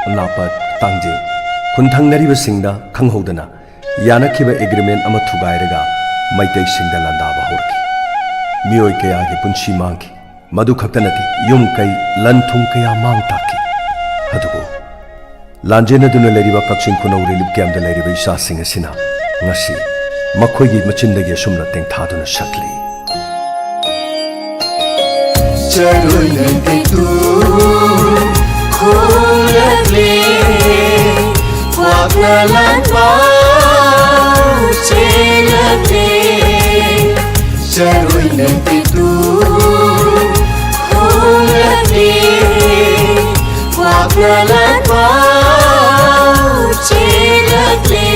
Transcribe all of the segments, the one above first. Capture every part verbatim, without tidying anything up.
ꯅꯥꯄꯠ, ꯇꯥꯡꯖꯤꯡ꯫ ꯈꯨꯟꯊꯪꯅꯔꯤꯕꯁꯤꯡꯅ ꯈꯪꯍꯧꯗꯅ ꯌꯥꯅꯈꯤꯕ ꯑꯦꯒ꯭ꯔꯤꯃꯦꯟ ꯑꯃ ꯊꯨꯒꯥꯏꯔꯒ ꯃꯩꯇꯩꯁꯤꯡꯗ ꯂꯥꯟꯗꯥꯕ ꯍꯧꯔꯛꯈꯤ꯫ ꯃꯤꯑꯣꯏ ꯀꯌꯥꯒꯤ ꯄꯨꯟꯁꯤ ꯃꯥꯡꯈꯤ꯫ ꯃꯗꯨ ꯈꯛꯇ ꯅꯠꯇꯦ, ꯌꯨꯝ ꯀꯩ, ꯂꯟ ꯊꯨꯝ ꯀꯌꯥ ꯃꯥꯡ ꯇꯥꯛꯈꯤ꯫ ꯑꯗꯨꯕꯨ ꯂꯥꯟꯖꯦꯟꯅꯗꯨꯅ ꯂꯩꯔꯤꯕ ꯀꯛꯆꯤꯡ ꯈꯨꯅꯧ ꯔꯤꯂꯤꯐ ꯀꯦꯝꯞꯇ ꯂꯩꯔꯤꯕ ꯏꯆꯥꯁꯤꯡ ꯑꯁꯤꯅ ꯉꯁꯤ ꯃꯈꯣꯏꯒꯤ ꯃꯆꯤꯟꯗꯒꯤ ꯑꯁꯨꯝꯅ ꯇꯦꯡꯊꯥꯗꯨꯅ ꯁꯛꯂꯤ꯫ ꯆꯔꯣꯏꯅ ꯇꯦꯛꯇꯨ ꯈꯣꯡꯂꯛꯂꯦ, ꯀ꯭ꯋꯥꯛꯅ ꯂꯥꯟꯐꯥꯎ ꯆꯦꯜꯂꯛꯂꯦ꯫ ꯆꯔꯣꯏꯅ ꯇꯦꯛꯇꯨ ꯈꯣꯡꯂꯛꯂꯦ, ꯀ꯭ꯋꯥꯛꯅ ꯂꯥꯟꯐꯥꯎ ꯆꯦꯜꯂꯛꯂꯦ꯫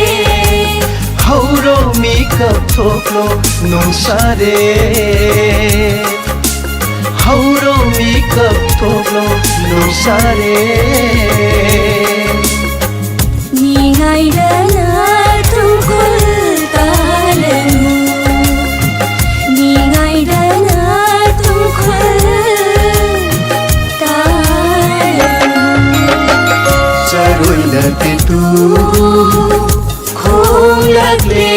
ꯍꯧꯔꯣ ꯃꯤꯀꯞ ꯊꯣꯛꯂꯣ ꯅꯣꯡꯁꯥꯔꯦ, ꯍꯧꯔꯣ ꯃꯤꯀꯞ ꯊꯣꯛꯂꯣ ꯅꯣꯡꯁꯥꯔꯦ꯫ ꯃꯤꯉꯥꯏꯗꯅ ꯇꯨꯡꯈꯨꯜ ꯀꯥꯂꯅꯨ, ꯃꯤꯉꯥꯏꯗꯅ ꯇꯨꯡꯈꯨꯜ ꯀꯥꯂꯅꯨ꯫ ꯆꯔꯣꯏꯅ ꯇꯦꯇꯨ ꯈꯣꯡꯂꯛꯂꯦ,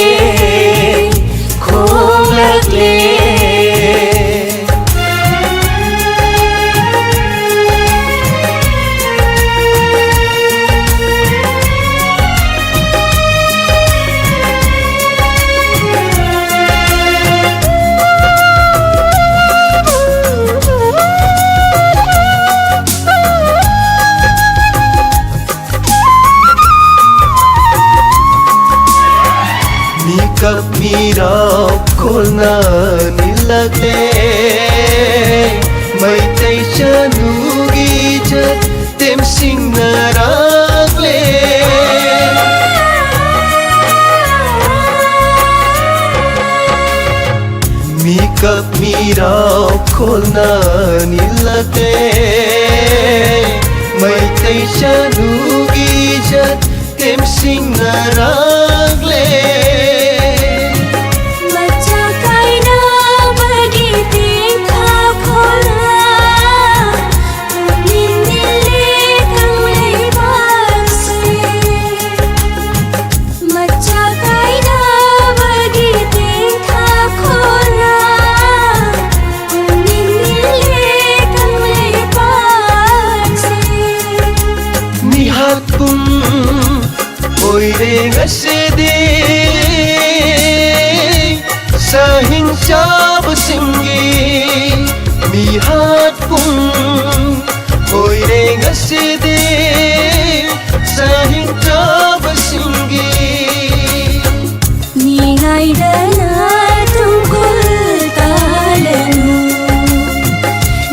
ꯈꯣꯡꯂꯛꯂꯦ꯫ ꯃꯤꯀꯞ ꯃꯤꯔꯥꯎ ꯈꯣꯜꯅ ꯅꯤꯜꯂꯛꯂꯦ, ꯃꯩꯇꯩ ꯆꯅꯨꯒꯤ ꯏꯖꯠ ꯇꯦꯝꯁꯤꯡꯅꯔꯛꯂꯦ꯫ ꯃꯤꯀꯞ ꯃꯤꯔꯥꯎ ꯈꯣꯜꯅ ꯅꯤꯜꯂꯛꯂꯦ, ꯃꯩꯇꯩ ꯆꯅꯨꯒꯤ ꯏꯖꯠ ꯇꯦꯝꯁꯤꯡꯅꯔꯛꯂꯦ꯫ ꯃꯆꯥ ꯀꯥꯏꯅꯕꯒꯤ ꯇꯦꯡꯊꯥ ꯈꯣꯜꯂ, ꯄꯨꯛꯅꯤꯡ ꯅꯤꯜꯂꯤ ꯀꯪꯂꯩꯄꯥꯛ ꯃꯤꯍꯥꯠꯄꯨꯝ ꯑꯣꯏꯔꯦ ꯉꯁꯤꯗꯤ ꯁꯍꯤꯡ ꯆꯥꯕꯁꯤꯡꯒꯤ ꯃꯤꯍꯥꯠꯄꯨꯝ ꯑꯣꯏꯔꯦ ꯉꯁꯤꯗꯤ ꯁꯍꯤꯡ ꯆꯥꯕꯁꯤꯡꯒꯤ ꯅꯤꯡꯉꯥꯏꯗꯅ ꯇꯨꯡꯀꯨꯜ ꯇꯥꯂꯅꯨ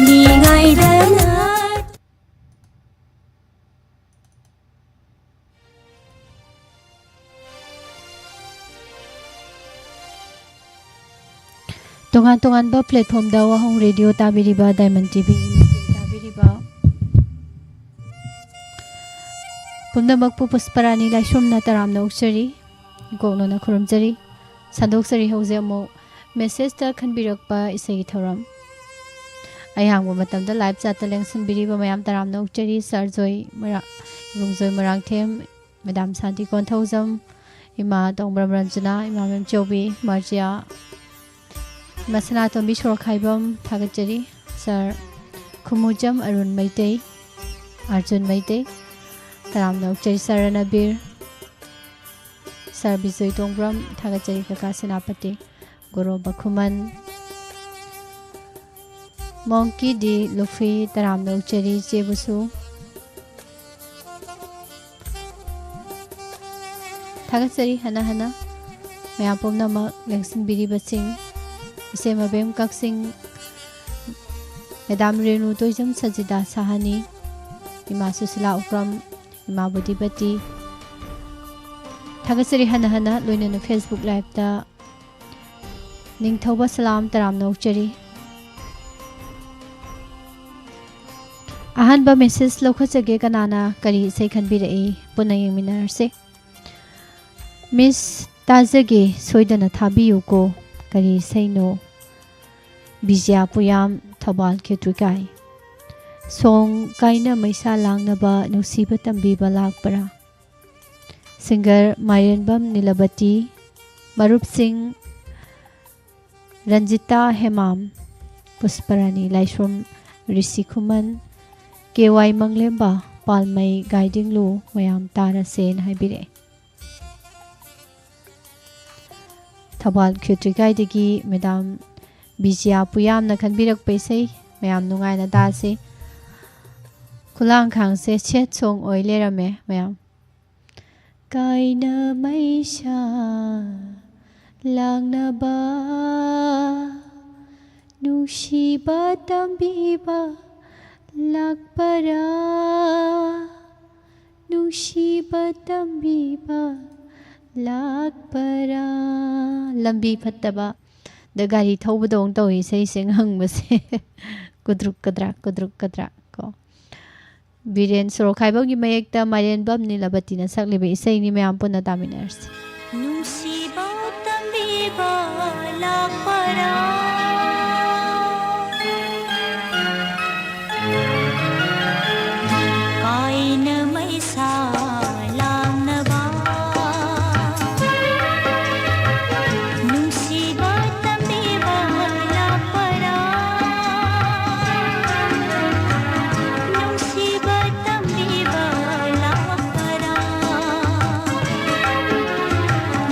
ꯅꯤꯡꯉꯥꯏꯗꯅ ꯇꯣꯉꯥꯟ ꯇꯣꯉꯥꯟꯕ platformꯗ ꯋꯥꯍꯣꯡ ꯔꯦꯗꯤꯑꯣ ꯇꯥꯕꯤꯔꯤꯕ, ꯗꯥꯏꯃꯟ ꯇꯤꯚꯤ ꯇꯥꯕꯤꯔꯤꯕ ꯄꯨꯝꯅꯃꯛꯄꯨ ꯄꯨꯁꯄꯔꯥꯅꯤ ꯂꯥꯏꯁ꯭ꯔꯝꯅ ꯇꯔꯥꯝꯅ ꯑꯣꯛꯆꯔꯤ, ꯏꯀꯣꯛꯅꯅ ꯈꯨꯔꯨꯝꯖꯔꯤ꯫ ꯁꯟꯗꯣꯛꯆꯔꯤ ꯍꯧꯖꯤꯛ ꯑꯃꯨꯛ messageꯇ ꯈꯟꯕꯤꯔꯛꯄ ꯏꯁꯩꯒꯤ ꯊꯧꯔꯝ꯫ ꯑꯌꯥꯝꯕ ꯃꯇꯝꯗ live chatꯇ ꯂꯦꯡꯁꯤꯟꯕꯤꯔꯤꯕ ꯃꯌꯥꯝ ꯇꯔꯥꯝꯅ ꯑꯣꯛꯆꯔꯤ꯫ Sir ꯖꯣꯏ ꯃꯔꯥ-, ꯏꯕꯨꯡ ꯖꯣꯏ ꯃꯔꯥꯡꯊꯦꯝ, Madam ꯁꯥꯟꯇꯤ ꯀꯣꯟꯊꯧꯖꯝ, ꯏꯃꯥ ꯇꯣꯡꯕ꯭ꯔꯝ ꯔꯟꯖꯅꯥ, ꯏꯃꯥ ꯃꯦꯝꯆꯧꯕꯤ, ꯃꯥꯔꯖꯤꯌꯥ, ꯏꯃꯥ ꯁꯅꯥꯇꯣꯝꯕꯤ ꯁꯣꯔꯣꯛꯈꯥꯏꯕꯝ, ꯊꯥꯒꯠꯆꯔꯤ꯫ Sir ꯈꯨꯃꯨꯖꯝ ꯑꯔꯨꯟ ꯃꯩꯇꯩ, ꯑꯔꯖꯨꯟ ꯃꯩꯇꯩ, ꯇꯔꯥꯝꯅ ꯑꯣꯛꯆꯔꯤ꯫ Sir ꯔꯅꯕꯤꯔ, Sir ꯕꯤꯖꯣꯏ ꯇꯣꯡꯕ꯭ꯔꯝ, ꯊꯥꯒꯠꯆꯔꯤ꯫ ꯀꯀꯥ ꯁꯦꯅꯥꯄꯇꯤ, ꯒꯣꯔꯣꯕ ꯈꯨꯃꯟ, ꯃꯣꯡꯀꯤ ꯗꯤ ꯂꯨꯐꯤ, ꯇꯔꯥꯝꯅ ꯑꯣꯛꯆꯔꯤ ꯏꯆꯦꯕꯨꯁꯨ꯫ ꯊꯥꯒꯠꯆꯔꯤ ꯍꯟꯅ ꯍꯟꯅ ꯃꯌꯥꯝ ꯄꯨꯝꯅꯃꯛ ꯂꯦꯡꯁꯤꯟꯕꯤꯔꯤꯕꯁꯤꯡ, ꯏꯆꯦ ꯃꯕꯦꯝ ꯀꯛꯆꯤꯡ, Madam ꯔꯦꯅꯨ ꯇꯣꯏꯖꯝ, ꯁꯖꯤꯗꯥ ꯁꯍꯥꯅꯤ, ꯏꯃꯥ ꯁꯨꯁꯤꯂꯥ ꯎꯄ꯭ꯔꯝ, ꯏꯃꯥ ꯕꯨꯙꯤꯄꯇꯤ꯫ ꯊꯥꯒꯠꯆꯔꯤ ꯍꯟꯅ ꯍꯟꯅ, ꯂꯣꯏꯅꯅ Facebook liveꯇ ꯅꯤꯡꯊꯧꯕ ꯁꯂꯥꯝ ꯇꯔꯥꯝꯅ ꯑꯣꯛꯆꯔꯤ꯫ ꯑꯍꯥꯟꯕ message ꯂꯧꯈꯠꯆꯒꯦ, ꯀꯅꯥꯅ ꯀꯔꯤ ꯏꯁꯩ ꯈꯟꯕꯤꯔꯛꯏ? ꯄꯨꯟꯅ ꯌꯦꯡꯃꯤꯟꯅꯔꯁꯦ꯫ Miss, ꯇꯥꯖꯒꯦ, ꯁꯣꯏꯗꯅ ꯊꯥꯕꯤꯌꯨꯀꯣ꯫ ꯀꯔꯤ ꯏꯁꯩꯅꯣ? ꯕꯤꯖ꯭ꯌꯥ ꯄꯨꯌꯥꯝ, ꯊꯧꯕꯥꯜ ꯈꯦꯇ꯭ꯔꯤꯀꯥꯏ꯫ ꯁꯣꯡ ꯀꯥꯏꯅ ꯃꯩꯁꯥ ꯂꯥꯡꯅꯕ ꯅꯨꯡꯁꯤꯕ ꯇꯝꯕꯤꯕ ꯂꯥꯛꯄꯔꯥ? Singer ꯃꯥꯏꯔꯦꯟꯕꯝ ꯅꯤꯂꯕꯇꯤ꯫ ꯃꯔꯨꯞꯁꯤꯡ ꯔꯟꯖꯤꯇꯥ ꯍꯦꯃꯥꯝ, ꯄꯨꯁꯄꯔꯥꯅꯤ ꯂꯥꯏꯁ꯭ꯔꯝ, ꯔꯤꯁꯤ ꯈꯨꯃꯟ, ꯀꯦ ꯋꯥꯏ ꯃꯪꯂꯦꯝꯕ, ꯄꯥꯜꯃꯩ ꯒꯥꯏꯗꯤꯡꯂꯨ ꯃꯌꯥꯝ ꯇꯥꯔꯁꯦꯅ ꯍꯥꯏꯕꯤꯔꯛꯑꯦ꯫ ꯊꯧꯕꯥꯜ ꯈꯦꯇ꯭ꯔꯤꯀꯥꯏꯗꯒꯤ ꯃꯦꯗꯥꯝ ꯕꯤꯖꯤꯌꯥ ꯄꯨꯌꯥꯝꯅ ꯈꯟꯕꯤꯔꯛꯄ ꯏꯁꯩ ꯃꯌꯥꯝ ꯅꯨꯡꯉꯥꯏꯅ ꯇꯥꯁꯤ꯫ ꯈꯨꯂꯥꯡꯈꯥꯡꯁꯦ sad song ꯑꯣꯏ ꯂꯩꯔꯝꯃꯦ ꯃꯌꯥꯝ꯫ ꯀꯥꯏꯅ ꯃꯩꯁꯥ ꯂꯥꯡꯅꯕ ꯅꯨꯡꯁꯤꯕ ꯇꯝꯕꯤꯕ ꯂꯥꯛꯄꯔꯥ? ꯅꯨꯡꯁꯤꯕ ꯇꯝꯕꯤꯕ ꯂꯥꯛꯄꯔꯥ? ꯂꯝꯕꯤ ꯐꯠꯇꯕ ꯗ ꯒꯥꯔꯤ ꯊꯧꯕꯗꯧꯅ ꯇꯧꯏ ꯏꯁꯩꯁꯦ ꯉꯪꯕꯁꯦ꯫ ꯀꯨꯗ꯭ꯔꯨꯛ ꯀꯗ꯭ꯔꯥꯛ, ꯀꯨꯗ꯭ꯔꯨꯛ ꯀꯗ꯭ꯔꯥꯛ ꯀꯣ꯫ ꯕꯤꯔꯦꯟ ꯁꯣꯔꯣꯛꯈꯥꯏꯕꯝꯒꯤ ꯃꯌꯦꯛꯇ ꯃꯥꯏꯔꯦꯟꯕꯝ ꯅꯤꯂꯕꯇꯤꯅ ꯁꯛꯂꯤꯕ ꯏꯁꯩꯅꯤ, ꯃꯌꯥꯝ ꯄꯨꯟꯅ ꯇꯥꯃꯤꯟꯅꯔꯁꯤ꯫ ꯅꯨꯡꯁꯤꯕ ꯇꯝꯕꯤꯕ ꯂꯥꯛꯄꯔꯥ? ꯀꯥꯏꯅ ꯃꯩꯁꯥ ꯂꯥꯡꯅꯕ ꯅꯨꯡꯁꯤꯕ ꯇꯝꯕꯤꯕ ꯂꯥꯛꯄꯔꯥ? ꯅꯨꯡꯁꯤꯕ ꯇꯝꯕꯤꯕ ꯂꯥꯛꯄꯔꯥ?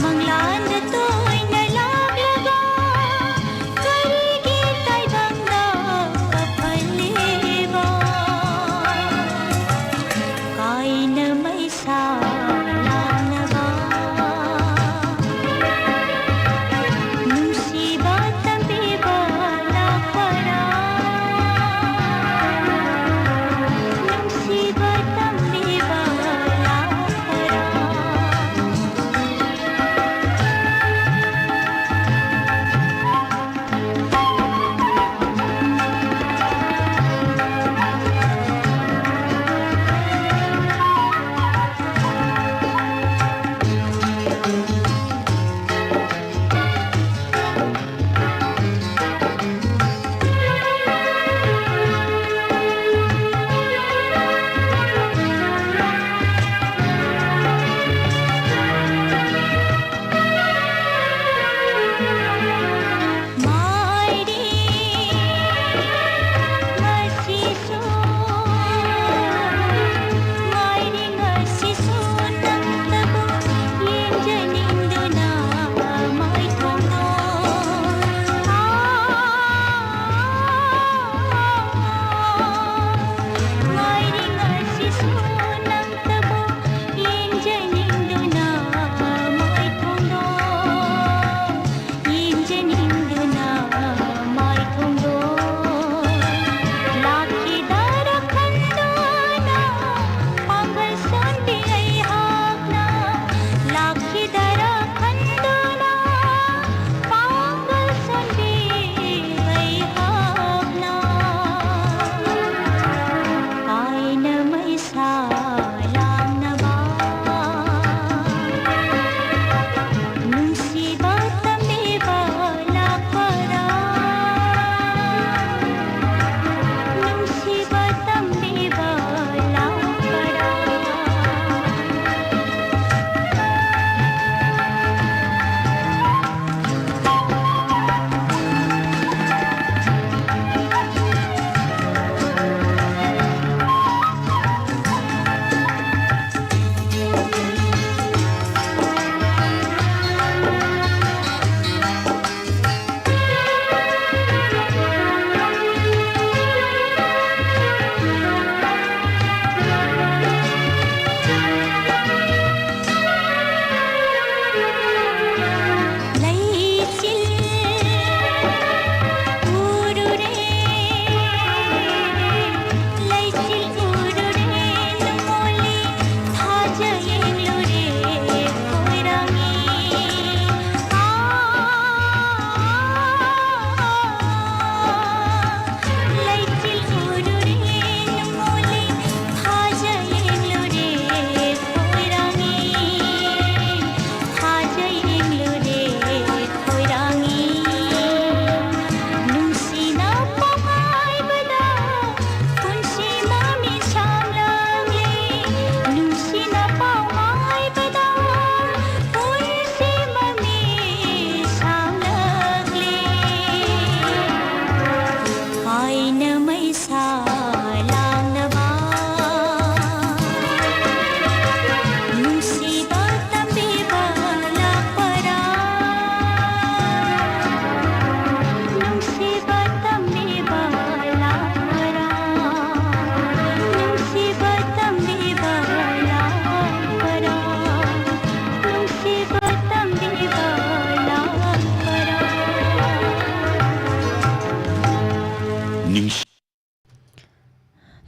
ꯃꯪꯂꯥꯟꯗ ꯇꯣꯏꯅ ꯂꯥꯛꯂꯒ ꯀꯔꯤꯒꯤ ꯇꯥꯏꯕꯪꯗ ꯀꯞꯍꯜꯂꯤꯕ? ꯀꯥꯏꯅ ꯃꯩꯁꯥ ꯂꯥꯡꯅꯕ ꯅꯨꯡꯁꯤꯕ ꯇꯝꯕꯤꯕ ꯂꯥꯛꯄꯔꯥ? ꯅꯨꯡꯁꯤꯕ ꯇꯝꯕꯤꯕ ꯂꯥꯛꯄꯔꯥ?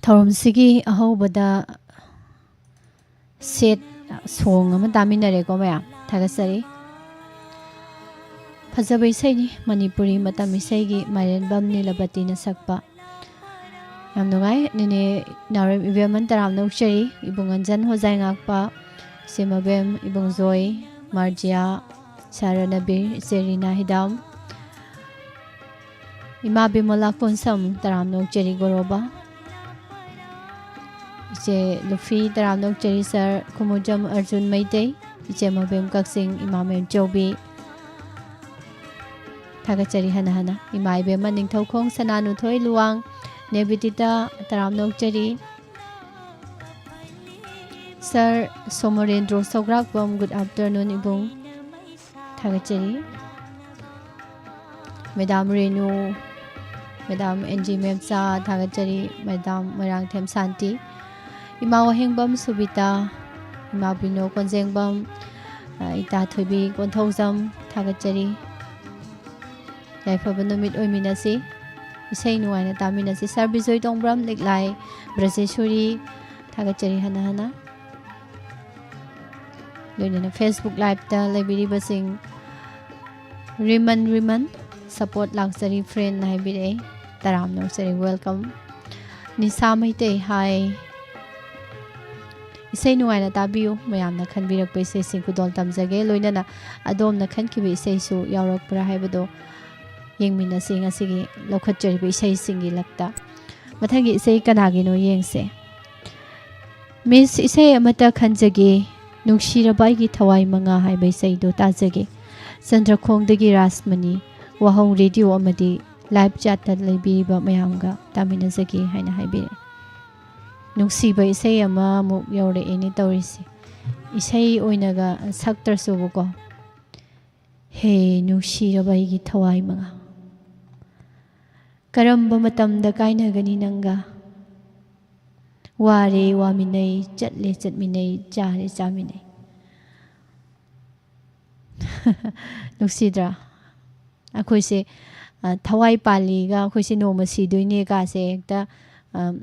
ꯊꯧꯔꯝꯁꯤꯒꯤ ꯑꯍꯧꯕꯗ ꯁꯦꯠ ꯁꯣꯡ ꯑꯃ ꯇꯥꯃꯤꯟꯅꯔꯦꯀꯣ ꯃꯌꯥꯝ꯫ ꯊꯥꯒꯠꯆꯔꯤ꯫ ꯐꯖꯕ ꯏꯁꯩꯅꯤ, ꯃꯅꯤꯄꯨꯔꯤ ꯃꯇꯝ ꯏꯁꯩꯒꯤ ꯃꯥꯏꯔꯦꯟꯕꯝ ꯅꯤꯂꯕꯇꯤꯅ ꯁꯛꯄ꯫ ꯌꯥꯝ ꯅꯨꯡꯉꯥꯏ꯫ ꯅꯦꯅꯦ ꯅꯥꯎꯔꯦꯝ ꯏꯕꯦꯝꯃꯟ ꯇꯔꯥꯝꯅ ꯑꯣꯛꯆꯔꯤ꯫ ꯏꯕꯨꯡ ꯑꯟꯖꯟ ꯍꯣꯖꯥꯏ ꯉꯥꯛꯄ, ꯏꯆꯦ ꯃꯕꯦꯝ, ꯏꯕꯨꯡ ꯖꯣꯏ, ꯃꯥꯔꯖꯤꯌꯥ, ꯁꯥꯔ ꯅꯕꯤꯔ, ꯏꯆꯦ ꯔꯤꯅꯥ ꯍꯤꯗꯥꯝ, ꯏꯃꯥ ꯕꯤꯃꯣꯂꯥ ꯀꯣꯟꯁꯝ ꯇꯔꯥꯝꯅ ꯑꯣꯛꯆꯔꯤ ꯒꯣꯔꯣꯕ꯫ ꯏꯆꯦ ꯂꯨꯐꯤ ꯇꯔꯥꯝꯅ ꯑꯣꯛꯆꯔꯤ ꯁꯥꯔ꯫ ꯈꯨꯃꯨꯖꯝ ꯑꯔꯖꯨꯟ ꯃꯩꯇꯩ, ꯏꯆꯦ ꯃꯕꯦꯝ ꯀꯛꯆꯤꯡ, ꯏꯃꯥ ꯃꯦꯝꯆꯧꯕꯤ꯫ ꯊꯥꯒꯠꯆꯔꯤ ꯍꯟꯅ ꯍꯟꯅ꯫ ꯏꯃꯥ ꯏꯕꯦꯝꯃ ꯅꯤꯡꯊꯧꯈꯣꯡ ꯁꯅꯥꯅꯨꯊꯣꯏ ꯂꯨꯋꯥꯡ, ꯅꯦꯕꯤꯗꯤꯇꯥ ꯇꯔꯥꯝꯅ ꯑꯣꯛꯆꯔꯤ꯫ ꯁꯥꯔ ꯁꯣꯃꯣꯔꯦꯟꯗ꯭ꯔꯣ ꯁꯧꯒ꯭ꯔꯥꯛꯄꯝ, good afternoon ꯏꯕꯨꯡ꯫ ꯊꯥꯒꯠꯆꯔꯤ꯫ Madam Renu, madam N G Memcha, ꯊꯥꯒꯠꯆꯔꯤ꯫ ꯃꯦꯗꯥꯝ ꯃꯣꯏꯔꯥꯡꯊꯦꯝ ꯁꯥꯟꯇꯤ, ꯏꯃꯥ ꯋꯥꯍꯦꯡꯕꯝ ꯁꯨꯕꯤꯇꯥ, ꯏꯃꯥ ꯕꯤꯅꯣ ꯀꯣꯟꯖꯦꯡꯕꯝ, ꯑ, ꯏꯇꯥ ꯊꯣꯏꯕꯤ ꯀꯣꯟꯊꯧꯖꯝ, ꯊꯥꯒꯠꯆꯔꯤ꯫ ꯌꯥꯏꯐꯕ ꯅꯨꯃꯤꯠ ꯑꯣꯏꯃꯤꯟꯅꯁꯤ, ꯏꯁꯩ ꯅꯨꯡꯉꯥꯏꯅ ꯇꯥꯃꯤꯟꯅꯁꯤ꯫ ꯁꯥꯔ ꯕꯤꯖꯣꯏ ꯇꯣꯡꯕ꯭ꯔꯝ, ꯂꯤꯛꯂꯥꯏ ꯕ꯭ꯔꯖꯦꯁꯣꯔꯤ, ꯊꯥꯒꯠꯆꯔꯤ ꯍꯟꯅ ꯍꯟꯅ꯫ ꯂꯣꯏꯅꯅ Facebook liveꯇ ꯂꯩꯕꯤꯔꯤꯕꯁꯤꯡ, ꯔꯤꯃꯟ, ꯔꯤꯃꯟ, support ꯂꯥꯛꯆꯔꯤ friend ꯍꯥꯏꯕꯤꯔꯛꯑꯦ꯫ ꯇꯔꯥꯝꯅ ꯑꯣꯛꯆꯔꯤ, welcome꯫ ꯅꯤꯁꯥ ꯃꯩꯇꯩ, hi꯫ ꯏꯁꯩ ꯅꯨꯡꯉꯥꯏꯅ ꯇꯥꯕꯤꯌꯨ꯫ ꯃꯌꯥꯝꯅ ꯈꯟꯕꯤꯔꯛꯄ ꯏꯁꯩꯁꯤꯡ ꯈꯨꯗꯣꯜ ꯇꯝꯖꯒꯦ꯫ ꯂꯣꯏꯅꯅ ꯑꯗꯣꯝꯅ ꯈꯟꯈꯤꯕ ꯏꯁꯩꯁꯨ ꯌꯥꯎꯔꯛꯄ꯭ꯔꯥ ꯍꯥꯏꯕꯗꯣ ꯌꯦꯡꯃꯤꯟꯅꯁꯤ ꯉꯁꯤꯒꯤ ꯂꯧꯈꯠꯆꯔꯤꯕ ꯏꯁꯩꯁꯤꯡꯒꯤ ꯂꯛꯇ꯫ ꯃꯊꯪꯒꯤ ꯏꯁꯩ ꯀꯅꯥꯒꯤꯅꯣ ꯌꯦꯡꯁꯦ꯫ Miss, ꯏꯁꯩ ꯑꯃꯠꯇ ꯈꯟꯖꯒꯦ, ꯅꯨꯡꯁꯤꯔꯕ ꯑꯩꯒꯤ ꯊꯋꯥꯏ ꯃꯉꯥ ꯍꯥꯏꯕ ꯏꯁꯩꯗꯨ ꯇꯥꯖꯒꯦ꯫ ꯆꯟꯗ꯭ꯔꯈꯣꯡꯗꯒꯤ ꯔꯥꯖꯃꯅꯤ, ꯋꯥꯍꯧ ꯔꯦꯗꯤꯑꯣ ꯑꯃꯗꯤ live chatꯇ ꯂꯩꯕꯤꯔꯤꯕ ꯃꯌꯥꯝꯒ ꯇꯥꯃꯤꯟꯅꯖꯒꯦ ꯍꯥꯏꯅ ꯍꯥꯏꯕꯤꯔꯛꯏ꯫ ꯅꯨꯡꯁꯤꯕ ꯏꯁꯩ ꯑꯃꯃꯨꯛ ꯌꯧꯔꯛꯑꯦꯅꯦ ꯇꯧꯔꯤꯁꯦ꯫ ꯏꯁꯩ ꯑꯣꯏꯅꯒ ꯁꯛꯇ꯭ꯔꯁꯨꯕꯀꯣ꯫ ꯍꯦ ꯅꯨꯡꯁꯤꯔꯕ ꯑꯩꯒꯤ ꯊꯋꯥꯏ ꯃꯉꯥ, ꯀꯔꯝꯕ ꯃꯇꯝꯗ ꯀꯥꯏꯅꯒꯅꯤ ꯅꯪꯒ? ꯋꯥꯔꯦ ꯋꯥꯃꯤꯟꯅꯩ, ꯆꯠꯂꯦ ꯆꯠꯃꯤꯟꯅꯩ, ꯆꯥꯔꯦ ꯆꯥꯃꯤꯟꯅꯩ꯫ ꯅꯨꯡꯁꯤꯗ꯭ꯔꯥ? ꯑꯩꯈꯣꯏꯁꯦ, ꯑ, ꯊꯋꯥꯏ ꯄꯥꯜꯂꯤꯒ ꯑꯩꯈꯣꯏꯁꯦ ꯅꯣꯡꯃ ꯁꯤꯗꯣꯏꯅꯦ ꯀꯥꯁꯦ ꯍꯦꯛꯇ, ꯑ,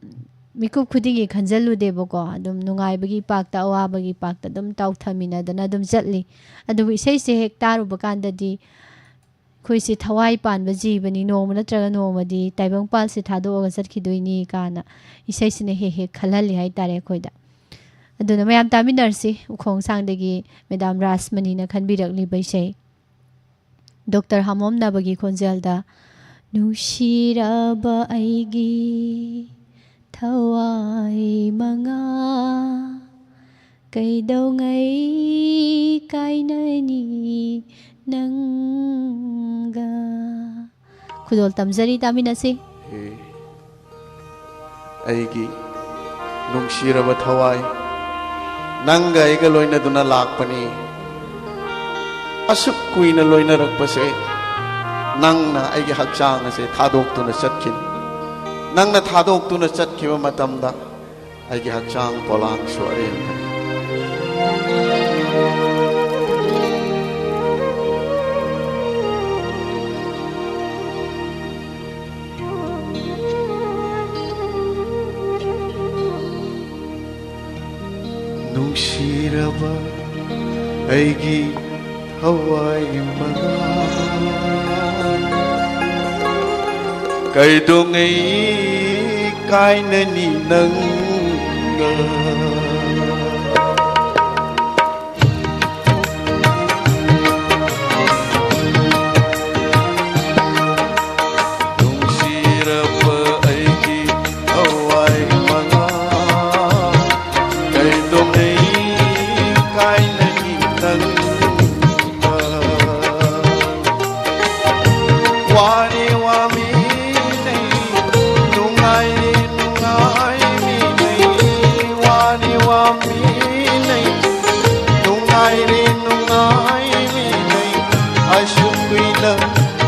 ꯃꯤꯀꯨꯞ ꯈꯨꯗꯤꯡꯒꯤ ꯈꯟꯖꯜꯂꯨꯗꯦꯕꯀꯣ꯫ ꯑꯗꯨꯝ ꯅꯨꯡꯉꯥꯏꯕꯒꯤ ꯄꯥꯛꯇ, ꯑꯋꯥꯕꯒꯤ ꯄꯥꯛꯇ ꯑꯗꯨꯝ ꯇꯥꯎꯊꯃꯤꯟꯅꯗꯅ ꯑꯗꯨꯝ ꯆꯠꯂꯤ꯫ ꯑꯗꯨꯕꯨ ꯏꯁꯩꯁꯦ ꯍꯦꯛ ꯇꯥꯔꯨꯕ ꯀꯥꯟꯗꯗꯤ ꯑꯩꯈꯣꯏꯁꯦ ꯊꯋꯥꯏ ꯄꯥꯟꯕ ꯖꯤꯕꯅꯤ, ꯅꯣꯡꯃ ꯅꯠꯇ꯭ꯔꯒ ꯅꯣꯡꯃꯗꯤ ꯇꯥꯏꯕꯪꯄꯥꯜꯁꯦ ꯊꯥꯗꯣꯛꯑꯒ ꯆꯠꯈꯤꯗꯣꯏꯅꯤ ꯀꯥꯏꯅ ꯏꯁꯩꯁꯤꯅ ꯍꯦꯛ ꯍꯦꯛ ꯈꯜꯍꯜꯂꯤ ꯍꯥꯏꯇꯥꯔꯦ ꯑꯩꯈꯣꯏꯗ꯫ ꯑꯗꯨꯅ ꯃꯌꯥꯝ ꯇꯥꯃꯤꯟꯅꯔꯁꯤ, ꯎꯈꯣꯡꯁꯥꯡꯗꯒꯤ ꯃꯦꯗꯥꯝ ꯔꯥꯁꯃꯅꯤꯅ ꯈꯟꯕꯤꯔꯛꯂꯤꯕ ꯏꯁꯩ꯫ ꯗꯣꯛꯇꯔ ꯍꯥꯃꯣꯝꯅꯕꯒꯤ ꯈꯣꯟꯖꯦꯜꯗ, ꯅꯨꯡꯁꯤꯔꯕ ꯑꯩꯒꯤ ꯊꯋꯥꯏ ꯃꯉꯥ, ꯀꯩꯗꯧꯉꯩ ꯀꯥꯏꯅꯅꯤ ꯅꯪꯒ? ꯈꯨꯗꯣꯜ ꯇꯝꯖꯔꯤ, ꯇꯥꯃꯤꯟꯅꯁꯤ꯫ ꯍꯦ, ꯑꯩꯒꯤ ꯅꯨꯡꯁꯤꯔꯕ ꯊꯋꯥꯏ, ꯅꯪꯒ ꯑꯩꯒ ꯂꯣꯏꯅꯗꯨꯅ ꯂꯥꯛꯄꯅꯤ꯫ ꯑꯁꯨꯛ ꯀꯨꯏꯅ ꯂꯣꯏꯅꯔꯛꯄꯁꯦ, ꯅꯪꯅ ꯑꯩꯒꯤ ꯍꯛꯆꯥꯡ ꯑꯁꯦ ꯊꯥꯗꯣꯛꯇꯨꯅ ꯆꯠꯈꯤꯅꯤ꯫ ꯅꯪꯅ ꯊꯥꯗꯣꯛꯇꯨꯅ ꯆꯠꯈꯤꯕ ꯃꯇꯝꯗ, ꯑꯩꯒꯤ ꯍꯛꯆꯥꯡ ꯄꯣꯂꯥꯡꯁꯨ ꯑꯔꯦꯝꯕꯅꯤ꯫ ꯅꯨꯡꯁꯤꯔꯕ ꯑꯩꯒꯤ ꯊꯋꯥꯏ ꯃꯉꯥ, ꯀꯩꯗꯧꯉꯩ ꯀꯥꯏꯅꯅꯤ ꯅꯪꯒ? ꯅꯨꯡꯁꯤꯔꯕ ꯑꯩꯒꯤ ꯊꯋꯥꯏ ꯃꯉꯥ, ꯀꯩꯗꯧꯉꯩ ꯀꯥꯏꯅꯅꯤ ꯅꯪꯒ? ꯋꯥꯔꯤ ꯋꯥꯃꯤꯅꯩ, ꯅꯨꯡꯉꯥꯏꯔꯤ ꯅꯨꯡꯉꯥꯏꯃꯤꯅꯩ, ꯋꯥꯔꯤ ꯋꯥꯃꯤꯅꯩ, ꯅꯨꯡꯉꯥꯏꯔꯤ ꯅꯨꯡꯉꯥꯏꯃꯤꯅꯩ, ꯑꯁꯨꯛ ꯀꯨꯏꯅ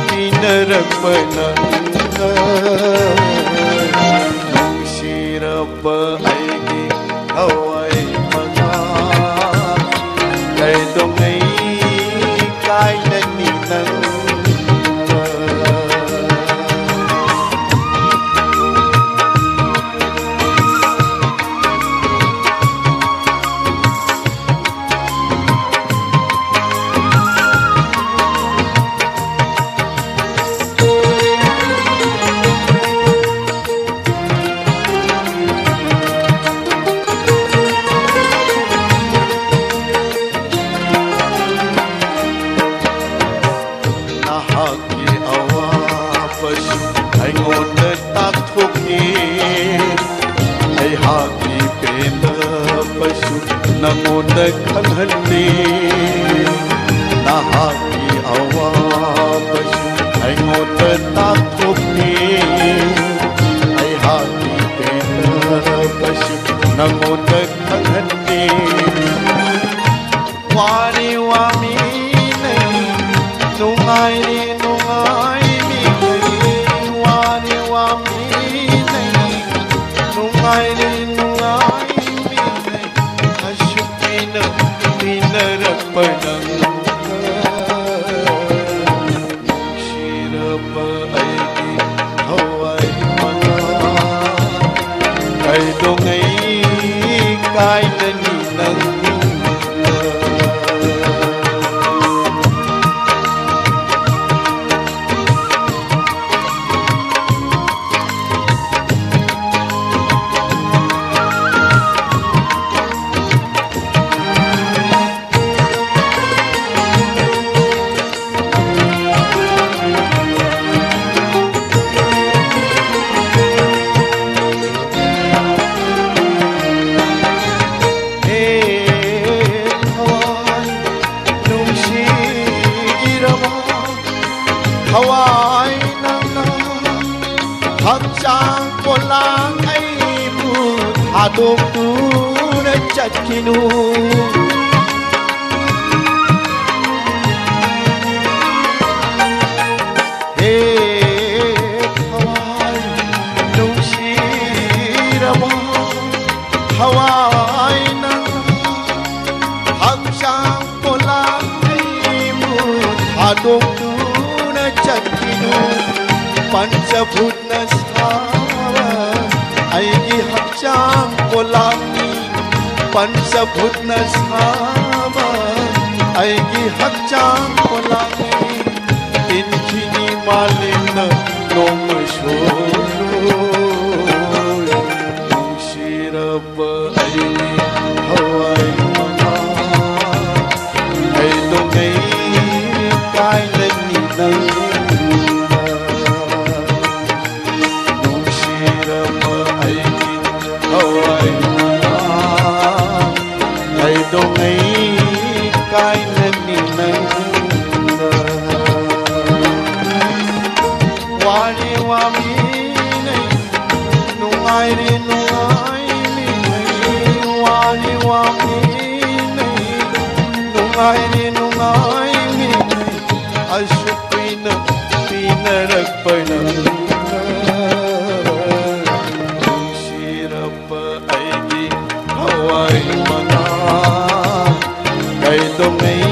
ꯇꯤꯟꯅꯔꯛꯄ ꯅꯪꯒ꯫ ꯅꯨꯡꯁꯤꯔꯕ ꯑꯩꯒꯤ ꯊꯋꯥꯏ ꯃꯉꯥ, ꯀꯩꯗꯧꯉꯩ ꯀꯥꯏꯅꯅꯤ ꯅꯪꯒ? ꯅꯉꯣꯟꯗ ꯈꯪꯍꯟꯗꯦ꯫ ꯅꯍꯥꯛꯀꯤ ꯑꯋꯥꯕꯁꯨ ꯑꯩꯉꯣꯟꯗ ꯇꯥꯛꯊꯣꯛꯇꯦ꯫ ꯑꯩꯍꯥꯛꯀꯤ ꯄꯦꯟꯗꯕꯁꯨ ꯅꯉꯣꯟꯗ ꯈꯪꯍꯟꯗꯦ꯫ ꯋꯥꯔꯤ ꯋꯥꯃꯤꯅꯩ, ꯅꯨꯡꯉꯥꯏꯔꯤ ꯅꯨꯡꯉꯥꯏꯃꯤꯅꯩ꯫ ꯋꯥꯔꯤ ꯋꯥꯃꯤꯅꯩ, ꯅꯨꯡꯉꯥꯏꯔꯤ ꯅꯨꯡꯉꯥꯏꯃꯤꯅꯩ꯫ ꯑꯁꯨꯛ ꯀꯨꯏꯅ ꯇꯤꯟꯅꯔꯛꯄ ꯅꯪꯒ, ꯅꯨꯡꯁꯤꯔꯕ ꯑꯩꯒꯤ ꯊꯋꯥꯏ ꯃꯉꯥ, ꯀꯩꯗꯧꯉꯩ ꯀꯥꯏꯅꯅꯤ ꯅꯪꯒ? ꯍꯦ ꯊꯋꯥꯏ ꯅꯨꯡꯁꯤꯔꯕ, ꯊꯋꯥꯏ ꯅꯪꯅ ꯍꯛꯆꯥꯡ ꯄꯣꯂꯥꯡ ꯑꯩꯕꯨ ꯊꯥꯗꯣꯛꯇꯨꯅ ꯆꯠꯈꯤꯅꯨ꯫ ꯍꯦ ꯊꯋꯥꯏ ꯅꯨꯡꯁꯤꯔꯕ, ꯊꯋꯥꯏ ꯅꯪꯅ ꯍꯛꯆꯥꯡ ꯄꯣꯂꯥꯡ ꯑꯩꯕꯨ ꯊꯥꯗꯣꯛꯇꯨꯅ ꯆꯠꯈꯤꯅꯨ꯫ ꯄꯟꯆꯚꯨꯠꯅ ꯁꯥꯕ ꯑꯩꯒꯤ ꯍꯛꯆꯥꯡ ꯄꯣꯂꯥꯡꯅꯤ, ꯄꯟꯆꯚꯨꯠꯅ ꯁꯥꯕ ꯑꯩꯒꯤ ꯍꯛꯆꯥꯡ ꯄꯣꯂꯥꯡꯅꯤ꯫ ꯏꯟꯈꯤꯅꯤ ꯃꯥꯂꯦꯝꯅ ꯅꯣꯡꯃ ꯁꯣꯏꯔꯣꯏ꯫ ꯅꯨꯡꯁꯤꯔꯕ ꯑꯩꯒꯤ ꯊꯋꯥꯏ ꯃꯉꯥ, ꯀꯩꯗꯧꯉꯩ ꯀꯥꯏꯅꯅꯤ ꯅꯪꯒ? ꯅꯨꯡꯁꯤꯔꯕ ꯑꯩꯒꯤ ꯊꯋꯥꯏ ꯃꯉꯥ, ꯀꯩꯗꯧꯉꯩ ꯀꯥꯏꯅꯅꯤ ꯅꯪꯒ? ꯋꯥꯔꯤ ꯋꯥꯃꯤꯅꯩ, ꯅꯨꯡꯉꯥꯏꯔꯤ ꯅꯨꯡꯉꯥꯏꯃꯤꯅꯩ, ꯋꯥꯔꯤ ꯋꯥꯃꯤꯅꯩ, ꯅꯨꯡꯉꯥꯏꯔꯤ ꯅꯨꯡꯉꯥꯏꯃꯤꯅꯩ, ꯑꯁꯨꯛ ꯀꯨꯏꯅ ꯄꯤꯅꯔꯛꯄ ꯅꯪꯒ꯫ ꯅꯨꯡꯁꯤꯔꯕ ꯑꯩꯒꯤ ꯊꯋꯥꯏ ꯃꯉꯥ, ꯀꯩꯗꯧꯉꯩ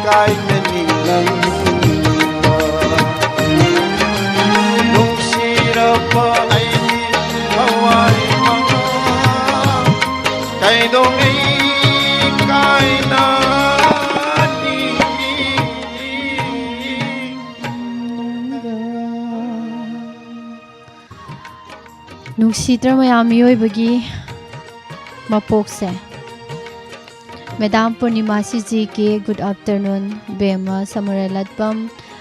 ꯀꯥꯏꯅꯅꯤ ꯅꯪꯒ? ꯅꯨꯡꯁꯤꯔꯕ ꯑꯩꯒꯤ ꯊꯋꯥꯏ ꯃꯉꯥ, ꯀꯩꯗꯧꯉꯩ ꯀꯥꯏꯅꯅꯤ? ꯅꯨꯡꯁꯤꯗ꯭ꯔ ꯃꯌꯥꯝ ꯃꯤꯑꯣꯏꯕꯒꯤ ꯃꯄꯣꯛꯁꯦ? ꯃꯦꯗꯥꯝ ꯄꯨꯔꯅꯤꯃꯥ ꯁꯤ ꯖꯤ ꯀꯦ, good afternoon꯫ ꯕꯦꯝꯃ ꯁꯃꯔ ꯂꯥꯠꯄꯝ,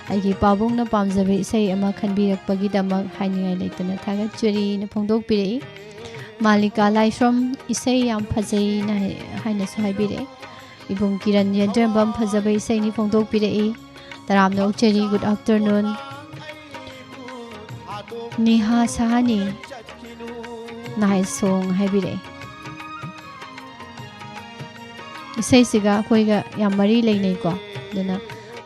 ꯑꯩꯒꯤ ꯄꯥꯕꯨꯡꯅ ꯄꯥꯝꯖꯕ ꯏꯁꯩ ꯑꯃ ꯈꯟꯕꯤꯔꯛꯄꯒꯤꯗꯃꯛ ꯍꯥꯏꯅꯤꯡꯉꯥꯏ ꯂꯩꯇꯅ ꯊꯥꯒꯠꯆꯔꯤꯅ ꯐꯣꯡꯗꯣꯛꯄꯤꯔꯛꯏ꯫ ꯃꯥꯂꯤꯀꯥ ꯂꯥꯏꯁ꯭ꯔꯝ, ꯏꯁꯩ ꯌꯥꯝ ꯐꯖꯩꯅ ꯍꯥꯏ-, ꯍꯥꯏꯅꯁꯨ ꯍꯥꯏꯕꯤꯔꯛꯏ꯫ ꯏꯕꯨꯡ ꯀꯤꯔꯟ ꯌꯦꯟꯗ꯭ꯔꯦꯝꯕꯝ, ꯐꯖꯕ ꯏꯁꯩꯅꯤ ꯐꯣꯡꯗꯣꯛꯄꯤꯔꯛꯏ꯫ ꯇꯔꯥꯝꯅ ꯑꯣꯛꯆꯔꯤ, good afternoon꯫ ꯅꯤꯍꯥ ꯁꯍꯥꯅꯤ, nice song ꯍꯥꯏꯕꯤꯔꯛꯏ꯫ ꯏꯁꯩꯁꯤꯒ ꯑꯩꯈꯣꯏꯒ ꯌꯥꯝ ꯃꯔꯤ ꯂꯩꯅꯩꯀꯣ, ꯑꯗꯨꯅ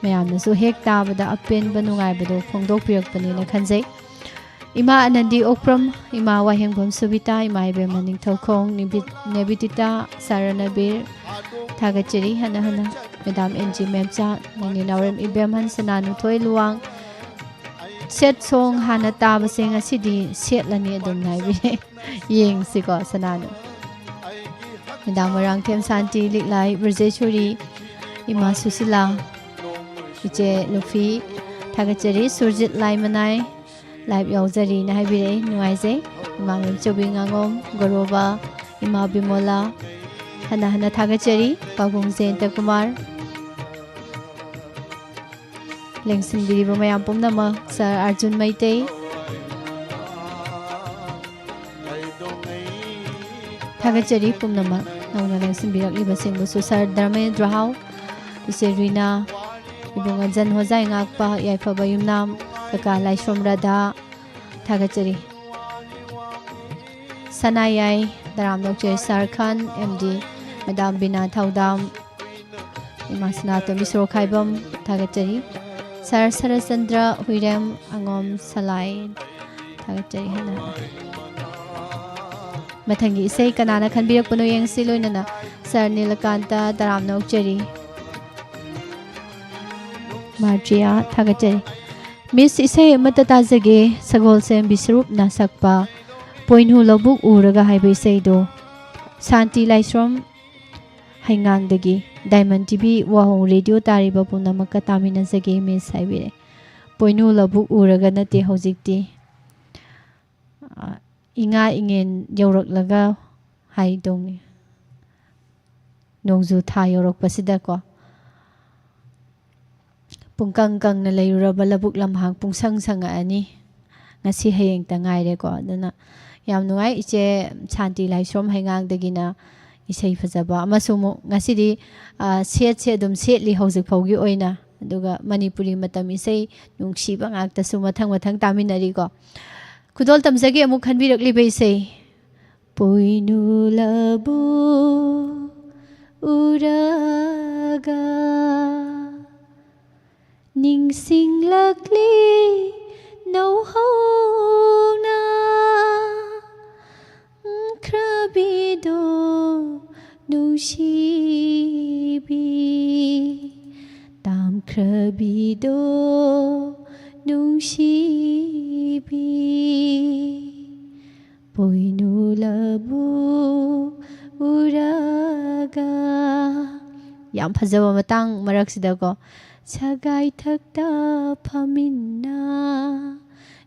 ꯃꯌꯥꯝꯅꯁꯨ ꯍꯦꯛ ꯇꯥꯕꯗ ꯑꯄꯦꯟꯕ ꯅꯨꯡꯉꯥꯏꯕꯗꯣ ꯐꯣꯡꯗꯣꯛꯄꯤꯔꯛꯄꯅꯦꯅ ꯈꯟꯖꯩ꯫ ꯏꯃꯥ ꯑꯅꯟꯗꯤ ꯑꯣꯛꯄ꯭ꯔꯝ, ꯏꯃꯥ ꯋꯥꯍꯦꯡꯕꯝ ꯁꯨꯕꯤꯇꯥ, ꯏꯃꯥ ꯏꯕꯦꯝꯃ ꯅꯤꯡꯊꯧꯈꯣꯡ, ꯅꯤꯕꯤꯠ-, ꯅꯦꯕꯤꯗꯤꯇꯥ, ꯁꯥꯔ ꯅꯕꯤꯔ, ꯊꯥꯒꯠꯆꯔꯤ ꯍꯟꯅ ꯍꯟꯅ꯫ ꯃꯦꯗꯥꯝ ꯑꯦꯟ ꯖꯤ ꯃꯦꯝꯆꯥ, ꯅꯦꯅꯦ ꯅꯥꯎꯔꯦꯝ ꯏꯕꯦꯝꯍꯟ, ꯁꯅꯥꯅꯨꯊꯣꯏ ꯂꯨꯋꯥꯡ꯫ Sad song ꯍꯥꯟꯅ ꯇꯥꯕꯁꯦ ꯉꯁꯤꯗꯤ ꯁꯦꯠꯂꯅꯤ ꯑꯗꯨꯝ ꯍꯥꯏꯕꯤꯔꯦ꯫ ꯌꯦꯡꯁꯤꯀꯣ ꯁꯅꯥꯅꯨ꯫ ꯃꯦꯗꯥꯝ ꯃꯣꯏꯔꯥꯡꯊꯦꯝ ꯁꯥꯟꯇꯤ, ꯂꯤꯛꯂꯥꯏ ꯕ꯭ꯔꯖꯦꯁꯣꯔꯤ, ꯏꯃꯥ ꯁꯨꯁꯤꯂꯥ, ꯏꯆꯦ ꯂꯨꯐꯤ, ꯊꯥꯒꯠꯆꯔꯤ꯫ ꯁꯨꯔꯖꯤꯠ ꯂꯥꯏꯃꯅꯥꯏ, live ꯌꯥꯎꯖꯔꯤꯅ ꯍꯥꯏꯕꯤꯔꯛꯏ꯫ ꯅꯨꯡꯉꯥꯏꯖꯩ꯫ ꯏꯃꯥ ꯃꯦꯝꯆꯧꯕꯤ ꯉꯥꯉꯣꯝ, ꯒꯣꯔꯣꯕ, ꯏꯃꯥ ꯕꯤꯃꯣꯂꯥ, ꯍꯟꯅ ꯍꯟꯅ ꯊꯥꯒꯠꯆꯔꯤ꯫ ꯄꯥꯕꯨꯡ ꯖꯌꯟꯇ ꯀꯨꯃꯥꯔ, ꯂꯦꯡꯁꯤꯟꯕꯤꯔꯤꯕ ꯃꯌꯥꯝ ꯄꯨꯝꯅꯃꯛ, ꯁꯥꯔ ꯑꯥꯔꯖꯨꯟ ꯃꯩꯇꯩ, ꯊꯥꯒꯠꯆꯔꯤ ꯄꯨꯝꯅꯃꯛ꯫ ꯅꯧꯅ ꯂꯦꯡꯁꯤꯟꯕꯤꯔꯛꯂꯤꯕꯁꯤꯡꯕꯨꯁꯨ ꯁꯥꯔ ꯙꯔꯃꯦꯟꯗ꯭ꯔ ꯍꯥꯎ, ꯏꯆꯦ ꯔꯤꯅꯥ, ꯏꯕꯨꯡ ꯑꯟꯖꯟ ꯍꯣꯖꯥꯏ ꯉꯥꯛꯄ, ꯌꯥꯏꯐꯕ ꯌꯨꯝꯅꯥꯝ, ꯀꯀꯥ ꯂꯥꯏꯁ꯭ꯔꯣꯝ ꯔꯥꯙꯥ, ꯊꯥꯒꯠꯆꯔꯤ꯫ ꯁꯅꯥꯌꯥꯏ ꯗꯔꯥꯝꯅꯣꯛꯆꯦ ꯁꯥꯔ ꯈꯥꯟ, ꯑꯦꯝ ꯗꯤ ꯃꯦꯗꯥꯝ ꯕꯤꯅꯥ ꯊꯧꯗꯥꯝ, ꯏꯃꯥ ꯁꯅꯥꯇꯣꯝꯕꯤ ꯁꯣꯔꯣꯛꯈꯥꯏꯕꯝ, ꯊꯥꯒꯠꯆꯔꯤ꯫ ꯁꯥꯔ ꯁꯔꯠꯆꯟꯗ꯭ꯔ ꯍꯨꯏꯔꯦꯝ, ꯑꯉꯣꯝ ꯁꯂꯥꯏ, ꯊꯥꯒꯠꯆꯔꯤ ꯍꯟꯅ ꯍꯟꯅ꯫ ꯃꯊꯪꯒꯤ ꯏꯁꯩ ꯀꯅꯥꯅ ꯈꯟꯕꯤꯔꯛꯄꯅꯣ ꯌꯦꯡꯁꯤ꯫ ꯂꯣꯏꯅꯅ ꯁꯥꯔ ꯅꯤꯂꯀꯥꯟꯇ ꯗꯔꯥꯝꯅꯣꯛꯆꯦ ꯃꯥꯔꯖꯤꯌꯥ, ꯊꯥꯒꯠꯆꯔꯤ꯫ ꯃꯤꯁ, ꯏꯁꯩ ꯑꯃꯠꯇ ꯇꯥꯖꯒꯦ, ꯁꯒꯣꯜꯁꯦꯝ ꯕꯤꯁ꯭ꯋꯔꯨꯞꯅ ꯁꯛꯄ ꯄꯣꯏꯅꯨ ꯂꯧꯕꯨꯛ ꯎꯔꯒ ꯍꯥꯏꯕ ꯏꯁꯩꯗꯣ꯫ ꯁꯥꯟꯇꯤ ꯂꯥꯏꯁ꯭ꯔꯝ ꯍꯩꯉꯥꯡꯗꯒꯤ꯫ ꯗꯥꯏꯃꯟ ꯇꯤ ꯚꯤ ꯋꯥꯍꯣꯡ ꯔꯦꯗꯤꯑꯣ ꯇꯥꯔꯤꯕ ꯄꯨꯝꯅꯃꯛꯀ ꯇꯥꯃꯤꯟꯅꯖꯒꯦ, ꯃꯤꯁ ꯍꯥꯏꯕꯤꯔꯦ꯫ ꯄꯣꯏꯅꯨ ꯂꯧꯕꯨꯛ ꯎꯔꯒ ꯅꯠꯇꯦ ꯍꯧꯖꯤꯛꯇꯤ, ꯑ, ꯏꯉꯥ ꯏꯉꯦꯟ ꯌꯧꯔꯛꯂꯒ ꯍꯥꯏꯗꯧꯅꯤ꯫ ꯅꯣꯡꯖꯨ ꯊꯥ ꯌꯧꯔꯛꯄꯁꯤꯗꯀꯣ, ꯄꯨꯡꯀꯪ ꯀꯪꯅ ꯂꯩꯔꯨꯔꯕ ꯂꯧꯕꯨꯛ ꯂꯝꯍꯥꯡ ꯄꯨꯡꯁꯪ ꯁꯪꯉꯛꯑꯅꯤ꯫ ꯉꯁꯤ ꯍꯌꯦꯡꯇ ꯉꯥꯏꯔꯦꯀꯣ꯫ ꯑꯗꯨꯅ ꯌꯥꯝ ꯅꯨꯡꯉꯥꯏ, ꯏꯆꯦ ꯁꯥꯟꯇꯤ ꯂꯥꯏꯁ꯭ꯔꯝ ꯍꯩꯉꯥꯡꯗꯒꯤꯅ ꯏꯁꯩ ꯐꯖꯕ ꯑꯃꯁꯨ ꯑꯃꯨꯛ ꯉꯁꯤꯗꯤ, ꯑ, ꯁꯦꯠꯁꯦ ꯑꯗꯨꯝ ꯁꯦꯠꯂꯤ ꯍꯧꯖꯤꯛ ꯐꯥꯎꯒꯤ ꯑꯣꯏꯅ꯫ ꯑꯗꯨꯒ ꯃꯅꯤꯄꯨꯔꯤ ꯃꯇꯝ ꯏꯁꯩ ꯅꯨꯡꯁꯤꯕ ꯉꯥꯛꯇꯁꯨ ꯃꯊꯪ ꯃꯊꯪ ꯇꯥꯃꯤꯟꯅꯔꯤꯀꯣ꯫ ꯈꯨꯗꯣꯜ ꯇꯝꯖꯒꯦ ꯑꯃꯨꯛ ꯈꯟꯕꯤꯔꯛꯂꯤꯕ ꯏꯁꯩ꯫ ꯄꯣꯏꯅꯨ ꯂꯧꯕꯨꯛ ꯎꯔꯒ ꯅꯤꯡꯁꯤꯡꯂꯛꯂꯤ ꯅꯧꯍꯧꯅ ꯈ꯭ꯔꯕꯤꯗꯣ ꯅꯨꯡꯁꯤꯕꯤ, ꯇꯥꯝꯈ꯭ꯔꯕꯤꯗꯣ ꯅꯨꯡꯁꯤꯕꯤ꯫ ꯄꯣꯏꯅꯨ ꯂꯧꯕꯨꯛ ꯎꯔꯒ꯫ ꯌꯥꯝ ꯐꯖꯕ ꯃꯇꯥꯡ ꯃꯔꯛꯁꯤꯗꯀꯣ, ꯁꯒꯥꯏ ꯊꯛꯇ ꯐꯝꯃꯤꯟꯅ,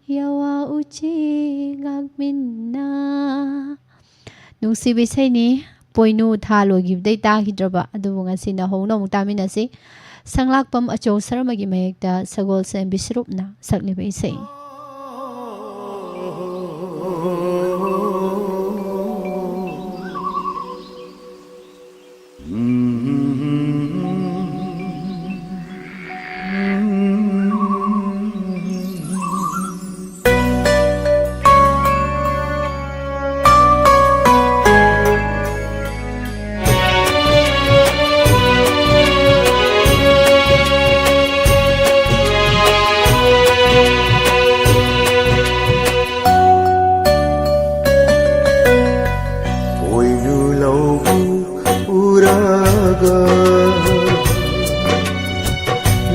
ꯌꯥꯋꯥ ꯎꯆꯦꯛ ꯉꯥꯛꯃꯤꯟꯅ꯫ ꯅꯨꯡꯁꯤꯕ ꯏꯁꯩꯅꯤ, ꯄꯣꯏꯅꯨ ꯊꯥ ꯂꯣꯏꯈꯤꯕꯗꯩ ꯇꯥꯈꯤꯗ꯭ꯔꯕ, ꯑꯗꯨꯕꯨ ꯉꯁꯤ ꯅꯧꯍꯧꯅ ꯑꯃꯨꯛ ꯇꯥꯃꯤꯟꯅꯁꯤ꯫ ꯁꯪꯂꯥꯛꯄꯝ ꯑꯆꯧ ꯁꯔꯃꯒꯤ ꯃꯌꯦꯛꯇ ꯁꯒꯣꯜꯁꯦꯝ ꯕꯤꯁ꯭ꯋꯔꯨꯞꯅ ꯁꯛꯂꯤꯕ ꯏꯁꯩꯅꯤ꯫ ꯄꯣꯏꯅꯨ ꯂꯧꯕꯨꯛ ꯎꯔꯒ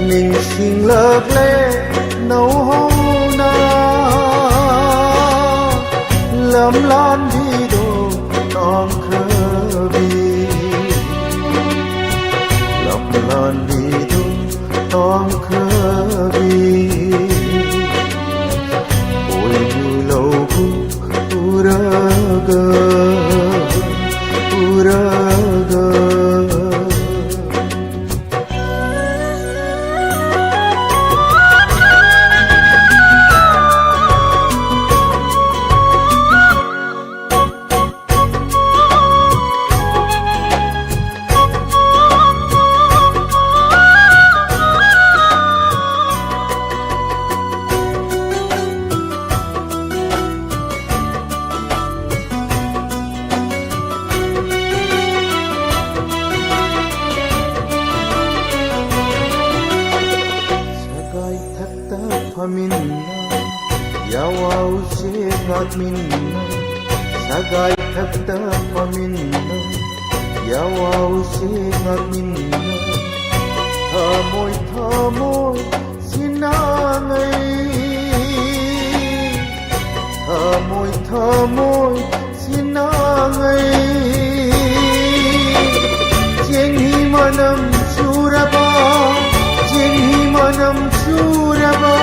ꯅꯤꯡꯁꯤꯡꯂꯛꯂꯦ ꯅꯧꯍꯧꯅ ꯂꯝꯂꯥꯟꯕꯤꯗꯣ ꯇꯥꯡꯈ꯭ꯔꯕꯤ, ꯂꯝꯂꯥꯟꯕꯤꯗꯣ ꯇꯥꯡꯈ꯭ꯔꯕꯤ꯫ ꯄꯣꯏꯅꯨ ꯂꯧꯕꯨꯛ ꯎꯔꯒ, ꯎꯔꯒ꯫ ꯁꯒꯥꯏ ꯊꯛꯇ ꯐꯝꯃꯤꯟꯅ, ꯌꯥꯋꯥ ꯎꯆꯦꯛ ꯉꯥꯛꯃꯤꯟꯅ, ꯁꯒꯥꯏ ꯊꯛꯇ ꯐꯝꯃꯤꯟꯅ, ꯌꯥꯋꯥ ꯎꯆꯦꯛ ꯉꯥꯛꯃꯤꯟꯅ, ꯊꯃꯣꯏ ꯊꯃꯣꯏ ꯁꯤꯟꯅꯉꯩ, ꯊꯃꯣꯏ ꯊꯃꯣꯏ ꯁꯤꯟꯅꯉꯩ꯫ ꯆꯦꯡꯍꯤ ꯃꯅꯝ ꯆꯨꯔꯕ, ꯆꯦꯡꯍꯤ ꯃꯅꯝ ꯆꯨꯔꯕ,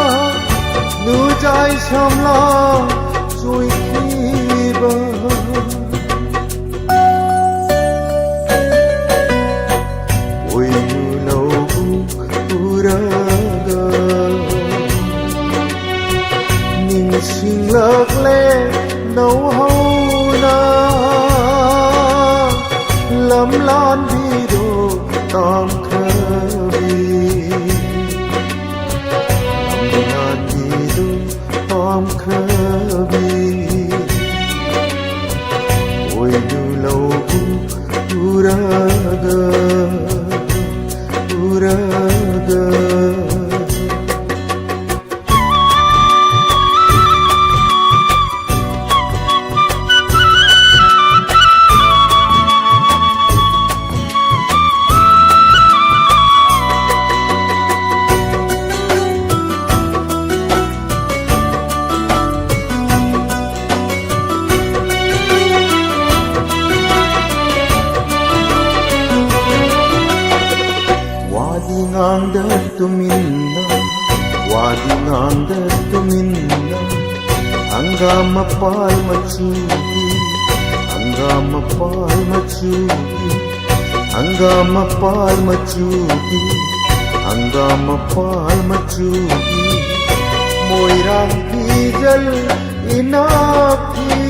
ꯅꯨꯖꯥꯏ ꯁꯝꯂꯥꯡ ꯆꯨꯏꯈꯤꯕ꯫ ꯄꯣꯏꯅꯨ ꯂꯧꯕꯨꯛ ꯎꯔꯒ ꯅꯤꯡꯁꯤꯡꯂꯛꯂꯦ ꯅꯧꯍꯧꯅ ꯂꯝꯂꯥꯟꯕꯤꯗꯣ ꯇꯥꯝꯈ꯭ꯔꯕꯤ, ꯂꯝꯂꯥꯟꯕꯤꯗꯣ ꯇꯥꯝꯈ꯭ꯔꯕꯤ, ꯄꯣꯏꯅꯨ ꯂꯧꯕꯨꯛ ꯎꯔꯒ, ꯎꯔꯒ꯫ ꯋꯥꯗꯤ ꯉꯥꯡꯗ ꯇꯨꯃꯤꯟꯅ, ꯋꯥꯗꯤ ꯉꯥꯡꯗ ꯇꯨꯃꯤꯟꯅ, ꯍꯪꯒꯥꯝ ꯃꯄꯥꯜ ꯃꯆꯨꯒꯤ, ꯍꯪꯒꯥꯝ ꯃꯄꯥꯜ ꯃꯆꯨꯒꯤ, ꯍꯪꯒꯥꯝ ꯃꯄꯥꯜ ꯃꯆꯨꯒꯤ, ꯍꯪꯒꯥꯝ ꯃꯄꯥꯜ ꯃꯆꯨꯒꯤ, ꯃꯣꯏꯔꯥꯡ ꯐꯤꯖꯜ ꯏꯅꯥꯛꯀꯤ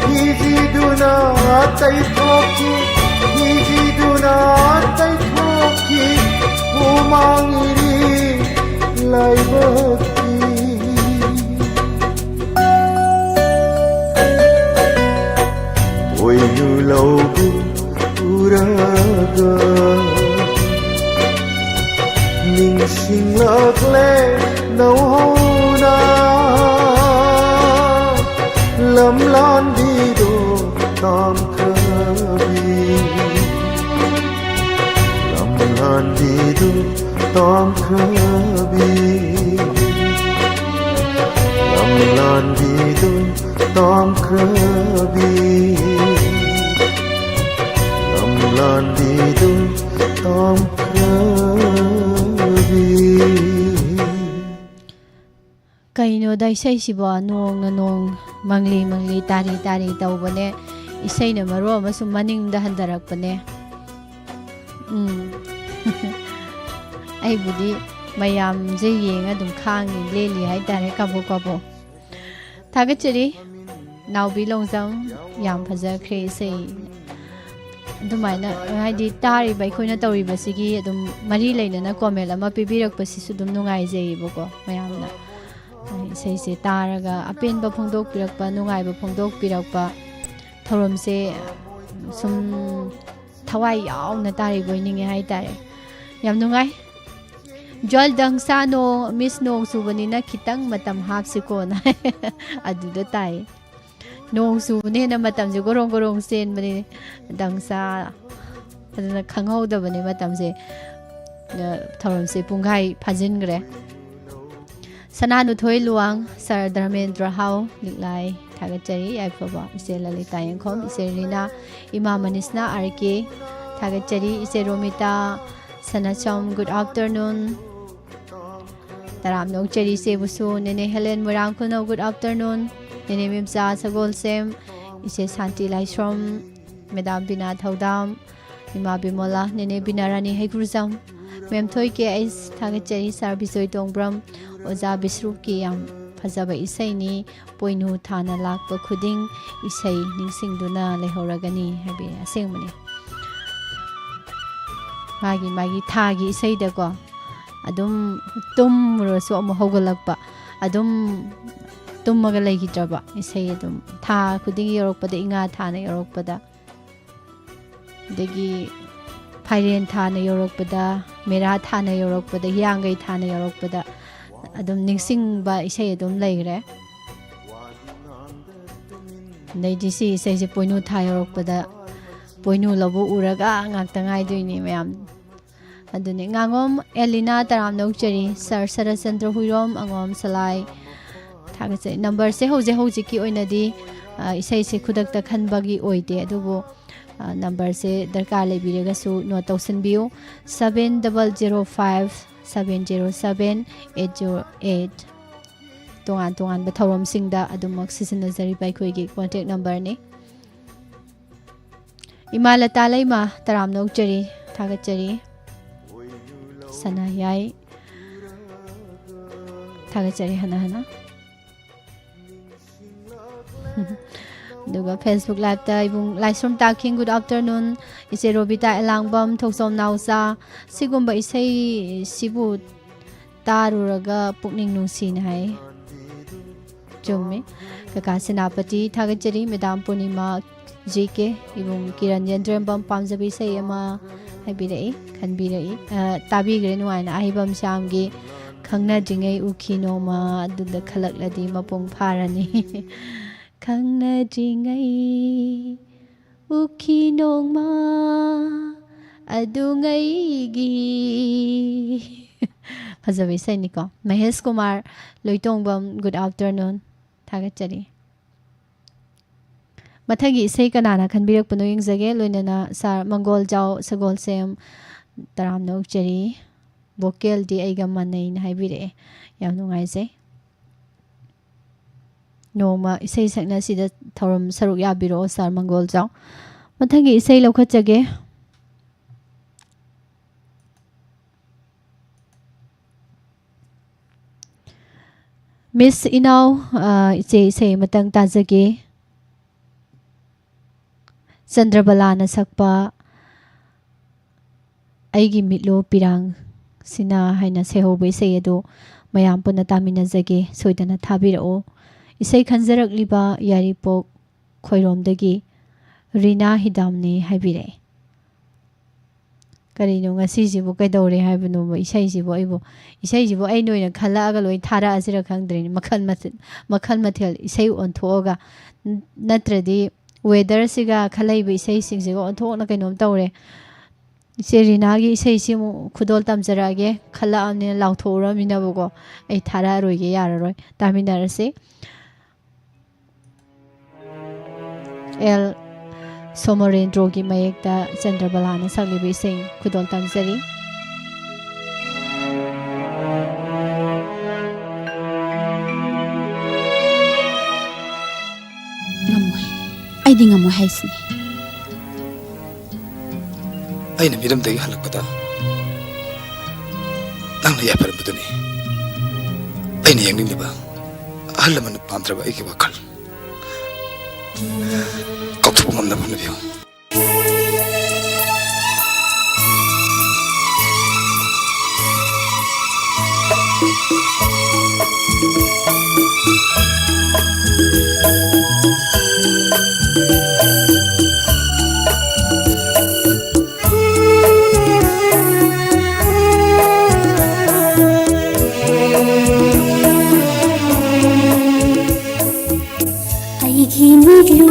ꯐꯤꯖꯤꯗꯨꯅ ꯇꯩꯊꯣꯛꯈꯤ, ꯐꯤꯖꯤꯗꯨꯅ ꯇꯩꯊꯣꯛꯈꯤ, ꯍꯨꯃꯥꯡ ꯏꯔꯤ ꯂꯥꯏꯕꯛꯀꯤ꯫ ꯄꯣꯏꯅꯨ ꯂꯧꯕꯨꯛ ꯎꯔꯒ ꯅꯤꯡꯁꯤꯡꯂꯛꯂꯦ ꯅꯧꯍꯧꯅ ꯂꯝꯂꯥꯟꯕꯤꯗꯣ ꯇꯥꯝꯈ꯭ꯔꯕꯤ, ꯂꯝꯂꯥꯟꯕꯤꯗꯣ ꯇꯥꯝꯈ꯭ꯔꯕꯤ, ꯂꯝꯂꯥꯟꯕꯤꯗꯣ ꯇꯥꯝꯈ꯭ꯔꯕꯤ, ꯂꯝꯂꯥꯟꯕꯤꯗꯣ ꯇꯥꯝꯈ꯭ꯔꯕꯤ꯫ ꯀꯩꯅꯣꯗ ꯏꯁꯩꯁꯤꯕꯣ, ꯅꯣꯡꯅ ꯅꯣꯡ ꯃꯪꯂꯤ ꯃꯪꯂꯤ ꯇꯥꯔꯤ ꯇꯥꯔꯤ ꯇꯧꯕꯅꯦ, ꯏꯁꯩꯅ ꯃꯔꯣꯜ ꯑꯃꯁꯨ ꯃꯅꯤꯡꯗ ꯍꯟꯊꯔꯛꯄꯅꯦ꯫ ꯎꯝ꯫ ꯑꯩꯕꯨꯗꯤ ꯃꯌꯥꯝꯁꯦ ꯌꯦꯡꯉ ꯑꯗꯨꯝ ꯈꯥꯡꯉꯤ, ꯂꯦꯜꯂꯤ ꯍꯥꯏꯇꯥꯔꯦ, ꯀꯥꯕꯣꯛ ꯀꯥꯕꯣꯛ꯫ ꯊꯥꯒꯠꯆꯔꯤ꯫ ꯅꯥꯎꯕꯤ ꯂꯣꯡꯖꯝ, ꯌꯥꯝ ꯐꯖꯈ꯭ꯔꯦ ꯏꯁꯩ꯫ ꯑꯗꯨꯃꯥꯏꯅ ꯍꯥꯏꯗꯤ ꯇꯥꯔꯤꯕ ꯑꯩꯈꯣꯏꯅ ꯇꯧꯔꯤꯕꯁꯤꯒꯤ ꯑꯗꯨꯝ ꯃꯔꯤ ꯂꯩꯅꯅ comment ꯑꯃ ꯄꯤꯕꯤꯔꯛꯄꯁꯤꯁꯨ ꯑꯗꯨꯝ ꯅꯨꯡꯉꯥꯏꯖꯩꯌꯦꯕꯀꯣ꯫ ꯃꯌꯥꯝꯅ ꯏꯁꯩꯁꯦ ꯇꯥꯔꯒ ꯑꯄꯦꯟꯕ ꯐꯣꯡꯗꯣꯛꯄꯤꯔꯛꯄ, ꯅꯨꯡꯉꯥꯏꯕ ꯐꯣꯡꯗꯣꯛꯄꯤꯔꯛꯄ, ꯊꯧꯔꯝꯁꯦ ꯁꯨꯝ ꯊꯋꯥꯏ ꯌꯥꯎꯅ ꯇꯥꯔꯤꯕꯣꯏ ꯅꯤꯡꯉꯦ ꯍꯥꯏꯇꯥꯔꯦ꯫ ꯌꯥꯝ ꯅꯨꯡꯉꯥꯏ꯫ ꯖꯣꯜ ꯗꯪꯁꯥ ꯅꯣꯡ, ꯃꯤꯁ ꯅꯣꯡ ꯆꯨꯕꯅꯤꯅ ꯈꯤꯇꯪ ꯃꯇꯝ ꯍꯥꯞꯁꯤꯀꯣꯅ ꯑꯗꯨꯗ ꯇꯥꯏ꯫ ꯅꯣꯡ ꯆꯨꯕꯅ ꯍꯦꯟꯅ ꯃꯇꯝꯁꯦ ꯒꯣꯔꯣꯡ ꯒꯣꯔꯣꯡ ꯆꯦꯟꯕꯅꯤ꯫ ꯗꯪꯁꯥ ꯑꯗꯨꯅ ꯈꯪꯍꯧꯗꯕꯅꯤ ꯃꯇꯝꯁꯦ꯫ ꯑ, ꯊꯧꯔꯝꯁꯦ ꯄꯨꯡꯈꯥꯏ ꯐꯥꯖꯤꯟꯈ꯭ꯔꯦ꯫ ꯁꯅꯥꯅꯨꯊꯣꯏ ꯂꯨꯋꯥꯡ, ꯁꯥꯔ ꯙꯔꯃꯦꯟꯗ꯭ꯔ ꯍꯥꯎ, ꯂꯤꯛꯂꯥꯏ, ꯊꯥꯒꯠꯆꯔꯤ꯫ ꯌꯥꯏꯐꯕ ꯏꯆꯦ ꯂꯂꯤꯇꯥ ꯌꯦꯡꯈꯣꯝ, ꯏꯆꯦ ꯔꯤꯅꯥ, ꯏꯃꯥ ꯃꯅꯤꯁꯅꯥ ꯑꯥꯔ ꯀꯦ, ꯊꯥꯒꯠꯆꯔꯤ꯫ ꯏꯆꯦ ꯔꯣꯃꯤꯇꯥ ꯁꯅꯥꯆꯝ, good afternoon꯫ ꯇꯔꯥꯝꯅ ꯑꯣꯛꯆꯔꯤ ꯏꯆꯦꯕꯨꯁꯨ꯫ ꯅꯦꯅꯦ ꯍꯦꯂꯦꯟ ꯃꯣꯏꯔꯥꯡ ꯈꯨꯅꯧ, good afternoon꯫ ꯅꯦꯅꯦ ꯃꯦꯝꯆꯥ ꯁꯒꯣꯜꯁꯦꯝ, ꯏꯆꯦ ꯁꯥꯟꯇꯤ ꯂꯥꯏꯁ꯭ꯔꯝ, ꯃꯦꯗꯥꯝ ꯕꯤꯅꯥ ꯊꯧꯗꯥꯝ, ꯏꯃꯥ ꯕꯤꯃꯣꯂꯥ, ꯅꯦꯅꯦ ꯕꯤꯅꯥꯔꯥꯅꯤ ꯍꯩꯀ꯭ꯔꯨꯖꯝ, ꯃꯦꯝꯊꯣꯏ ꯀꯦ ꯑꯩꯁ, ꯊꯥꯒꯠꯆꯔꯤ꯫ ꯁꯥꯔ ꯕꯤꯖꯣꯏ ꯇꯣꯡꯕ꯭ꯔꯝ, ꯑꯣꯖꯥ ꯕꯤꯁ꯭ꯔꯨꯞꯀꯤ ꯌꯥꯝ ꯐꯖꯕ ꯏꯁꯩꯅꯤ꯫ ꯄꯣꯏꯅꯨ ꯊꯥꯅ ꯂꯥꯛꯄ ꯈꯨꯗꯤꯡ ꯏꯁꯩ ꯅꯤꯡꯁꯤꯡꯗꯨꯅ ꯂꯩꯍꯧꯔꯒꯅꯤ ꯍꯥꯏꯕ ꯑꯁꯦꯡꯕꯅꯤ꯫ ꯃꯥꯒꯤ, ꯃꯥꯒꯤ ꯊꯥꯒꯤ ꯏꯁꯩꯗꯀꯣ ꯑꯗꯨꯝ ꯇꯨꯝꯃꯨꯔꯁꯨ ꯑꯃꯨꯛ ꯍꯧꯒꯠꯂꯛꯄ, ꯑꯗꯨꯝ ꯇꯨꯝꯃꯒ ꯂꯩꯈꯤꯗ꯭ꯔꯕ ꯏꯁꯩ ꯑꯗꯨꯝ ꯊꯥ ꯈꯨꯗꯤꯡꯒꯤ ꯌꯧꯔꯛꯄꯗ, ꯏꯉꯥ ꯊꯥꯅ ꯌꯧꯔꯛꯄꯗ, ꯑꯗꯒꯤ ꯐꯥꯏꯔꯦꯟ ꯊꯥꯅ ꯌꯧꯔꯛꯄꯗ, ꯃꯦꯔꯥ ꯊꯥꯅ ꯌꯧꯔꯛꯄꯗ, ꯍꯤꯌꯥꯡꯒꯩ ꯊꯥꯅ ꯌꯧꯔꯛꯄꯗ ꯑꯗꯨꯝ ꯅꯤꯡꯁꯤꯡꯕ ꯏꯁꯩ ꯑꯗꯨꯝ ꯂꯩꯈ꯭ꯔꯦ꯫ ꯑꯗꯩꯗꯤ ꯁꯤ ꯏꯁꯩꯁꯦ ꯄꯣꯏꯅꯨ ꯊꯥ ꯌꯧꯔꯛꯄꯗ ꯄꯣꯏꯅꯨ ꯂꯧꯕꯨꯛ ꯎꯔꯒ ꯉꯥꯛꯇ ꯉꯥꯏꯗꯣꯏꯅꯦ ꯃꯌꯥꯝ꯫ ꯑꯗꯨꯅꯦ, ꯉꯥꯉꯣꯝ ꯑꯦꯂꯤꯅꯥ ꯇꯔꯥꯝꯅ ꯑꯣꯛꯆꯔꯤ, ꯁꯥꯔ ꯁꯔꯠꯆꯟꯗ꯭ꯔ ꯍꯨꯏꯔꯣꯝ, ꯑꯉꯣꯝ ꯁꯂꯥꯏ, ꯊꯥꯒꯠꯆꯔꯤ꯫ ꯅꯝꯕꯔꯁꯦ ꯍꯧꯖꯤꯛ ꯍꯧꯖꯤꯛꯀꯤ ꯑꯣꯏꯅꯗꯤ, ꯑ, ꯏꯁꯩꯁꯦ ꯈꯨꯗꯛꯇ ꯈꯟꯕꯒꯤ ꯑꯣꯏꯗꯦ, ꯑꯗꯨꯕꯨ, ꯑ, ꯅꯝꯕꯔꯁꯦ ꯗꯔꯀꯥꯔ ꯂꯩꯕꯤꯔꯒꯁꯨ note ꯇꯧꯁꯤꯟꯕꯤꯌꯨ, seven double zero five seven zero seven eight zero eight꯫ ꯇꯣꯉꯥꯟ ꯇꯣꯉꯥꯟꯕ ꯊꯧꯔꯝꯁꯤꯡꯗ ꯑꯗꯨꯃꯛ ꯁꯤꯖꯤꯟꯅꯖꯔꯤꯕ ꯑꯩꯈꯣꯏꯒꯤ ꯀꯣꯟꯇꯦꯛ ꯅꯝꯕꯔꯅꯤ꯫ ꯏꯃꯥ ꯂꯇꯥ ꯂꯩꯃ ꯇꯔꯥꯝꯅ ꯑꯣꯛꯆꯔꯤ, ꯊꯥꯒꯠꯆꯔꯤ꯫ ꯁꯅꯥꯌꯥꯏ, ꯊꯥꯒꯠꯆꯔꯤ ꯍꯟꯅ ꯍꯟꯅ꯫ ꯑꯗꯨꯒ Facebook Liveꯇ ꯏꯕꯨꯡ ꯂꯥꯏꯁ꯭ꯔꯝ ꯇꯥꯈꯤꯡ, good afternoon꯫ ꯏꯆꯦ ꯔꯣꯕꯤꯇꯥ ꯑꯦꯂꯥꯡꯕꯝ, ꯊꯣꯛꯆꯣꯝ ꯅꯥꯎꯆꯥ, ꯁꯤꯒꯨꯝꯕ ꯏꯁꯩꯁꯤꯕꯨ ꯇꯥꯔꯨꯔꯒ ꯄꯨꯛꯅꯤꯡ ꯅꯨꯡꯁꯤꯅ ꯍꯥꯏ꯫ ꯆꯨꯝꯃꯤ꯫ ꯀꯀꯥ ꯁꯦꯅꯥꯄꯇꯤ ꯊꯥꯒꯠꯆꯔꯤ꯫ ꯃꯦꯗꯥꯝ ꯄꯨꯔꯅꯤꯃꯥ ꯖꯤ ꯀꯦ, ꯏꯕꯨꯡ ꯀꯤꯔꯟ ꯌꯦꯟꯗ꯭ꯔꯦꯝꯕꯝ ꯄꯥꯝꯖꯕ ꯏꯁꯩ ꯑꯃ ꯍꯥꯏꯕꯤꯔꯛꯏ, ꯈꯟꯕꯤꯔꯛꯏ꯫ ꯑ, ꯇꯥꯕꯤꯈ꯭ꯔꯦ ꯅꯨꯡꯉꯥꯏꯅ꯫ ꯑꯍꯩꯕꯝ ꯁ꯭ꯌꯥꯝꯒꯤ "ꯈꯪꯅꯗ꯭ꯔꯤꯉꯩ ꯎꯈꯤ ꯅꯣꯡꯃ", ꯑꯗꯨꯗ ꯈꯜꯂꯛꯂꯗꯤ ꯃꯄꯨꯡ ꯐꯥꯔꯅꯤ꯫ "ꯈꯪꯅꯗ꯭ꯔꯤꯉꯩ ꯎꯈꯤ ꯅꯣꯡꯃ ꯑꯗꯨꯉꯩꯒꯤ" ꯐꯖꯕ ꯏꯁꯩꯅꯤꯀꯣ꯫ ꯃꯍꯦꯁ ꯀꯨꯃꯥꯔ ꯂꯣꯏꯇꯣꯡꯕꯝ, good afternoon꯫ ꯊꯥꯒꯠꯆꯔꯤ꯫ ꯃꯊꯪꯒꯤ ꯏꯁꯩ ꯀꯅꯥꯅ ꯈꯟꯕꯤꯔꯛꯄꯅꯣ ꯌꯦꯡꯖꯒꯦ꯫ ꯂꯣꯏꯅꯅ ꯁꯥꯔ ꯃꯪꯒꯣꯜꯖꯥꯎ ꯁꯒꯣꯜꯁꯦꯝ, ꯇꯔꯥꯝꯅ ꯑꯣꯛꯆꯔꯤ꯫ ꯚꯣꯀꯦꯜꯗꯤ ꯑꯩꯒ ꯃꯥꯟꯅꯩꯅ ꯍꯥꯏꯕꯤꯔꯛꯑꯦ꯫ ꯌꯥꯝ ꯅꯨꯡꯉꯥꯏꯖꯩ꯫ ꯅꯣꯡꯃ ꯏꯁꯩ ꯁꯛꯅꯁꯤꯗ ꯊꯧꯔꯝ ꯁꯔꯨꯛ ꯌꯥꯕꯤꯔꯛꯑꯣ, ꯁꯥꯔ ꯃꯪꯒꯣꯜꯖꯥꯎ꯫ ꯃꯊꯪꯒꯤ ꯏꯁꯩ ꯂꯧꯈꯠꯆꯒꯦ꯫ ꯃꯤꯁ ꯏꯅꯥꯎ, ꯑ, ꯏꯆꯦ ꯏꯁꯩ ꯑꯃꯇꯪ ꯇꯥꯖꯒꯦ꯫ ꯆꯟꯗ꯭ꯔꯕꯂꯥꯅ ꯁꯛꯄ "ꯑꯩꯒꯤ ꯃꯤꯠꯂꯨ ꯄꯤꯔꯥꯡꯁꯤꯅ" ꯍꯥꯏꯅ ꯁꯩꯍꯧꯕ ꯏꯁꯩ ꯑꯗꯨ ꯃꯌꯥꯝ ꯄꯨꯟꯅ ꯇꯥꯃꯤꯟꯅꯖꯒꯦ꯫ ꯁꯣꯏꯗꯅ ꯊꯥꯕꯤꯔꯛꯎ꯫ ꯏꯁꯩ ꯈꯟꯖꯔꯛꯂꯤꯕ ꯌꯥꯏꯔꯤꯄꯣꯛ ꯈꯣꯏꯔꯣꯝꯗꯒꯤ ꯔꯤꯅꯥ ꯍꯤꯗꯥꯝꯅꯦ ꯍꯥꯏꯕꯤꯔꯛꯑꯦ꯫ ꯀꯔꯤꯅꯣ ꯉꯁꯤꯁꯤꯕꯨ ꯀꯩꯗꯧꯔꯦ ꯍꯥꯏꯕꯅꯣꯕ? ꯏꯁꯩꯁꯤꯕꯨ ꯑꯩꯕꯨ, ꯏꯁꯩꯁꯤꯕꯨ ꯑꯩꯅ ꯑꯣꯏꯅ ꯈꯜꯂꯛꯑꯒ ꯂꯣꯏ ꯊꯥꯔꯛꯑꯁꯤꯔ ꯈꯪꯗ꯭ꯔꯦꯅꯦ꯫ ꯃꯈꯜ ꯃꯊꯦꯜ, ꯃꯈꯜ ꯃꯊꯦꯜ ꯏꯁꯩ ꯑꯣꯟꯊꯣꯛꯑꯒ, ꯅ-, ꯅꯠꯇ꯭ꯔꯗꯤ weatherꯁꯤꯒ ꯈꯜꯂꯛꯏꯕ ꯏꯁꯩꯁꯤꯡꯁꯤꯒ ꯑꯣꯟꯊꯣꯛꯅ ꯀꯩꯅꯣꯝ ꯇꯧꯔꯦ꯫ ꯏꯆꯦ ꯔꯤꯅꯥꯒꯤ ꯏꯁꯩꯁꯤ ꯑꯃꯨꯛ ꯈꯨꯗꯣꯜ ꯇꯝꯖꯔꯛꯑꯒꯦ꯫ ꯈꯜꯂꯛꯑꯕꯅꯤꯅ, ꯂꯥꯎꯊꯣꯛꯎꯔꯃꯤꯅꯕꯀꯣ꯫ ꯑꯩ ꯊꯥꯔꯛꯑꯔꯣꯏꯒꯦ, ꯌꯥꯔꯔꯣꯏ꯫ ꯇꯥꯃꯤꯟꯅꯔꯁꯤ꯫ ꯑꯦꯜ ꯁꯣꯃꯣꯔꯦꯟꯗ꯭ꯔꯣꯒꯤ ꯃꯌꯦꯛꯇ ꯆꯟꯗ꯭ꯔꯕꯂꯥꯅ ꯁꯛꯂꯤꯕ ꯏꯁꯩ ꯈꯨꯗꯣꯜ ꯇꯝꯖꯔꯤ꯫ ꯉꯝꯃꯣꯏ꯫ ꯑꯩꯗꯤ ꯉꯝꯃꯣꯏ ꯍꯥꯏꯁꯤꯅꯤ꯫ ꯑꯩꯅ ꯃꯤꯔꯝꯗꯒꯤ ꯍꯜꯂꯛꯄꯗ ꯅꯪꯅ ꯌꯥꯏꯐꯔꯝꯕꯗꯨꯅꯤ ꯑꯩꯅ ꯌꯦꯡꯅꯤꯡꯂꯤꯕ꯫ ꯑꯍꯜ ꯂꯃꯟꯅ ꯄꯥꯝꯗ꯭ꯔꯕ ꯑꯩꯒꯤ ꯋꯥꯈꯜ꯫ ꯀꯥꯎꯊꯣꯛꯄ ꯉꯝꯅꯕ ꯍꯣꯠꯅꯕꯤꯌꯨ꯫ ꯑꯩꯒꯤ ꯃꯤꯠꯂꯨ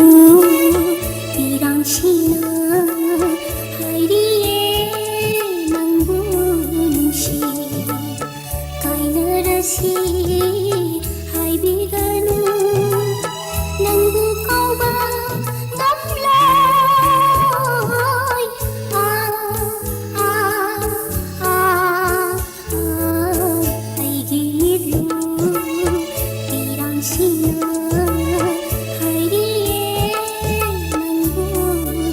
ꯄꯤꯔꯥꯡꯁꯤꯅ ꯍꯥꯏꯔꯤꯌꯦ ꯅꯪꯕꯨ ꯅꯨꯡꯁꯤ꯫ ꯀꯥꯏꯅꯔꯁꯤ ꯍꯥꯏꯕꯤꯒꯅꯨ, ꯅꯪꯕꯨ ꯀꯥꯎꯕ ꯉꯝꯂꯣꯏ꯫ ꯑꯥ, ꯑꯥ, ꯑꯥ꯫ ꯑꯩꯒꯤ ꯃꯤꯠꯂꯨ ꯄꯤꯔꯥꯡꯁꯤꯅ ꯍꯥꯏꯔꯤꯌꯦ ꯅꯪꯕꯨ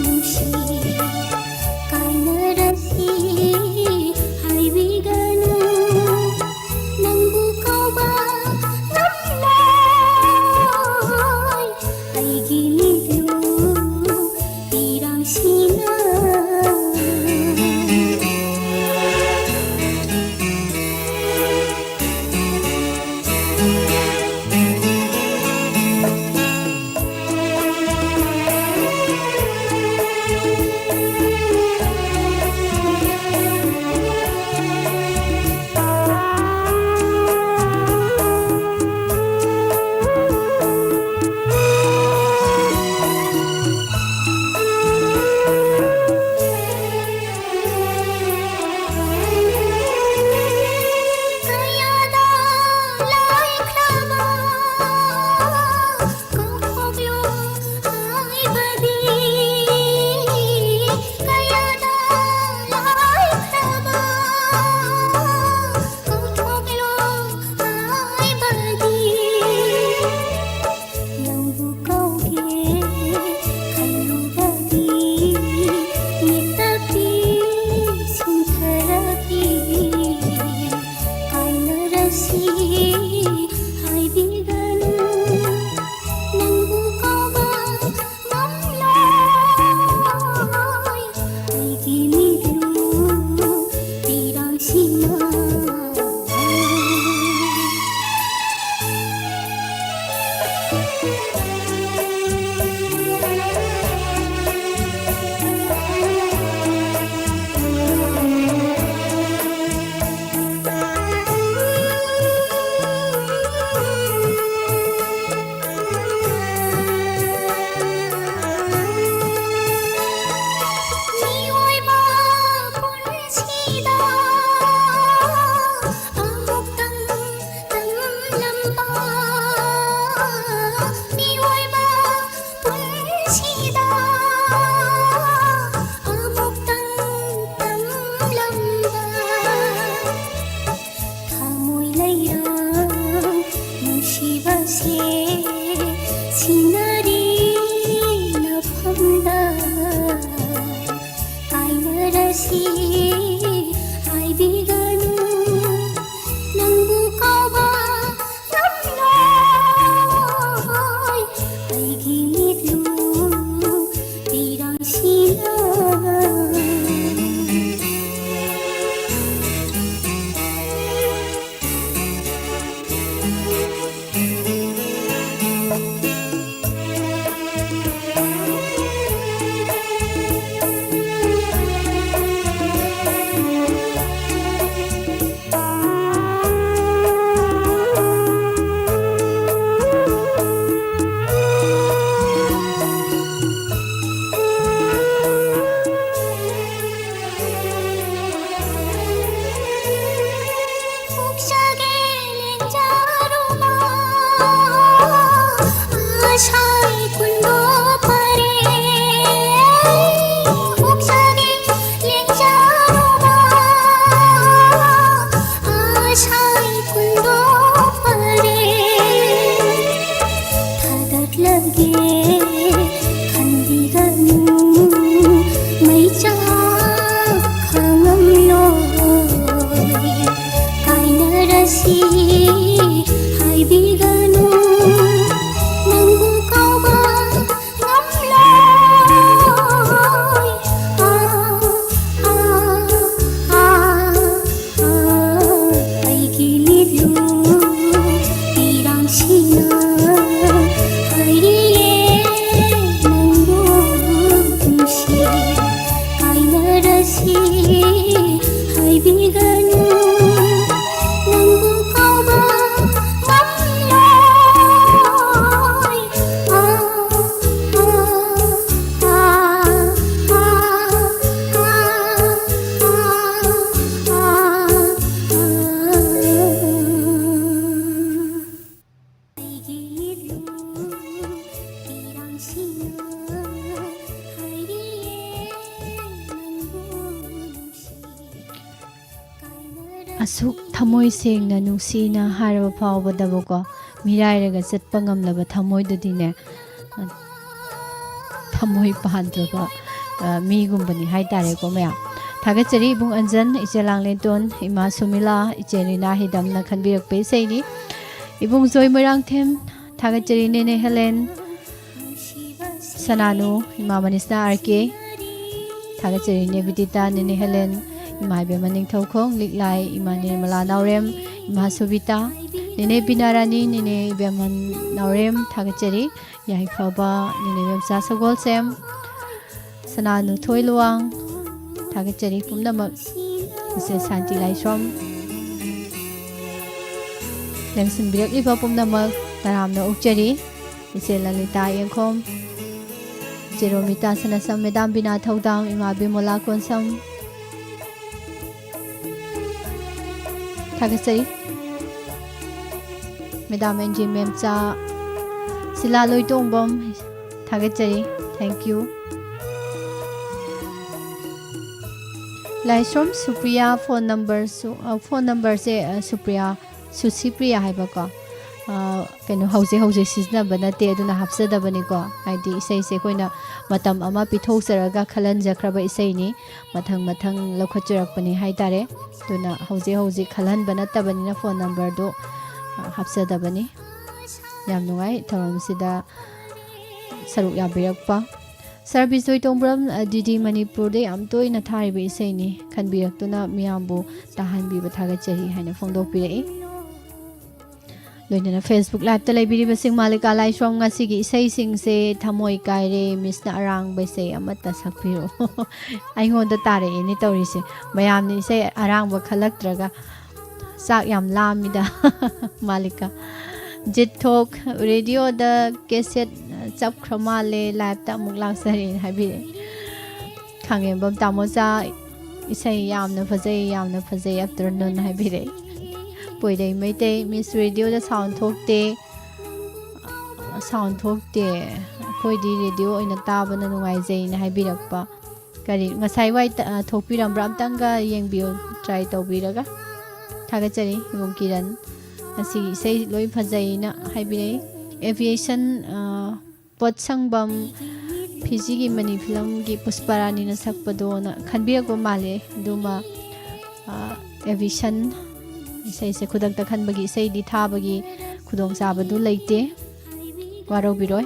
ꯅꯨꯡꯁꯤ꯫ ꯀꯥꯏꯅꯔꯁꯤ ꯍꯥꯏꯕꯤꯒꯅꯨ, ꯅꯪꯕꯨ ꯀꯥꯎꯕ ꯉꯝꯂꯣꯏ꯫ ꯑꯩꯒꯤ ꯃꯤꯠꯂꯨ ꯄꯤꯔꯥꯡꯁꯤꯅ꯫ ꯁꯤ ꯍꯥꯏꯕꯤꯒꯅꯨ, ꯅꯪꯕꯨ ꯀꯥꯎꯕ ꯉꯝꯂꯣꯏ ꯑꯩꯒꯤ ꯃꯤꯠꯂꯨ ꯄꯤꯔꯥꯡꯁꯤꯅ꯫ ꯍꯨꯛꯆꯒꯦ ꯂꯦꯡꯖꯔꯨꯕ ꯑꯁꯥꯏ ꯀꯨꯟꯗꯣ ꯐꯔꯦ꯫ ꯍꯨꯛꯆꯒꯦ ꯂꯦꯡꯖꯔꯨꯕ ꯑꯁꯥꯏ ꯀꯨꯟꯗꯣ ꯐꯔꯦ꯫ ꯊꯥꯒꯠꯂꯒꯦ ꯈꯟꯕꯤꯒꯅꯨ ꯃꯩꯆꯥꯛ ꯈꯥꯡꯉꯝꯂꯣꯏ꯫ ꯀꯥꯏꯅꯔꯁꯤ ꯍꯥꯏꯕꯤꯒꯅꯨ ꯅꯪꯕꯨ ꯀꯥꯎꯕ ꯉꯝꯂꯣꯏ꯫ ꯑꯥ, ꯑꯥ, ꯑꯥ, ꯑꯥ, ꯑꯩꯒꯤ ꯃꯤꯠꯂꯨ ꯄꯤꯔꯥꯡꯁꯤꯅ ꯍꯥꯏꯔꯤꯌꯦ ꯅꯪꯕꯨ ꯅꯨꯡꯁꯤ꯫ ꯀꯥꯏꯅꯔꯁꯤ ꯍꯥꯏꯕꯤꯒꯅꯨ ꯅꯪꯕꯨ ꯀꯥꯎꯕ ꯉꯝꯂꯣꯏ꯫ ꯑꯥ, ꯑꯥ, ꯑꯥ, ꯑꯥ, ꯑꯥ, ꯑꯥ, ꯑꯥ꯫ ꯑꯩꯒꯤ ꯃꯤꯠꯂꯨ ꯄꯤꯔꯥꯡꯁꯤꯅ ꯍꯥꯏꯔꯤꯌꯦ ꯅꯪꯕꯨ ꯅꯨꯡꯁꯤ꯫ ꯑꯁꯨꯛ ꯊꯃꯣꯏ ꯁꯦꯡꯅ ꯅꯨꯡꯁꯤꯅ ꯍꯥꯏꯔꯕ ꯐꯥꯎꯕꯗꯕꯀꯣ, ꯃꯤꯔꯥꯏꯔꯒ ꯆꯠꯄ ꯉꯝꯂꯕ ꯊꯃꯣꯏꯗꯨꯗꯤꯅꯦ, ꯊꯃꯣꯏ ꯄꯥꯟꯗ꯭ꯔꯕ, ꯑ, ꯃꯤꯒꯨꯝꯕꯅꯤ ꯍꯥꯏꯇꯥꯔꯦꯀꯣ ꯃꯌꯥꯝ꯫ ꯊꯥꯒꯠꯆꯔꯤ ꯏꯕꯨꯡ ꯑꯟꯖꯟ, ꯏꯆꯦ ꯂꯥꯡꯂꯦꯟꯇꯣꯟ, ꯏꯃꯥ ꯁꯨꯃꯤꯂꯥ, ꯏꯆꯦ ꯔꯤꯅꯥ ꯍꯤꯗꯝꯅ ꯈꯟꯕꯤꯔꯛꯄ ꯏꯁꯩꯅꯤ꯫ ꯏꯕꯨꯡ ꯖꯣꯏ ꯃꯣꯏꯔꯥꯡꯊꯦꯝ, ꯊꯥꯒꯠꯆꯔꯤ ꯅꯦꯅꯦ ꯍꯦꯂꯦꯟ, ꯁꯅꯥꯅꯨ, ꯏꯃꯥ ꯃꯅꯤꯁꯅꯥ ꯑꯥꯔ ꯀꯦ, ꯊꯥꯒꯠꯆꯔꯤ ꯅꯦ ꯕꯤꯗꯤꯇꯥ, ꯅꯦꯅꯦ ꯍꯦꯂꯦꯟ, ꯏꯃꯥ ꯏꯕꯦꯝꯃ ꯅꯤꯡꯊꯧꯈꯣꯡ, ꯂꯤꯛꯂꯥꯏ, ꯏꯃꯥ ꯅꯤꯔꯃꯂꯥ ꯅꯥꯎꯔꯦꯝ, ꯏꯃꯥ ꯁꯨꯕꯤꯇꯥ, ꯅꯦꯅꯦ ꯕꯤꯅꯥ ꯔꯥꯅꯤ, ꯅꯦꯅꯦ ꯏꯕꯦꯝꯃ ꯅꯥꯎꯔꯦꯝ, ꯊꯥꯒꯠꯆꯔꯤ꯫ ꯌꯥꯏꯐꯕ ꯅꯦꯅꯦ ꯏꯕꯦꯝꯆꯥ ꯁꯒꯣꯜꯁꯦꯝ, ꯁꯅꯥꯅꯨ ꯊꯣꯏ ꯂꯨꯋꯥꯡ, ꯊꯥꯒꯠꯆꯔꯤ ꯄꯨꯝꯅꯃꯛ꯫ ꯏꯆꯦ ꯁꯥꯟꯇꯤ ꯂꯥꯏꯁ꯭ꯔꯣꯝ, ꯂꯦꯡꯁꯤꯟꯕꯤꯔꯛꯂꯤꯕ ꯄꯨꯝꯅꯃꯛ ꯇꯔꯥꯝꯅ ꯑꯣꯛꯆꯔꯤ꯫ ꯏꯆꯦ ꯂꯂꯤꯇꯥ ꯌꯦꯡꯈꯣꯝ, ꯏꯆꯦ ꯔꯣꯃꯤꯇꯥ ꯁꯅꯥꯁꯝ, ꯃꯦꯗꯥꯝ ꯕꯤꯅꯥ ꯊꯧꯗꯥꯝ, ꯏꯃꯥ ꯕꯤꯃꯣꯂꯥ ꯀꯣꯟꯁꯝ, ꯊꯥꯒꯠꯆꯔꯤ꯫ ꯃꯦꯗꯥꯝ ꯑꯦꯟꯖꯤ ꯃꯦꯝꯆꯥ, ꯁꯤꯂꯥ ꯂꯣꯏꯇꯣꯡꯕꯝ, ꯊꯥꯒꯠꯆꯔꯤ꯫ Thank you꯫ ꯂꯥꯏꯁ꯭ꯔꯣꯝ ꯁꯨꯄ꯭ꯔꯤꯌꯥ ꯐꯣꯟ ꯅꯝꯕꯔꯁꯨ, ꯑ, ꯐꯣꯟ ꯅꯝꯕꯔꯁꯦ, ꯑ, ꯁꯨꯄ꯭ꯔꯤꯌꯥ, ꯁꯨꯁꯤꯄ꯭ꯔꯤꯌꯥ ꯍꯥꯏꯕꯀꯣ꯫ ꯑ, ꯀꯩꯅꯣ, ꯍꯧꯖꯤꯛ ꯍꯧꯖꯤꯛ ꯁꯤꯖꯤꯟꯅꯕ ꯅꯠꯇꯦ, ꯑꯗꯨꯅ ꯍꯥꯞꯆꯗꯕꯅꯤꯀꯣ꯫ ꯍꯥꯏꯗꯤ ꯏꯁꯩꯁꯦ ꯑꯩꯈꯣꯏꯅ ꯃꯇꯝ ꯑꯃ ꯄꯤꯊꯣꯛꯆꯔꯒ ꯈꯜꯍꯟꯖꯈ꯭ꯔꯕ ꯏꯁꯩꯅꯤ꯫ ꯃꯊꯪ ꯃꯊꯪ ꯂꯧꯈꯠꯆꯔꯛꯄꯅꯤ ꯍꯥꯏꯇꯥꯔꯦ꯫ ꯑꯗꯨꯅ ꯍꯧꯖꯤꯛ ꯍꯧꯖꯤꯛ ꯈꯜꯍꯟꯕ ꯅꯠꯇꯕꯅꯤꯅ ꯐꯣꯟ ꯅꯝꯕꯔꯗꯨ, ꯑ, ꯍꯥꯞꯆꯗꯕꯅꯤ꯫ ꯌꯥꯝ ꯅꯨꯡꯉꯥꯏ ꯊꯧꯔꯝꯁꯤꯗ ꯁꯔꯨꯛ ꯌꯥꯕꯤꯔꯛꯄ꯫ ꯁꯥꯔ ꯕꯤꯖꯣꯏ ꯇꯣꯡꯕ꯭ꯔꯝ, ꯑ, ꯗꯤ ꯗꯤ ꯃꯅꯤꯄꯨꯔꯗ ꯌꯥꯝ ꯇꯣꯏꯅ ꯊꯥꯔꯤꯕ ꯏꯁꯩꯅꯤ꯫ ꯈꯟꯕꯤꯔꯛꯇꯨꯅ ꯃꯤꯌꯥꯝꯕꯨ ꯇꯥꯍꯟꯕꯤꯕ ꯊꯥꯒꯠꯆꯔꯤ ꯍꯥꯏꯅ ꯐꯣꯡꯗꯣꯛꯄꯤꯔꯛꯏ꯫ ꯂꯣꯏꯅꯅ Facebook Liveꯇ ꯂꯩꯕꯤꯔꯤꯕꯁꯤꯡ, ꯃꯥꯂꯤꯀꯥ ꯂꯥꯏꯁ꯭ꯔꯣꯝ, ꯉꯁꯤꯒꯤ ꯏꯁꯩꯁꯤꯡꯁꯦ ꯊꯃꯣꯏ ꯀꯥꯏꯔꯦ, ꯃꯤꯁꯅ ꯑꯔꯥꯡꯕ ꯏꯁꯩ ꯑꯃꯠꯇ ꯁꯛꯄꯤꯔꯛꯑꯣ꯫ ꯑꯩꯉꯣꯟꯗ ꯇꯥꯔꯛꯑꯦꯅꯦ ꯇꯧꯔꯤꯁꯦ, ꯃꯌꯥꯝꯅ ꯏꯁꯩ ꯑꯔꯥꯡꯕ ꯈꯜꯂꯛꯇ꯭ꯔꯒ꯫ ꯆꯥꯛ ꯌꯥꯝ ꯂꯥꯝꯃꯤꯗ꯫ ꯃꯥꯂꯤꯀꯥ꯫ ꯖꯤꯠꯊꯣꯛ, "ꯔꯦꯗꯤꯑꯣꯗ ꯀꯦꯁꯦꯠ ꯆꯞꯈ꯭ꯔ ꯃꯥꯜꯂꯦ, ꯂꯥꯏꯞꯇ ꯑꯃꯨꯛ ꯂꯥꯛꯆꯔꯦꯅ" ꯍꯥꯏꯕꯤꯔꯛꯑꯦ꯫ ꯈꯥꯡꯉꯦꯝꯕꯝ ꯇꯥꯃꯣꯆꯥ, "ꯏꯁꯩ ꯌꯥꯝꯅ ꯐꯖꯩ, ꯌꯥꯝꯅ ꯐꯖꯩ, afternoon" ꯍꯥꯏꯕꯤꯔꯛꯑꯦ꯫ ꯄꯣꯏꯔꯩ ꯃꯩꯇꯩ, "ꯃꯤꯁ, ꯔꯦꯗꯤꯑꯣꯗ ꯁꯥꯎꯟ ꯊꯣꯛꯇꯦ, ꯁꯥꯎꯟ ꯊꯣꯛꯇꯦ, ꯑꯩꯈꯣꯏꯗꯤ ꯔꯦꯗꯤꯑꯣ ꯑꯣꯏꯅ ꯇꯥꯕꯅ ꯅꯨꯡꯉꯥꯏꯖꯩꯅ" ꯍꯥꯏꯕꯤꯔꯛꯄ꯫ ꯀꯔꯤ, ꯉꯁꯥꯏ ꯋꯥꯏ ꯇ-, ꯑ, ꯊꯣꯛꯄꯤꯔꯝꯕ꯭ꯔꯥ? ꯑꯝꯇꯪꯒ ꯌꯦꯡꯕꯤꯌꯨ, try ꯇꯧꯕꯤꯔꯒ꯫ ꯊꯥꯒꯠꯆꯔꯤ, ꯏꯕꯨꯡ ꯀꯤꯔꯟ꯫ ꯉꯁꯤꯒꯤ ꯏꯁꯩ ꯂꯣꯏ ꯐꯖꯩꯅ ꯍꯥꯏꯕꯤꯔꯛꯏ꯫ Aviation, ꯑ, ꯄꯣꯠꯁꯪꯕꯝ, ꯐꯤꯖꯤꯒꯤ ꯃꯅꯤ ꯐꯤꯂꯝꯒꯤ ꯄꯨꯁꯄꯥꯔꯥꯅꯤꯅ ꯁꯛꯄꯗꯣꯅ ꯈꯟꯕꯤꯔꯛꯄ ꯃꯥꯜꯂꯦ꯫ ꯑꯗꯨꯃ, ꯑ, ꯑꯦꯚꯤꯁꯟ ꯏꯁꯩꯁꯦ ꯈꯨꯗꯛꯇ ꯈꯟꯕꯒꯤ ꯏꯁꯩꯗꯤ ꯊꯥꯕꯒꯤ ꯈꯨꯗꯣꯡꯆꯥꯕꯗꯨ ꯂꯩꯇꯦ꯫ ꯋꯥꯔꯧꯕꯤꯔꯣꯏ꯫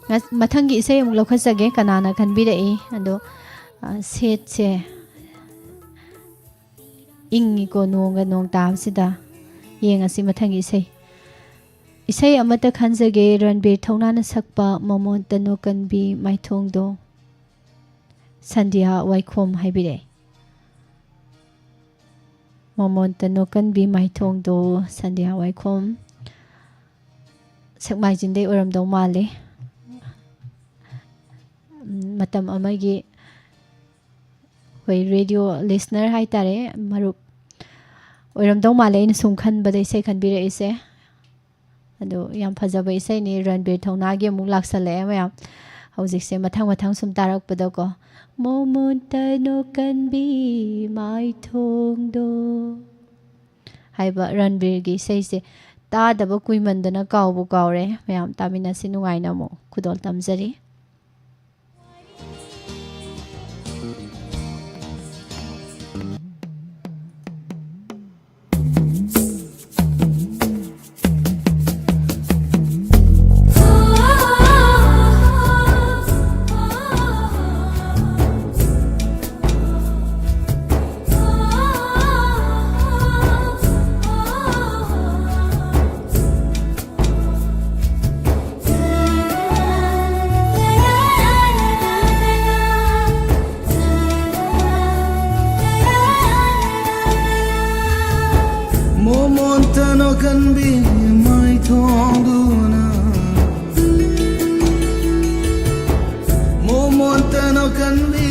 ꯉ-, ꯃꯊꯪꯒꯤ ꯏꯁꯩ ꯑꯃꯨꯛ ꯂꯧꯈꯠꯆꯒꯦ꯫ ꯀꯅꯥꯅ ꯈꯟꯕꯤꯔꯛꯏ? ꯑꯗꯣ, ꯑ, ꯁꯦꯠꯁꯦ ꯏꯪꯉꯤꯀꯣ, ꯅꯣꯡꯒ ꯅꯣꯡ ꯇꯥꯕꯁꯤꯗ꯫ ꯌꯦꯡꯉꯁꯤ ꯃꯊꯪꯒꯤ ꯏꯁꯩ꯫ ꯏꯁꯩ ꯑꯃꯠꯇ ꯈꯟꯖꯒꯦ, ꯔꯟꯕꯤꯔ ꯊꯧꯅꯥꯅ ꯁꯛꯄ ꯃꯃꯣꯟꯇ ꯅꯣꯀꯟꯕꯤ ꯃꯥꯏꯊꯣꯡꯗꯣ꯫ ꯁꯟꯙ꯭ꯌꯥ ꯋꯥꯏꯈꯣꯝ ꯍꯥꯏꯕꯤꯔꯛꯑꯦ꯫ ꯃꯃꯣꯟꯇ ꯅꯣꯀꯟꯕꯤ ꯃꯥꯏꯊꯣꯡꯗꯣ, ꯁꯟꯙ꯭ꯌꯥ ꯋꯥꯏꯈꯣꯝ꯫ ꯁꯦꯛꯃꯥꯏꯖꯤꯡꯗꯩ ꯑꯣꯏꯔꯝꯗꯧ ꯃꯥꯜꯂꯦ꯫ ꯎꯝ, ꯃꯇꯝ ꯑꯃꯒꯤ ꯑꯩꯈꯣꯏ ꯔꯦꯗꯤꯑꯣ ꯂꯤꯁꯅꯔ ꯍꯥꯏꯇꯥꯔꯦ, ꯃꯔꯨꯞ ꯑꯣꯏꯔꯝꯗꯧ ꯃꯥꯜꯂꯦ, ꯑꯩꯅ ꯁꯨꯝ ꯈꯟꯕꯗ ꯏꯁꯩ ꯈꯟꯕꯤꯔꯛꯏꯁꯦ꯫ ꯑꯗꯣ ꯌꯥꯝ ꯐꯖꯕ ꯏꯁꯩꯅꯤ꯫ ꯔꯟꯕꯤꯔ ꯊꯧꯅꯥꯒꯤ ꯑꯃꯨꯛ ꯂꯥꯛꯁꯜꯂꯛꯑꯦ ꯃꯌꯥꯝ꯫ ꯍꯧꯖꯤꯛꯁꯦ ꯃꯊꯪ ꯃꯊꯪ ꯁꯨꯝ ꯇꯥꯔꯛꯄꯗꯀꯣ, "ꯃꯣꯃꯣꯟꯇ ꯅꯣꯀꯟꯕꯤ ꯃꯥꯏꯊꯣꯡꯗꯣ" ꯍꯥꯏꯕ ꯔꯟꯕꯤꯔꯒꯤ ꯏꯁꯩꯁꯦ ꯇꯥꯗꯕ ꯀꯨꯏꯃꯟꯗꯅ ꯀꯥꯎꯕꯨ ꯀꯥꯎꯔꯦ꯫ ꯃꯌꯥꯝ ꯇꯥꯃꯤꯟꯅꯁꯤ ꯅꯨꯡꯉꯥꯏꯅ ꯑꯃꯨꯛ꯫ ꯈꯨꯗꯣꯜ ꯇꯝꯖꯔꯤ꯫ ꯃꯣꯃꯣꯟꯇ ꯅꯣꯀꯟꯕꯤ ꯃꯥꯏꯊꯣꯡꯗꯨꯅ, ꯃꯣꯃꯣꯟꯇ ꯅꯣꯀꯟꯕꯤ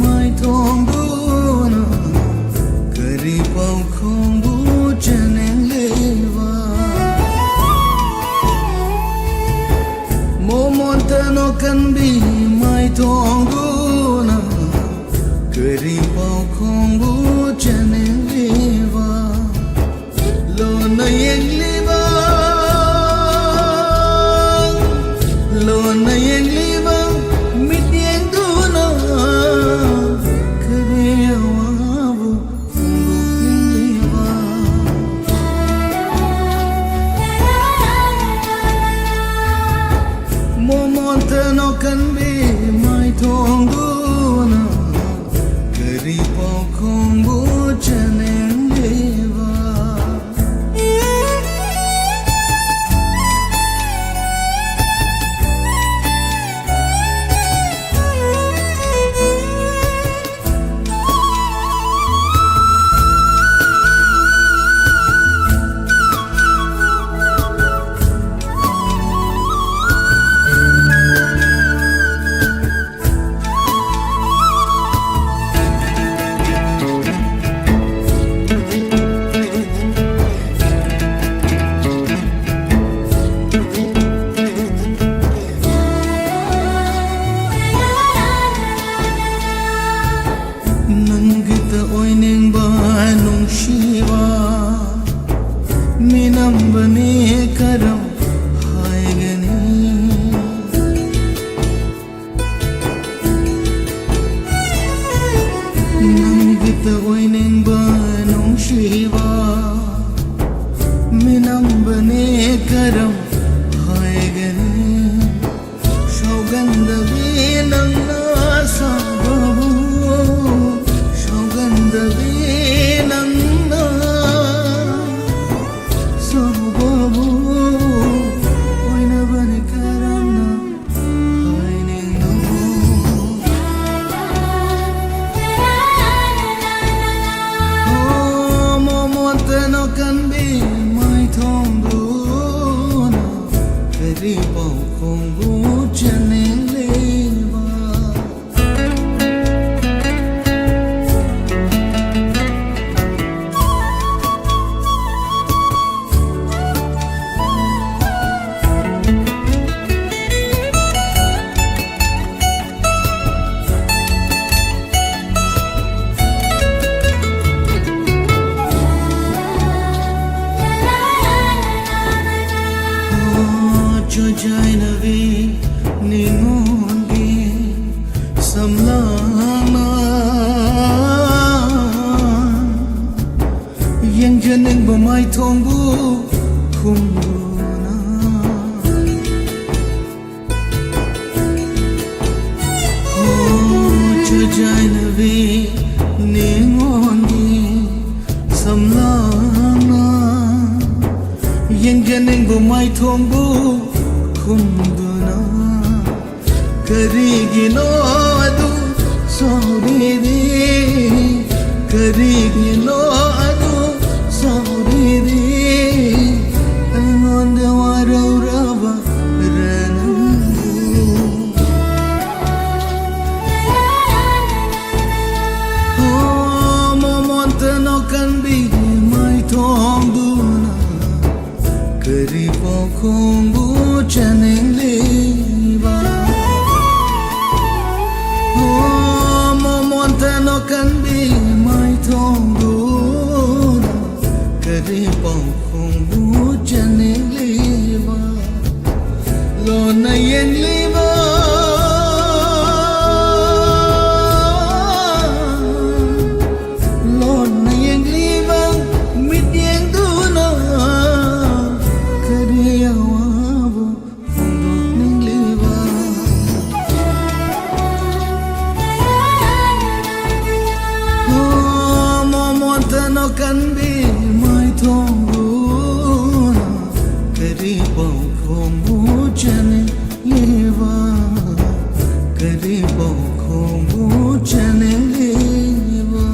ꯃꯥꯏꯊꯣꯡꯗꯨꯅ, ꯀꯔꯤ ꯄꯥꯎꯈꯣꯡꯕꯨ ꯆꯅꯤꯡꯂꯤꯕ? ꯃꯣꯃꯣꯟꯇ ꯅꯣꯀꯟꯕꯤ ꯃꯥꯏꯊꯣꯡꯗꯨꯅ, ꯀꯔꯤ ꯄꯥꯎꯈꯣꯡꯕꯨ ꯆꯅꯤꯡꯂꯤꯕ? ꯂꯣꯟꯅ ꯌꯦꯡꯂꯤꯕ, ꯂꯣꯟꯅ ꯑꯣꯏꯅꯤꯡꯕ ꯅꯨꯡꯁꯤꯕ ꯃꯤꯅꯝꯕꯅꯦ ꯀꯔꯝ ꯍꯥꯏꯒꯅꯤ? ꯁꯧꯒꯟꯗꯕꯤ ꯅꯪꯅ ꯁꯥꯕꯕꯨ, ꯁꯧꯒꯟꯗꯕꯤ ꯅꯪꯅ ꯁꯥꯕꯕꯨ ꯑꯣꯏꯅꯕꯅꯤ ꯀꯔꯝꯅ ꯍꯥꯏꯅꯤꯡꯕꯕꯨ? ꯑꯣ, ꯃꯣꯃꯣꯟꯇꯅꯣ ꯀꯟꯕꯤ ꯃꯥꯏꯊꯣꯡꯗꯨꯅ ꯀꯔꯤ ꯄꯥꯎꯈꯣꯡꯕꯨ ꯆꯅꯤꯡꯂꯤꯕ? ꯆꯨꯖꯥꯏꯅꯕꯤ ꯅꯤꯉꯣꯟꯒꯤ ꯁꯝꯂꯥꯡꯅ ꯌꯦꯡꯖꯅꯤꯡꯕ ꯃꯥꯏꯊꯣꯡꯕꯨ ꯈꯨꯝꯗꯨꯅ꯫ ꯑꯣ, ꯆꯨꯖꯥꯏꯅꯕꯤ ꯅꯤꯉꯣꯟꯒꯤ ꯁꯝꯂꯥꯡꯅ ꯌꯦꯡꯖꯅꯤꯡꯕ ꯃꯥꯏꯊꯣꯡꯕꯨ ꯈꯨꯝꯗꯨꯅ꯫ ꯀꯔꯤꯒꯤꯅꯣ ꯑꯗꯨ ꯁꯥꯎꯔꯤꯔꯤ? ꯀꯔꯤꯒꯤꯅꯣ ꯑꯗꯨ ꯁꯥꯎꯔꯤꯔꯤ? ꯑꯩꯉꯣꯟꯗ ꯋꯥꯔꯧꯔꯕ ꯔꯅꯪꯕꯨ? ꯑꯣ, ꯃꯃꯣꯟꯇꯅꯣ ꯀꯟꯕꯤꯒꯤ ꯃꯥꯏꯊꯣꯡꯗꯨꯅ ꯀꯔꯤ ꯄꯥꯎꯈꯣꯡꯕꯨ ꯆꯅꯤꯡꯂꯤꯕ? ꯑꯣ, ꯃꯃꯣꯟꯇꯅꯣ ꯀꯟꯕꯤ ꯃꯥꯏꯊꯣꯡꯗꯨꯅ ꯀꯔꯤ ꯄꯥꯎꯈꯣꯡꯕꯨ ꯆꯅꯤꯡꯂꯤꯕ? ꯂꯣꯟꯅ ꯌꯦꯡꯂꯤꯕ ꯆꯟꯕꯤ ꯃꯥꯏꯊꯣꯡꯗꯨꯅ ꯀꯔꯤ ꯄꯥꯎꯈꯣꯡꯕꯨ ꯆꯦꯟꯂꯤꯕ? ꯀꯔꯤ ꯄꯥꯎꯈꯣꯡꯕꯨ ꯆꯦꯟꯂꯤꯕ?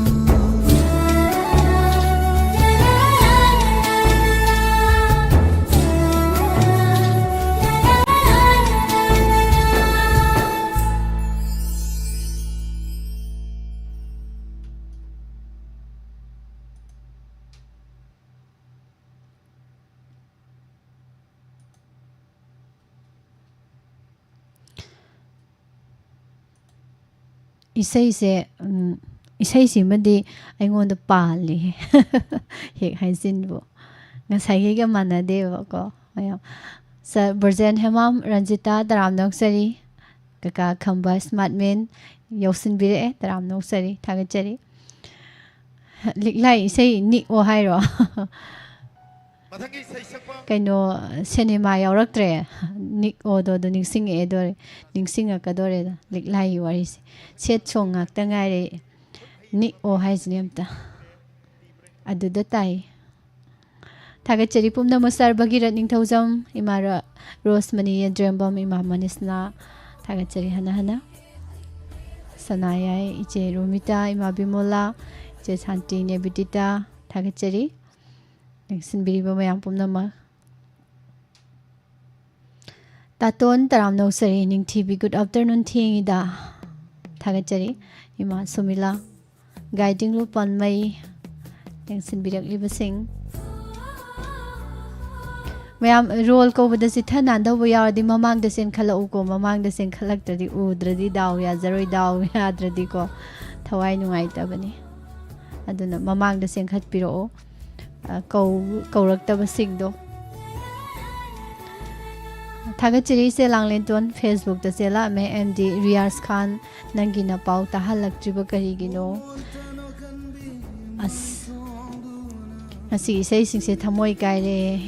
ꯏꯁꯩꯁꯦ, ꯎꯝ, ꯏꯁꯩꯁꯤꯃꯗꯤ ꯑꯩꯉꯣꯟꯗ ꯄꯥꯜꯂꯤ꯫ ꯍꯦꯛ ꯍꯥꯏꯖꯤꯟꯕꯨ꯫ ꯉꯁꯥꯏꯒꯤꯒ ꯃꯥꯟꯅꯗꯦꯕꯀꯣ꯫ ꯃꯌꯥꯝ꯫ ꯁ-, ꯕ꯭ꯔꯖꯦꯟ ꯍꯦꯃꯥꯝ ꯔꯟꯖꯤꯇꯥ ꯇꯔꯥꯝꯅ ꯑꯣꯛꯆꯔꯤ꯫ ꯀꯀꯥ ꯈꯝꯕ ꯁ꯭ꯃꯥꯔꯠ ꯃꯦꯟ ꯌꯧꯁꯤꯟꯕꯤꯔꯛꯑꯦ꯫ ꯇꯔꯥꯝꯅ ꯑꯣꯛꯆꯔꯤ꯫ ꯊꯥꯒꯠꯆꯔꯤ꯫ ꯂꯤꯛꯂꯥꯏ ꯏꯁꯩ ꯅꯤꯛꯑꯣ ꯍꯥꯏꯔꯣ? ꯃꯊꯪꯒꯤ ꯏꯁꯩ ꯁꯛꯄ ꯀꯩꯅꯣ, ꯁꯤꯅꯦꯃꯥ ꯌꯥꯎꯔꯛꯇ꯭ꯔꯦ꯫ ꯅꯤꯛꯑꯣꯗꯣ ꯑꯗꯨ ꯅꯤꯡꯁꯤꯡꯉꯛꯑꯦ ꯗꯣꯔꯦ-, ꯅꯤꯡꯁꯤꯡꯉꯛꯀꯗꯣꯔꯦꯗ ꯂꯤꯛꯂꯥꯏꯒꯤ ꯋꯥꯔꯤꯁꯦ꯫ ꯁꯦꯠ ꯁꯣꯡ ꯉꯥꯛꯇ ꯉꯥꯏꯔꯦ꯫ ꯅꯤꯛꯑꯣ ꯍꯥꯏꯁꯤꯅꯦ ꯑꯝꯇ꯫ ꯑꯗꯨꯗ ꯇꯥꯏ꯫ ꯊꯥꯒꯠꯆꯔꯤ ꯄꯨꯝꯅꯃꯛ ꯁꯥꯔ ꯚꯒꯤꯔꯠ ꯅꯤꯡꯊꯧꯖꯝ, ꯏꯃꯥ ꯔ-, ꯔꯣꯁꯃꯅꯤ ꯌꯦꯟꯗ꯭ꯔꯦꯝꯕꯝ, ꯏꯃꯥ ꯃꯅꯤꯁꯅꯥ꯫ ꯊꯥꯒꯠꯆꯔꯤ ꯍꯟꯅ ꯍꯟꯅ꯫ ꯁꯅꯥꯌꯥꯏ, ꯏꯆꯦ ꯔꯣꯃꯤꯇꯥ, ꯏꯃꯥ ꯕꯤꯃꯣꯂꯥ, ꯏꯆꯦ ꯁꯥꯟꯇꯤ, ꯏꯅꯦ ꯕꯤꯗꯤꯇꯥ꯫ ꯊꯥꯒꯠꯆꯔꯤ꯫ ꯌꯦꯡꯁꯤꯟꯕꯤꯔꯤꯕ ꯃꯌꯥꯝ ꯄꯨꯝꯅꯃꯛ꯫ ꯇꯥꯇꯣꯟ ꯇꯔꯥꯝꯅ ꯑꯣꯛꯆꯔꯤ꯫ ꯅꯤꯡꯊꯤꯕꯤ, good afternoon ꯊꯦꯡꯉꯤꯗ꯫ ꯊꯥꯒꯠꯆꯔꯤ꯫ ꯏꯃꯥ ꯁꯨꯃꯤꯂꯥ, ꯒꯥꯏꯗꯤꯡ ꯂꯨꯄꯥꯟꯃꯩ, ꯌꯦꯡꯁꯤꯟꯕꯤꯔꯛꯂꯤꯕꯁꯤꯡ꯫ ꯃꯌꯥꯝ, ꯔꯣꯜ ꯀꯧꯕꯗ ꯆꯤꯠꯊ ꯅꯥꯟꯗꯧꯕ ꯌꯥꯎꯔꯗꯤ ꯃꯃꯥꯡꯗ ꯆꯦꯟꯈꯠꯂꯛꯎꯀꯣ, ꯃꯃꯥꯡꯗ ꯆꯦꯟꯈꯠꯂꯛꯇ꯭ꯔꯗꯤ ꯎꯗ꯭ꯔꯗꯤ ꯗꯥꯎ ꯌꯥꯖꯔꯣꯏ, ꯗꯥꯎ ꯌꯥꯗ꯭ꯔꯗꯤꯀꯣ ꯊꯋꯥꯏ ꯅꯨꯡꯉꯥꯏꯇꯕꯅꯤ꯫ ꯑꯗꯨꯅ ꯃꯃꯥꯡꯗ ꯆꯦꯟꯈꯠꯄꯤꯔꯛꯑꯣ, ꯑ, ꯀꯧ-, ꯀꯧꯔꯛꯇꯕꯁꯤꯡꯗꯣ꯫ ꯊꯥꯒꯠꯆꯔꯤ ꯏꯆꯦ ꯂꯥꯡꯂꯦꯟꯇꯣꯟ, Facebook-ꯇ ꯆꯦꯜꯂꯛꯑꯝꯃꯦ꯫ ꯑꯦꯝ ꯗꯤ ꯔꯤꯌꯥꯖ ꯈꯥꯟ, ꯅꯪꯒꯤ ꯅꯄꯥꯎ ꯇꯥꯍꯜꯂꯛꯇ꯭ꯔꯤꯕ ꯀꯔꯤꯒꯤꯅꯣ? ꯑꯁ, ꯉꯁꯤ ꯏꯁꯩꯁꯤꯡꯁꯦ ꯊꯃꯣꯏ ꯀꯥꯏꯔꯦ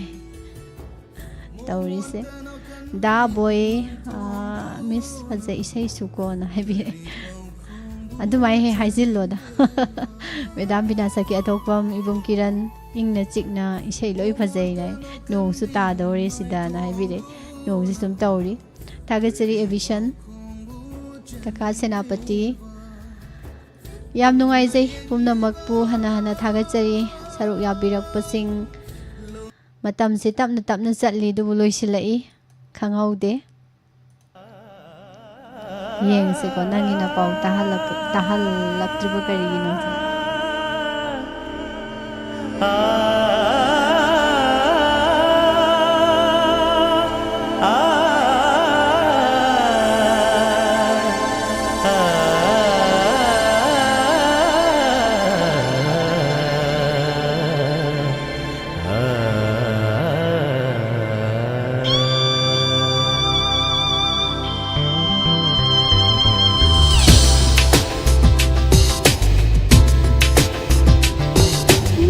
ꯇꯧꯔꯤꯁꯦ꯫ ꯗꯥ ꯕꯣꯏ, ꯑ, ꯃꯤꯁ ꯐꯖꯩ ꯏꯁꯩꯁꯨ ꯀꯣꯅ ꯍꯥꯏꯕꯤꯔꯛꯑꯦ꯫ ꯑꯗꯨꯃꯥꯏꯅ ꯍꯦꯛ ꯍꯥꯏꯖꯤꯜꯂꯣꯗ꯫ ꯃꯦꯗꯥꯝ ꯕꯤꯅꯥꯁꯀꯤ ꯑꯊꯣꯛꯄꯝ, ꯏꯕꯨꯡ ꯀꯤꯔꯟ, ꯏꯪꯅ ꯆꯤꯛꯅ ꯏꯁꯩ ꯂꯣꯏ ꯐꯖꯩꯅ, ꯅꯣꯡꯁꯨ ꯇꯥꯗꯧꯔꯦ ꯁꯤꯗꯅ ꯍꯥꯏꯕꯤꯔꯦ꯫ ꯅꯣꯡꯁꯤ ꯁꯨꯝ ꯇꯧꯔꯤ꯫ ꯊꯥꯒꯠꯆꯔꯤ ꯑꯦꯕꯤꯁꯟ, ꯀꯀꯥ ꯁꯦꯅꯥꯄꯇꯤ꯫ ꯌꯥꯝ ꯅꯨꯡꯉꯥꯏꯖꯩ꯫ ꯄꯨꯝꯅꯃꯛꯄꯨ ꯍꯟꯅ ꯍꯟꯅ ꯊꯥꯒꯠꯆꯔꯤ꯫ ꯁꯔꯨꯛ ꯌꯥꯕꯤꯔꯛꯄꯁꯤꯡ꯫ ꯃꯇꯝꯁꯦ ꯇꯞꯅ ꯇꯞꯅ ꯆꯠꯂꯤ, ꯑꯗꯨꯕꯨ ꯂꯣꯏꯁꯤꯜꯂꯛꯏ, ꯈꯪꯍꯧꯗꯦ꯫ ꯌꯦꯡꯁꯤꯀꯣ, ꯅꯪꯒꯤ ꯅꯄꯥꯎ ꯇꯥꯍꯜꯂꯛ-, ꯇꯥꯍꯜꯂꯛꯇ꯭ꯔꯤꯕ ꯀꯔꯤꯒꯤꯅꯣ?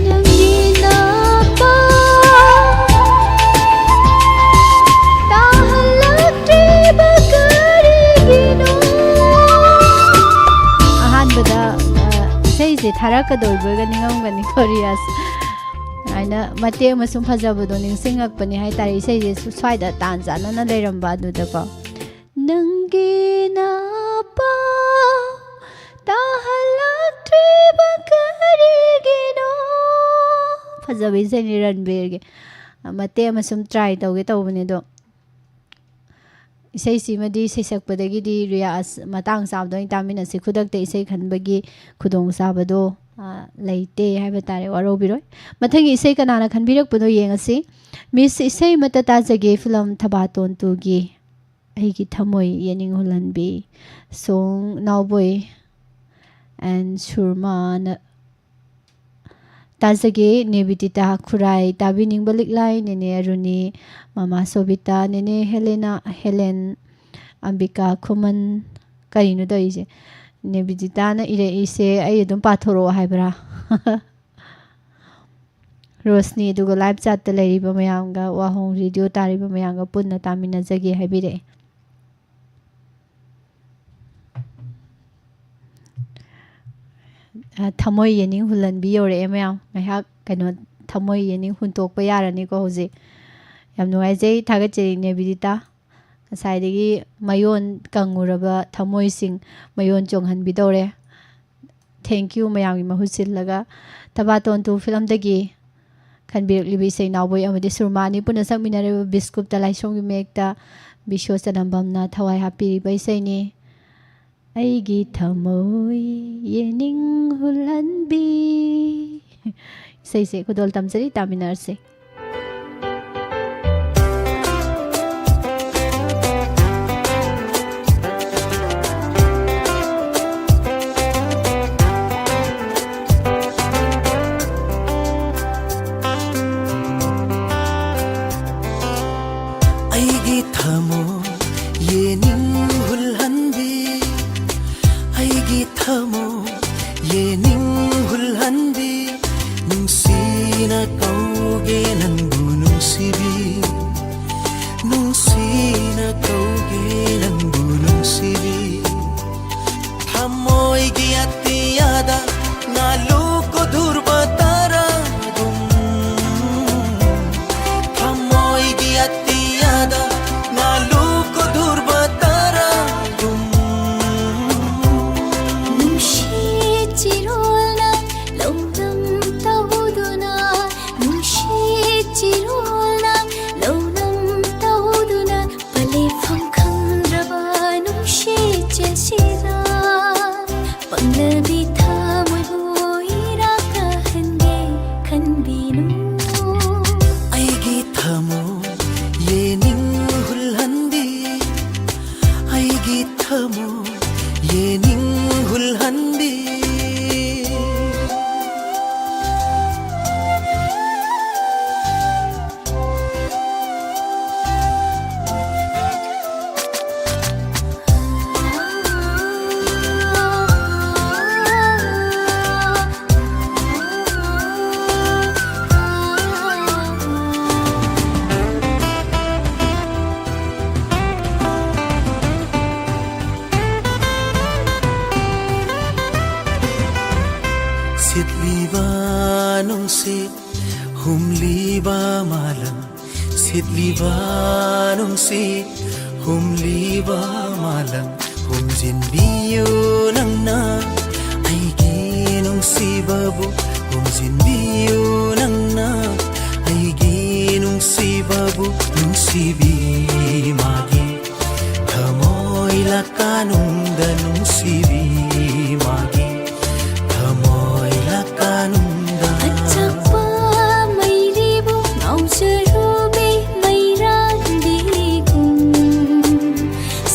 ꯅꯪꯒꯤ ꯅꯄꯥꯎ ꯇꯥꯍꯜꯂꯛꯇ꯭ꯔꯤꯕ ꯀꯔꯤꯒꯤꯅꯣ? ꯑꯍꯥꯟꯕꯗ, ꯑ, ꯏꯁꯩꯁꯦ ꯊꯥꯔꯛꯀꯗꯧꯔꯤꯕꯒ ꯅꯤꯡꯉꯝꯒꯅꯤꯀꯣ, ꯔꯤꯌꯥꯁ꯫ ꯑꯗꯨꯃꯥꯏꯅ ꯃꯇꯦꯛ ꯑꯃ ꯁꯨꯝ ꯐꯖꯕꯗꯣ ꯅꯤꯡꯁꯤꯡꯉꯛꯄꯅꯦ ꯍꯥꯏꯇꯥꯔꯦ, ꯏꯁꯩꯁꯦ ꯁꯨ-, ꯁ꯭ꯋꯥꯏꯗ ꯇꯥꯟ ꯆꯥꯟꯅꯅ ꯂꯩꯔꯝꯕ ꯑꯗꯨꯗꯀꯣ꯫ ꯅꯪꯒꯤ ꯅꯄꯥꯎ ꯇꯥꯍꯜꯂꯛꯇ꯭ꯔꯤꯕ ꯀꯔꯤꯒꯤꯅꯣ? ꯐꯖꯕ ꯏꯁꯩꯅꯤ ꯔꯟꯕꯤꯔꯒꯤ꯫ ꯃꯇꯦꯛ ꯑꯃ ꯁꯨꯝ try ꯇꯧꯒꯦ ꯇꯧꯕꯅꯦ, ꯑꯗꯣ ꯏꯁꯩꯁꯤꯃꯗꯤ ꯁꯩꯁꯛꯄꯗꯒꯤꯗꯤ ꯔꯤꯌꯥꯁ ꯃꯇꯥꯡ ꯆꯥꯕꯗ ꯑꯣꯏꯅ ꯇꯥꯃꯤꯟꯅꯁꯤ꯫ ꯈꯨꯗꯛꯇ ꯏꯁꯩ ꯈꯟꯕꯒꯤ ꯈꯨꯗꯣꯡꯆꯥꯕꯗꯣ, ꯑ, ꯂꯩꯇꯦ ꯍꯥꯏꯕ ꯇꯥꯔꯦ, ꯋꯥꯔꯧꯕꯤꯔꯣꯏ꯫ ꯃꯊꯪꯒꯤ ꯏꯁꯩ ꯀꯅꯥꯅ ꯈꯟꯕꯤꯔꯛꯄꯅꯣ ꯌꯦꯡꯉꯁꯤ꯫ ꯃꯤꯁ ꯏꯁꯩ ꯑꯃꯠꯇ ꯇꯥꯖꯒꯦ ꯐꯤꯂꯝ ꯊꯕꯥꯇꯣꯟ ꯇꯨꯒꯤ꯫ ꯑꯩꯒꯤ ꯊꯃꯣꯏ ꯌꯦꯅꯤꯡ ꯍꯨꯜꯍꯟꯕꯤ꯫ Song ꯅꯥꯎꯕꯣꯏ and ꯁꯨꯔꯃꯥꯅ ꯇꯥꯖꯒꯦ꯫ ꯅꯦꯕꯤꯗꯤꯇꯥ ꯈꯨꯔꯥꯏ, ꯇꯥꯕꯤꯅꯤꯡꯕ ꯂꯤꯛꯂꯥꯏ, ꯅꯦꯅꯦ ꯑꯔꯨꯅꯤ, ꯃꯃꯥ ꯁꯣꯕꯤꯇꯥ, ꯅꯦꯅꯦ ꯍꯦꯂꯦꯅꯥ, ꯍꯦꯂꯦꯟ, ꯑꯝꯕꯤꯀꯥ ꯈꯨꯃꯟ꯫ ꯀꯔꯤꯅꯣ ꯇꯧꯔꯤꯁꯦ? ꯅꯦꯕꯤꯗꯤꯇꯥꯅ ꯏꯔꯛꯏꯁꯦ ꯑꯩ ꯑꯗꯨꯝ ꯄꯥꯊꯣꯔꯛꯑꯣ ꯍꯥꯏꯕ꯭ꯔꯥ? ꯔꯣꯁꯅꯤ, ꯑꯗꯨꯒ live chatꯇ ꯂꯩꯔꯤꯕ ꯃꯌꯥꯝꯒ, ꯋꯥꯍꯣꯡ radio ꯇꯥꯔꯤꯕ ꯃꯌꯥꯝꯒ ꯄꯨꯟꯅ ꯇꯥꯃꯤꯟꯅꯖꯒꯦ ꯍꯥꯏꯕꯤꯔꯛꯑꯦ꯫ ꯑ, ꯊꯃꯣꯏ ꯌꯦꯅꯤꯡ ꯍꯨꯜꯍꯟꯕꯤ ꯌꯧꯔꯛꯑꯦ ꯃꯌꯥꯝ꯫ ꯉꯥꯏꯍꯥꯛ ꯀꯩꯅꯣ, ꯊꯃꯣꯏ ꯌꯦꯅꯤꯡ ꯍꯨꯟꯇꯣꯛꯄ ꯌꯥꯔꯅꯤꯀꯣ ꯍꯧꯖꯤꯛ꯫ ꯌꯥꯝ ꯅꯨꯡꯉꯥꯏꯖꯩ, ꯊꯥꯒꯠꯆꯔꯤ ꯅꯦꯕꯤꯗꯤꯇꯥ꯫ ꯉꯁꯥꯏꯗꯒꯤ ꯃꯌꯣꯟ ꯀꯪꯉꯨꯔꯕ ꯊꯃꯣꯏꯁꯤꯡ ꯃꯌꯣꯟ ꯆꯣꯡꯍꯟꯕꯤꯗꯧꯔꯦ꯫ Thank you ꯃꯌꯥꯝꯒꯤ ꯃꯍꯨꯠ ꯁꯤꯜꯂꯒ꯫ ꯊꯕꯥꯇꯣꯟ ꯇꯨ ꯐꯤꯂꯝꯗꯒꯤ ꯈꯟꯕꯤꯔꯛꯂꯤꯕ ꯏꯁꯩ ꯅꯥꯎꯕꯣꯏ ꯑꯃꯗꯤ ꯁꯨꯔꯃꯥꯅꯤ ꯄꯨꯟꯅ ꯁꯛꯃꯤꯟꯅꯔꯤꯕ ꯕꯤꯁꯀꯨꯞꯇ ꯂꯥꯏꯁ꯭ꯔꯝꯒꯤ ꯃꯌꯦꯛꯇ ꯕꯤꯁ꯭ꯋ ꯆꯅꯝꯕꯝꯅ ꯊꯋꯥꯏ ꯍꯥꯞꯄꯤꯔꯤꯕ ꯏꯁꯩꯅꯤ꯫ ꯑꯩꯒꯤ ꯊꯃꯣꯏ ꯌꯦꯅꯤꯡ ꯍꯨꯜꯍꯟꯕꯤ꯫ ꯏꯁꯩꯁꯦ ꯈꯨꯗꯣꯜ ꯇꯝꯖꯔꯤ, ꯇꯥꯃꯤꯟꯅꯔꯁꯦ꯫ ꯑꯩꯒꯤ ꯊꯃꯣꯏ ꯌꯦꯅꯤꯡ ꯍꯨꯜꯍꯟꯕꯤ, ꯑꯩꯒꯤ ꯊꯃꯣꯏ ꯌꯦꯅꯤꯡ ꯍꯨꯜꯍꯟꯕꯤ, ꯅꯨꯡꯁꯤꯅ ꯀꯧꯒꯦ ꯅꯪꯕꯨ ꯅꯨꯡꯁꯤꯕꯤ, ꯅꯨꯡꯁꯤꯅ ꯀꯧꯒꯦ ꯅꯪꯕꯨ ꯅꯨꯡꯁꯤꯕꯤ꯫ ꯊꯃꯣꯏꯒꯤ ꯑꯇꯤꯌꯥꯗ ꯉꯥꯂꯨ ꯀꯣꯗꯨꯔꯕ ꯇꯥꯔꯥꯒꯨꯝ, ꯊꯃꯣꯏꯒꯤ ꯑꯇꯤꯌꯥꯗ ꯉꯥꯂꯨ ꯀꯣꯗꯨꯔꯕ ꯇꯥꯔꯥꯒꯨꯝ꯫ ꯅꯨꯡꯁꯤ ꯆꯤꯔꯣꯜꯅ ꯂꯧꯅꯝ ꯇꯧꯗꯨꯅ, ꯅꯨꯡꯁꯤ ꯆꯤꯔꯣꯜꯅ ꯂꯧꯅꯝ ꯇꯧꯗꯨꯅ, ꯄꯂꯦꯐꯝ ꯈꯪꯗ꯭ꯔꯕ ꯅꯨꯡꯁꯤ ꯆꯦꯜꯁꯤꯗ, ꯄꯪꯂꯕꯤ ꯊꯃꯣꯏꯕꯨ ꯏꯔꯥꯛ ꯀꯥꯍꯟꯒꯦ ꯈꯟꯕꯤꯅꯨ꯫ ꯑꯩꯒꯤ ꯊꯃꯣꯏ ꯌꯦꯅꯤꯡ ꯍꯨꯜꯍꯟꯕꯤ, ꯑꯩꯒꯤ ꯊꯃꯣꯏ ꯌꯦꯅꯤꯡ ꯍꯨꯜꯍꯟꯕꯤ꯫ ꯁꯤꯠꯂꯤꯕ ꯅꯨꯡꯁꯤꯠ ꯍꯨꯝꯂꯤꯕ ꯃꯥꯂꯪ, ꯁꯤꯠꯂꯤꯕ ꯅꯨꯡꯁꯤꯠ ꯍꯨꯝꯂꯤꯕ ꯃꯥꯂꯪ, ꯍꯨꯝꯖꯤꯟꯕꯤꯌꯨ ꯅꯪꯅ ꯑꯩꯒꯤ ꯅꯨꯡꯁꯤꯕꯕꯨ, ꯍꯨꯝꯖꯤꯟꯕꯤꯌꯨ ꯅꯪꯅ ꯑꯩꯒꯤ ꯅꯨꯡꯁꯤꯕꯕꯨ꯫ ꯅꯨꯡꯁꯤꯕꯤ ꯃꯥꯒꯤ ꯊꯃꯣꯏ ꯂꯀꯥꯅꯨꯡꯗ, ꯅꯨꯡꯁꯤꯕꯤ ꯃꯥꯒꯤ ꯊꯃꯣꯏ ꯂꯀꯥꯅꯨꯡꯗ꯫ ꯑꯆꯛꯄ ꯃꯩꯔꯤꯕꯨ ꯉꯥꯎꯖꯔꯨꯕꯤ ꯃꯩꯔꯥꯟꯕꯤꯒꯨꯝ,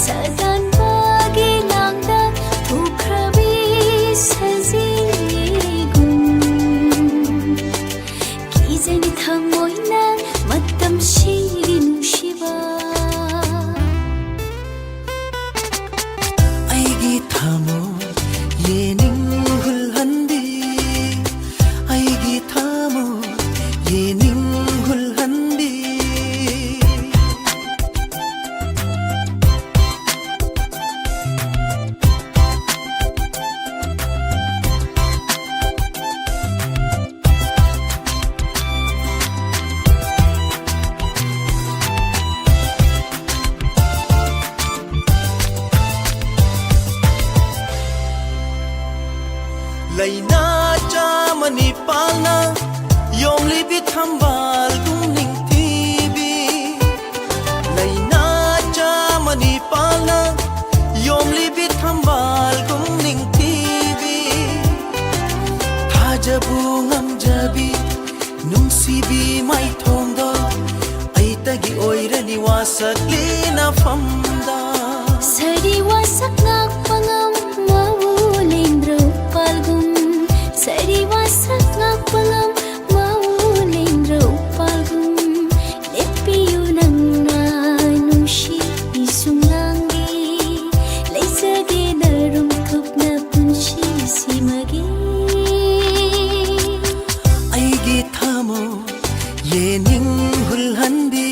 ꯁꯥꯗꯥꯟꯕꯒꯤ ꯂꯥꯡꯗ ꯊꯨꯈ꯭ꯔꯕꯤ ꯁꯖꯤꯒꯨꯝ, ꯀꯤꯖꯅꯤ ꯊꯃꯣꯏꯅ ꯃꯇꯝꯁꯤꯒꯤ ꯅꯨꯡꯁꯤꯕ꯫ ꯑꯩꯒꯤ ꯊꯃꯣꯏ ꯌꯦꯅꯤꯡ ꯍꯨꯜꯍꯟꯕꯤ, ꯑꯩꯒꯤ ꯊꯃꯣꯏ ꯌꯦꯅꯤꯡ ꯍꯨꯜꯍꯟꯕꯤ꯫ ꯂꯥꯏꯅꯥ ꯆꯥꯝꯃ ꯅꯤꯄꯥꯜꯅ ꯌꯣꯝꯂꯤꯕꯤ ꯊꯝꯕꯥꯜꯒꯨꯝ ꯅꯤꯡꯊꯤꯕꯤ, ꯂꯥꯏꯅꯥ ꯆꯥꯝꯃ ꯅꯤꯄꯥꯜꯅ ꯌꯣꯝꯂꯤꯕꯤ ꯊꯝꯕꯥꯜꯒꯨꯝ ꯅꯤꯡꯊꯤꯕꯤ, ꯊꯥꯖꯕꯨ ꯉꯝꯖꯕꯤ ꯅꯨꯡꯁꯤꯕꯤ ꯃꯥꯏꯊꯣꯡꯗꯣ, ꯑꯩꯇꯒꯤ ꯑꯣꯏꯔꯅꯤ ꯋꯥꯁꯛꯂꯤ ꯅꯐꯝꯗ꯫ ꯁꯥꯔꯤ ꯋꯥꯁꯛ ꯉꯥꯛꯄ ꯉꯝ ꯃꯥꯎ ꯂꯦꯡꯗ꯭ꯔꯧ ꯄꯥꯜꯒꯨꯝ, ꯁꯥꯔꯤ ꯋꯥꯁꯛ ꯉꯥꯛꯄ ꯉꯝ ꯃꯥꯎ ꯂꯦꯡꯗ꯭ꯔꯧ ꯄꯥꯜꯒꯨꯝ, ꯂꯦꯞꯄꯤꯌꯨ ꯅꯪꯅ ꯅꯨꯡꯁꯤ ꯏꯁꯨꯡ ꯂꯥꯡꯒꯤ, ꯂꯩꯖꯒꯦ ꯅꯔꯨꯝ ꯊꯨꯞꯅ ꯄꯨꯟꯁꯤꯁꯤꯃꯒꯤ꯫ ꯑꯩꯒꯤ ꯊꯃꯣꯏ ꯌꯦꯅꯤꯡ ꯍꯨꯜꯍꯟꯕꯤ,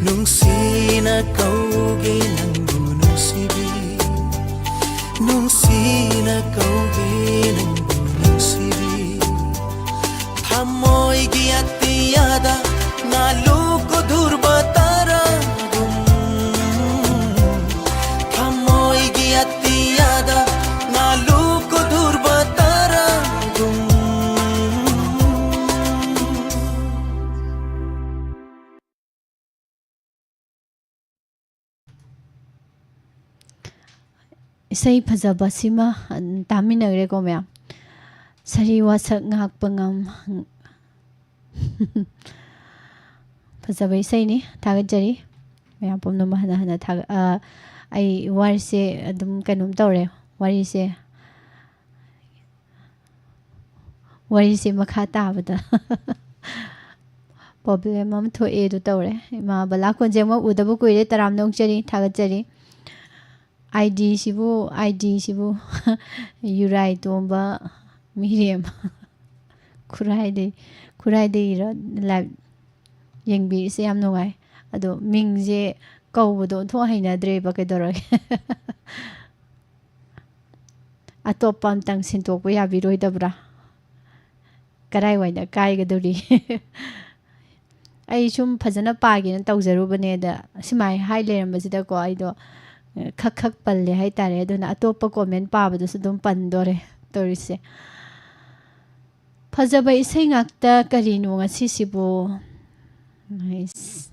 ꯅꯨꯡꯁꯤꯅ ꯀꯧꯒꯦ ꯅꯪꯕꯨ ꯅꯨꯡꯁꯤꯕꯤ, ꯅꯨꯡꯁꯤꯅ ꯀꯧꯒꯦ ꯅꯪꯕꯨ ꯅꯨꯡꯁꯤꯕꯤ꯫ ꯁꯤꯔꯤ꯫ ꯊꯃꯣꯏꯒꯤ ꯑꯇꯤꯌꯥꯗ ꯉꯥꯂꯨ ꯀꯨꯗꯨꯔꯕ ꯇꯔꯥꯒꯨꯝ꯫ ꯊꯃꯣꯏꯒꯤ ꯑꯇꯤꯌꯥꯗ ꯉꯥꯂꯨ ꯀꯨꯗꯨꯔꯕ ꯇꯔꯥꯒꯨꯝ꯫ ꯏꯁꯩ ꯐꯖꯕꯁꯤꯃ, ꯎꯝ, ꯇꯥꯃꯤꯟꯅꯈ꯭ꯔꯦꯀꯣ ꯃꯌꯥꯝ꯫ ꯁꯥꯔꯤ ꯋꯥꯁꯛ ꯉꯥꯛꯄ ꯉꯝ-, ꯐꯖꯕ ꯏꯁꯩꯅꯤ꯫ ꯊꯥꯒꯠꯆꯔꯤ꯫ ꯃꯌꯥꯝ ꯄꯨꯝꯅꯃꯛ ꯍꯟꯅ ꯍꯟꯅ ꯊꯥꯒꯠ-, ꯑ, ꯑꯩ ꯋꯥꯔꯤꯁꯦ ꯑꯗꯨꯝ ꯀꯩꯅꯣꯝ ꯇꯧꯔꯦ꯫ ꯋꯥꯔꯤꯁꯦ, ꯋꯥꯔꯤꯁꯦ ꯃꯈꯥ ꯇꯥꯕꯗ problem ꯑꯃ ꯊꯣꯛꯑꯦ ꯑꯗꯨ ꯇꯧꯔꯦ꯫ ꯏꯃꯥ ꯕꯂꯥ ꯀꯣꯟꯖꯦꯡꯃ ꯎꯗꯕ ꯀꯨꯏꯔꯦ, ꯇꯔꯥꯝꯅ ꯑꯣꯛꯆꯔꯤ, ꯊꯥꯒꯠꯆꯔꯤ꯫ ID ꯁꯤꯕꯨ, ID ꯁꯤꯕꯨ ꯌꯨꯔꯥꯏ ꯇꯣꯝꯕ ꯃꯤꯔꯦꯝ꯫ ꯈꯨꯔꯥꯏꯗꯩ, ꯈꯨꯔꯥꯏꯗꯩꯔ live ꯌꯦꯡꯕꯤꯔꯤꯁꯦ? ꯌꯥꯝ ꯅꯨꯡꯉꯥꯏ꯫ ꯑꯗꯣ ꯃꯤꯡꯁꯦ ꯀꯧꯕꯗꯣ ꯑꯣꯟꯊꯣꯛ ꯍꯩꯅꯗ꯭ꯔꯦꯕ, ꯀꯩꯗꯧꯔꯒꯦ? ꯑꯇꯣꯞꯄ ꯑꯝꯇꯪ ꯁꯤꯟꯗꯣꯛꯄ ꯌꯥꯕꯤꯔꯣꯏꯗꯕ꯭ꯔꯥ? ꯀꯔꯥꯏꯋꯥꯏꯗ ꯀꯥꯏꯒꯗꯧꯔꯤ? ꯑꯩ ꯁꯨꯝ ꯐꯖꯅ ꯄꯥꯒꯦꯅ ꯇꯧꯖꯔꯨꯕꯅꯦ, ꯑꯗ ꯁꯨꯃꯥꯏꯅ ꯍꯥꯏ ꯂꯩꯔꯝꯕꯁꯤꯗꯀꯣ, ꯑꯩꯗꯣ ꯈꯛ ꯈꯛ ꯄꯜꯂꯦ ꯍꯥꯏꯇꯥꯔꯦ꯫ ꯑꯗꯨꯅ ꯑꯇꯣꯞꯄ comment ꯄꯥꯕꯗꯨꯁꯨ ꯑꯗꯨꯝ ꯄꯟꯗꯣꯔꯦ ꯇꯧꯔꯤꯁꯦ꯫ ꯐꯖꯕ ꯏꯁꯩ ꯉꯥꯛꯇ ꯀꯔꯤꯅꯣ ꯉꯁꯤꯁꯤꯕꯨ? Nice꯫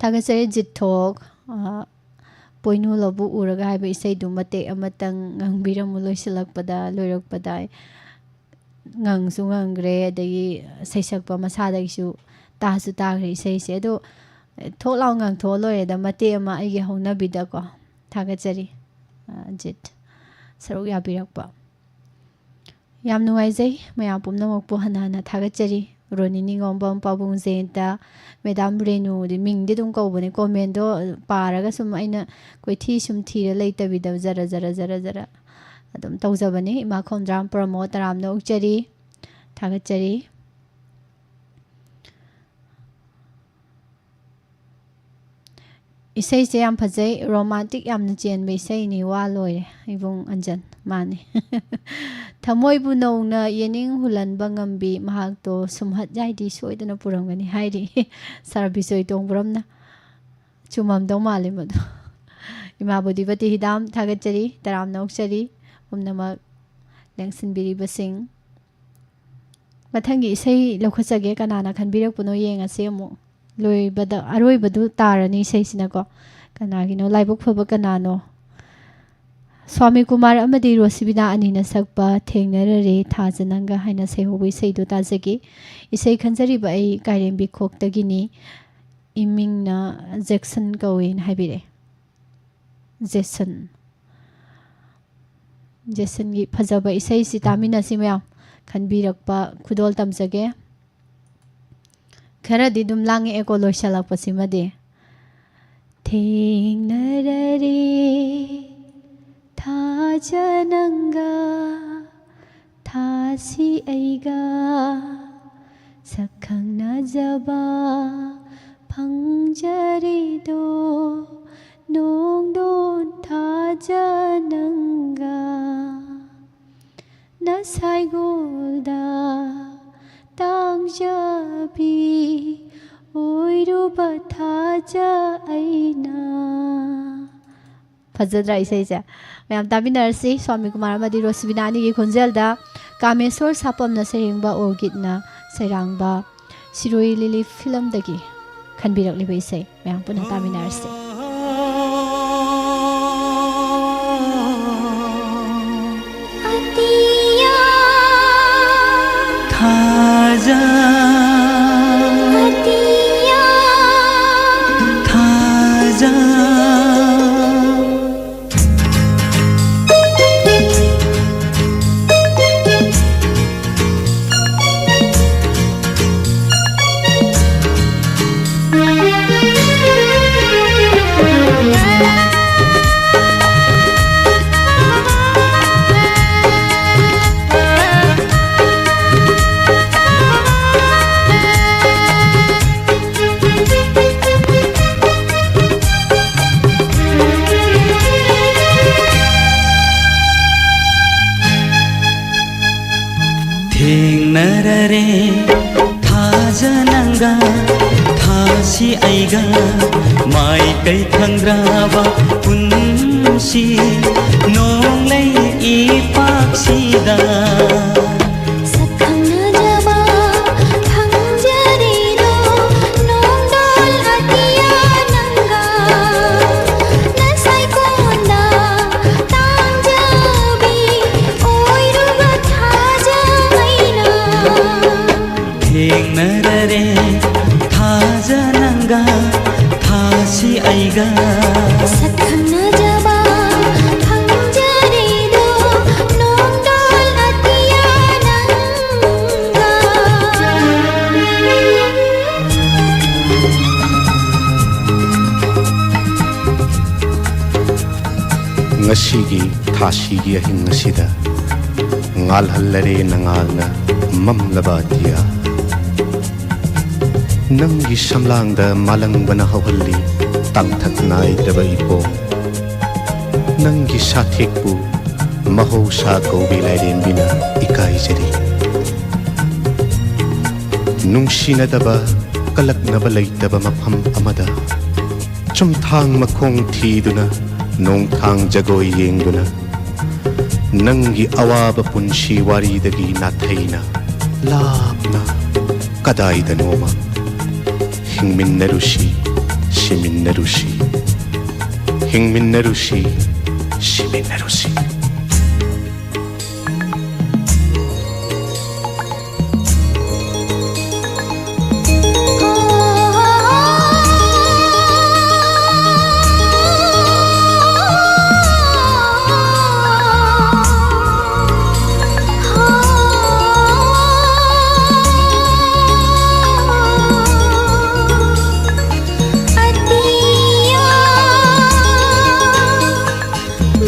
ꯊꯥꯒꯠꯆꯔꯤ ꯖꯤꯠꯊꯣꯛ꯫ ꯑ, ꯄꯣꯏꯅꯨ ꯂꯧꯕꯨꯛ ꯎꯔꯒ ꯍꯥꯏꯕ ꯏꯁꯩꯗꯨ ꯃꯇꯦꯛ ꯑꯃꯇꯪ ꯉꯪꯕꯤꯔꯝꯃꯨ꯫ ꯂꯣꯏꯁꯤꯜꯂꯛꯄꯗ, ꯂꯣꯏꯔꯛꯄꯗ ꯉꯪꯁꯨ ꯉꯪꯈ꯭ꯔꯦ, ꯑꯗꯒꯤ ꯁꯩꯁꯛꯄ ꯃꯁꯥꯗꯒꯤꯁꯨ ꯇꯥꯁꯨ ꯇꯥꯈ꯭ꯔꯦ ꯏꯁꯩꯁꯦ꯫ ꯑꯗꯣ ꯊꯣꯛ ꯂꯥꯎ ꯉꯪꯊꯣꯛꯑ ꯂꯣꯏꯔꯦꯗ, ꯃꯇꯦꯛ ꯑꯃ ꯑꯩꯒꯤ ꯍꯧꯅꯕꯤꯗꯀꯣ꯫ ꯊꯥꯒꯠꯆꯔꯤ, ꯑ, ꯖꯤꯠ, ꯁꯔꯨꯛ ꯌꯥꯕꯤꯔꯛꯄ꯫ ꯌꯥꯝ ꯅꯨꯡꯉꯥꯏꯖꯩ꯫ ꯃꯌꯥꯝ ꯄꯨꯝꯅꯃꯛꯄꯨ ꯍꯟꯅ ꯍꯟꯅ ꯊꯥꯒꯠꯆꯔꯤ꯫ ꯔꯣꯅꯤ ꯅꯤꯉꯣꯝꯕꯝ, ꯄꯥꯕꯨꯡ ꯖꯌꯟꯇ, ꯃꯦꯗꯥꯝ ꯔꯦꯅꯨꯗꯤ ꯃꯤꯡꯗꯤ ꯑꯗꯨꯝ ꯀꯧꯕꯅꯦ꯫ Commentꯗꯣ ꯄꯥꯔꯒ ꯁꯨꯝ ꯑꯩꯅ ꯀꯣꯏꯊꯤ ꯁꯨꯝ ꯊꯤꯔ ꯂꯩꯇꯕꯤꯗ ꯖꯔ ꯖꯔ ꯖꯔ ꯖꯔ ꯑꯗꯨꯝ ꯇꯧꯖꯕꯅꯤ꯫ ꯏꯃꯥ ꯈꯣꯝꯗ꯭ꯔꯥꯝ ꯄ꯭ꯔꯃꯣꯗ, ꯇꯔꯥꯝꯅ ꯑꯣꯛꯆꯔꯤ꯫ ꯊꯥꯒꯠꯆꯔꯤ꯫ ꯏꯁꯩꯁꯦ ꯌꯥꯝ ꯐꯖꯩ, ꯔꯣꯃꯥꯟꯇꯤꯛ ꯌꯥꯝꯅ ꯆꯦꯟꯕ ꯏꯁꯩꯅꯤ꯫ ꯋꯥ ꯂꯣꯏꯔꯦ ꯏꯕꯨꯡ ꯑꯟꯖꯟ, ꯃꯥꯅꯤ꯫ ꯊꯃꯣꯏꯕꯨ ꯅꯧꯅ ꯌꯦꯅꯤꯡ ꯍꯨꯜꯍꯟꯕ ꯉꯝꯕꯤ, ꯃꯍꯥꯛꯇꯣ ꯁꯨꯝꯍꯠ ꯌꯥꯏꯗꯤ ꯁꯣꯏꯗꯅ ꯄꯨꯔꯝꯒꯅꯤ ꯍꯥꯏꯔꯤ ꯁꯥꯔ ꯕꯤꯖꯣꯏ ꯇꯣꯡꯕ꯭ꯔꯝꯅ꯫ ꯆꯨꯝꯃꯝꯗꯧ ꯃꯥꯜꯂꯦ ꯃꯗꯨ꯫ ꯏꯃꯥ ꯕꯣꯙꯤꯄꯇꯤ ꯍꯤꯗꯥꯝ ꯊꯥꯒꯠꯆꯔꯤ, ꯇꯔꯥꯝꯅ ꯑꯣꯛꯆꯔꯤ꯫ ꯄꯨꯝꯅꯃꯛ ꯂꯦꯡꯁꯤꯟꯕꯤꯔꯤꯕꯁꯤꯡ꯫ ꯃꯊꯪꯒꯤ ꯏꯁꯩ ꯂꯧꯈꯠꯆꯒꯦ꯫ ꯀꯅꯥꯅ ꯈꯟꯕꯤꯔꯛꯄꯅꯣ ꯌꯦꯡꯉꯁꯤ ꯑꯃꯨꯛ꯫ ꯂꯣꯏꯕꯗ, ꯑꯔꯣꯏꯕꯗꯨ ꯇꯥꯔꯅꯤ ꯏꯁꯩꯁꯤꯅꯀꯣ꯫ ꯀꯅꯥꯒꯤꯅꯣ? ꯂꯥꯏꯕꯛ ꯐꯕ ꯀꯅꯥꯅꯣ? ꯁ꯭ꯋꯥꯃꯤ ꯀꯨꯃꯥꯔ ꯑꯃꯗꯤ ꯔꯣꯁꯤꯕꯤꯅꯥ ꯑꯅꯤꯅ ꯁꯛꯄ "ꯊꯦꯡꯅꯔꯔꯦ ꯊꯥꯖ ꯅꯪꯒ" ꯍꯥꯏꯅ ꯁꯩꯍꯧꯕ ꯏꯁꯩꯗꯨ ꯇꯥꯖꯒꯦ꯫ ꯏꯁꯩ ꯈꯟꯖꯔꯤꯕ ꯑꯩ ꯀꯥꯏꯔꯦꯝꯕꯤ ꯈꯣꯛꯇꯒꯤꯅꯤ꯫ ꯏꯃꯤꯡꯅ ꯖꯦꯛꯁꯟ ꯀꯧꯋꯦꯅ ꯍꯥꯏꯕꯤꯔꯛꯑꯦ꯫ ꯖꯦꯁꯟ꯫ ꯖꯦꯁꯟꯒꯤ ꯐꯖꯕ ꯏꯁꯩꯁꯤ ꯇꯥꯃꯤꯟꯅꯁꯤ ꯃꯌꯥꯝ꯫ ꯈꯟꯕꯤꯔꯛꯄ ꯈꯨꯗꯣꯜ ꯇꯝꯖꯒꯦ꯫ ꯈꯔꯗꯤ ꯑꯗꯨꯝ ꯂꯥꯡꯉꯛꯑꯦꯀꯣ ꯂꯣꯏꯁꯤꯜꯂꯛꯄꯁꯤꯃꯗꯤ꯫ ꯊꯦꯡꯅꯔꯔꯦ ꯊꯥꯖ ꯅꯪꯒ, ꯊꯥꯁꯤ ꯑꯩꯒ ꯁꯛ ꯈꯪꯅꯖꯕ ꯐꯪꯖꯔꯦꯗꯣ, ꯅꯣꯡꯗꯣꯟ ꯊꯥꯖ ꯅꯪꯒ꯫ ꯅꯁꯥꯏꯒꯣꯜꯗ ꯇꯥꯡꯖꯕꯤ ꯑꯣꯏꯔꯨꯕ ꯊꯥꯖ ꯑꯩꯅ꯫ ꯐꯖꯗ꯭ꯔꯥ ꯏꯁꯩꯁꯦ? ꯃꯌꯥꯝ ꯇꯥꯃꯤꯟꯅꯔꯁꯤ꯫ ꯁ꯭ꯋꯥꯃꯤ ꯀꯨꯃꯥꯔ ꯑꯃꯗꯤ ꯔꯣꯁꯤꯕꯤꯅꯥ ꯑꯅꯤꯒꯤ ꯈꯣꯟꯖꯦꯜꯗ ꯀꯥꯃꯦꯁꯣꯔ ꯁꯥꯄꯝꯅ ꯁꯩꯔꯦꯡꯕ, ꯑꯣꯔꯀꯤꯠꯅ ꯁꯩꯔꯥꯡꯕ ꯁꯤꯔꯣꯏ ꯂꯤꯂꯤ ꯐꯤꯂꯝꯗꯒꯤ ꯈꯟꯕꯤꯔꯛꯂꯤꯕ ꯏꯁꯩ ꯃꯌꯥꯝ ꯄꯨꯟꯅ ꯇꯥꯃꯤꯟꯅꯔꯁꯤ꯫ ꯑꯇꯤꯌꯥ ꯊꯥꯖ ꯑꯇꯤꯌꯥ ꯊꯥꯖ꯫ ꯅꯔꯔꯦ ꯊꯥꯖ ꯅꯪꯒ ꯊꯥꯁꯤ ꯑꯩꯒ ꯃꯥꯏꯀꯩ ꯈꯪꯗ꯭ꯔꯕ ꯄꯨꯟꯁꯤ ꯅꯣꯡꯂꯩ ꯏꯄꯥꯛꯁꯤꯗ ꯁꯛꯈꯪꯅꯖꯕ ꯐꯪꯖꯔꯤꯗꯣ ꯅꯣꯡꯗꯣꯜ ꯑꯇꯤꯌꯥ ꯅꯪꯒ ꯅꯁꯥꯏꯀꯣꯟꯗ ꯇꯥꯡꯖꯕꯤ ꯑꯣꯏꯔꯨꯕ ꯊꯥꯖ ꯑꯩꯅ ꯊꯦꯡꯅꯔꯔꯦ ꯊꯥꯖ ꯅꯪꯒ ꯊꯥꯁꯤ ꯑꯩꯒ ꯁꯛꯈꯪꯅꯖꯕ ꯐꯪꯖꯔꯤꯗꯣ ꯅꯣꯡꯗꯣꯜ ꯑꯇꯤꯌꯥ ꯅꯪꯒ ꯉꯁꯤꯒꯤ ꯊꯥꯁꯤꯒꯤ ꯑꯍꯤꯡ ꯑꯁꯤꯗ ꯉꯥꯜꯍꯜꯂꯔꯦ ꯅꯉꯥꯜꯅ ꯃꯝꯂꯕ ꯑꯇꯤꯌꯥ꯫ ꯅꯪꯒꯤ ꯁꯝꯂꯥꯡꯗ ꯃꯥꯂꯪꯕꯅ ꯍꯧꯍꯜꯂꯤ ꯇꯥꯡꯊꯛ ꯅꯥꯏꯗ꯭ꯔꯕ ꯏꯄꯣꯝ꯫ ꯅꯪꯒꯤ ꯁꯥꯊꯦꯛꯄꯨ ꯃꯍꯧꯁꯥ ꯀꯧꯕꯤ ꯂꯥꯏꯔꯦꯝꯕꯤꯅ ꯏꯀꯥꯏꯖꯔꯤ꯫ ꯅꯨꯡꯁꯤꯅꯗꯕ ꯀꯂꯛꯅꯕ ꯂꯩꯇꯕ ꯃꯐꯝ ꯑꯃꯗ ꯆꯨꯝꯊꯥꯡ ꯃꯈꯣꯡ ꯊꯤꯗꯨꯅ ꯅꯣꯡꯊꯥꯡ ꯖꯒꯣꯏ ꯌꯦꯡꯗꯨꯅ ꯅꯪꯒꯤ ꯑꯋꯥꯕ ꯄꯨꯟꯁꯤ ꯋꯥꯔꯤꯗꯒꯤ ꯅꯥꯊꯩꯅ ꯂꯥꯞꯅ ꯀꯗꯥꯏꯗꯅꯣꯃ ꯍꯤꯡꯃꯤꯟꯅꯔꯨꯁꯤ, ꯁꯤꯃꯤꯟꯅꯔꯨꯁꯤ, ꯍꯤꯡꯃꯤꯟꯅꯔꯨꯁꯤ, ꯁꯤꯃꯤꯟꯅꯔꯨꯁꯤ꯫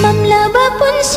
ꯃꯝꯂꯕ ꯄꯨꯟꯁꯤ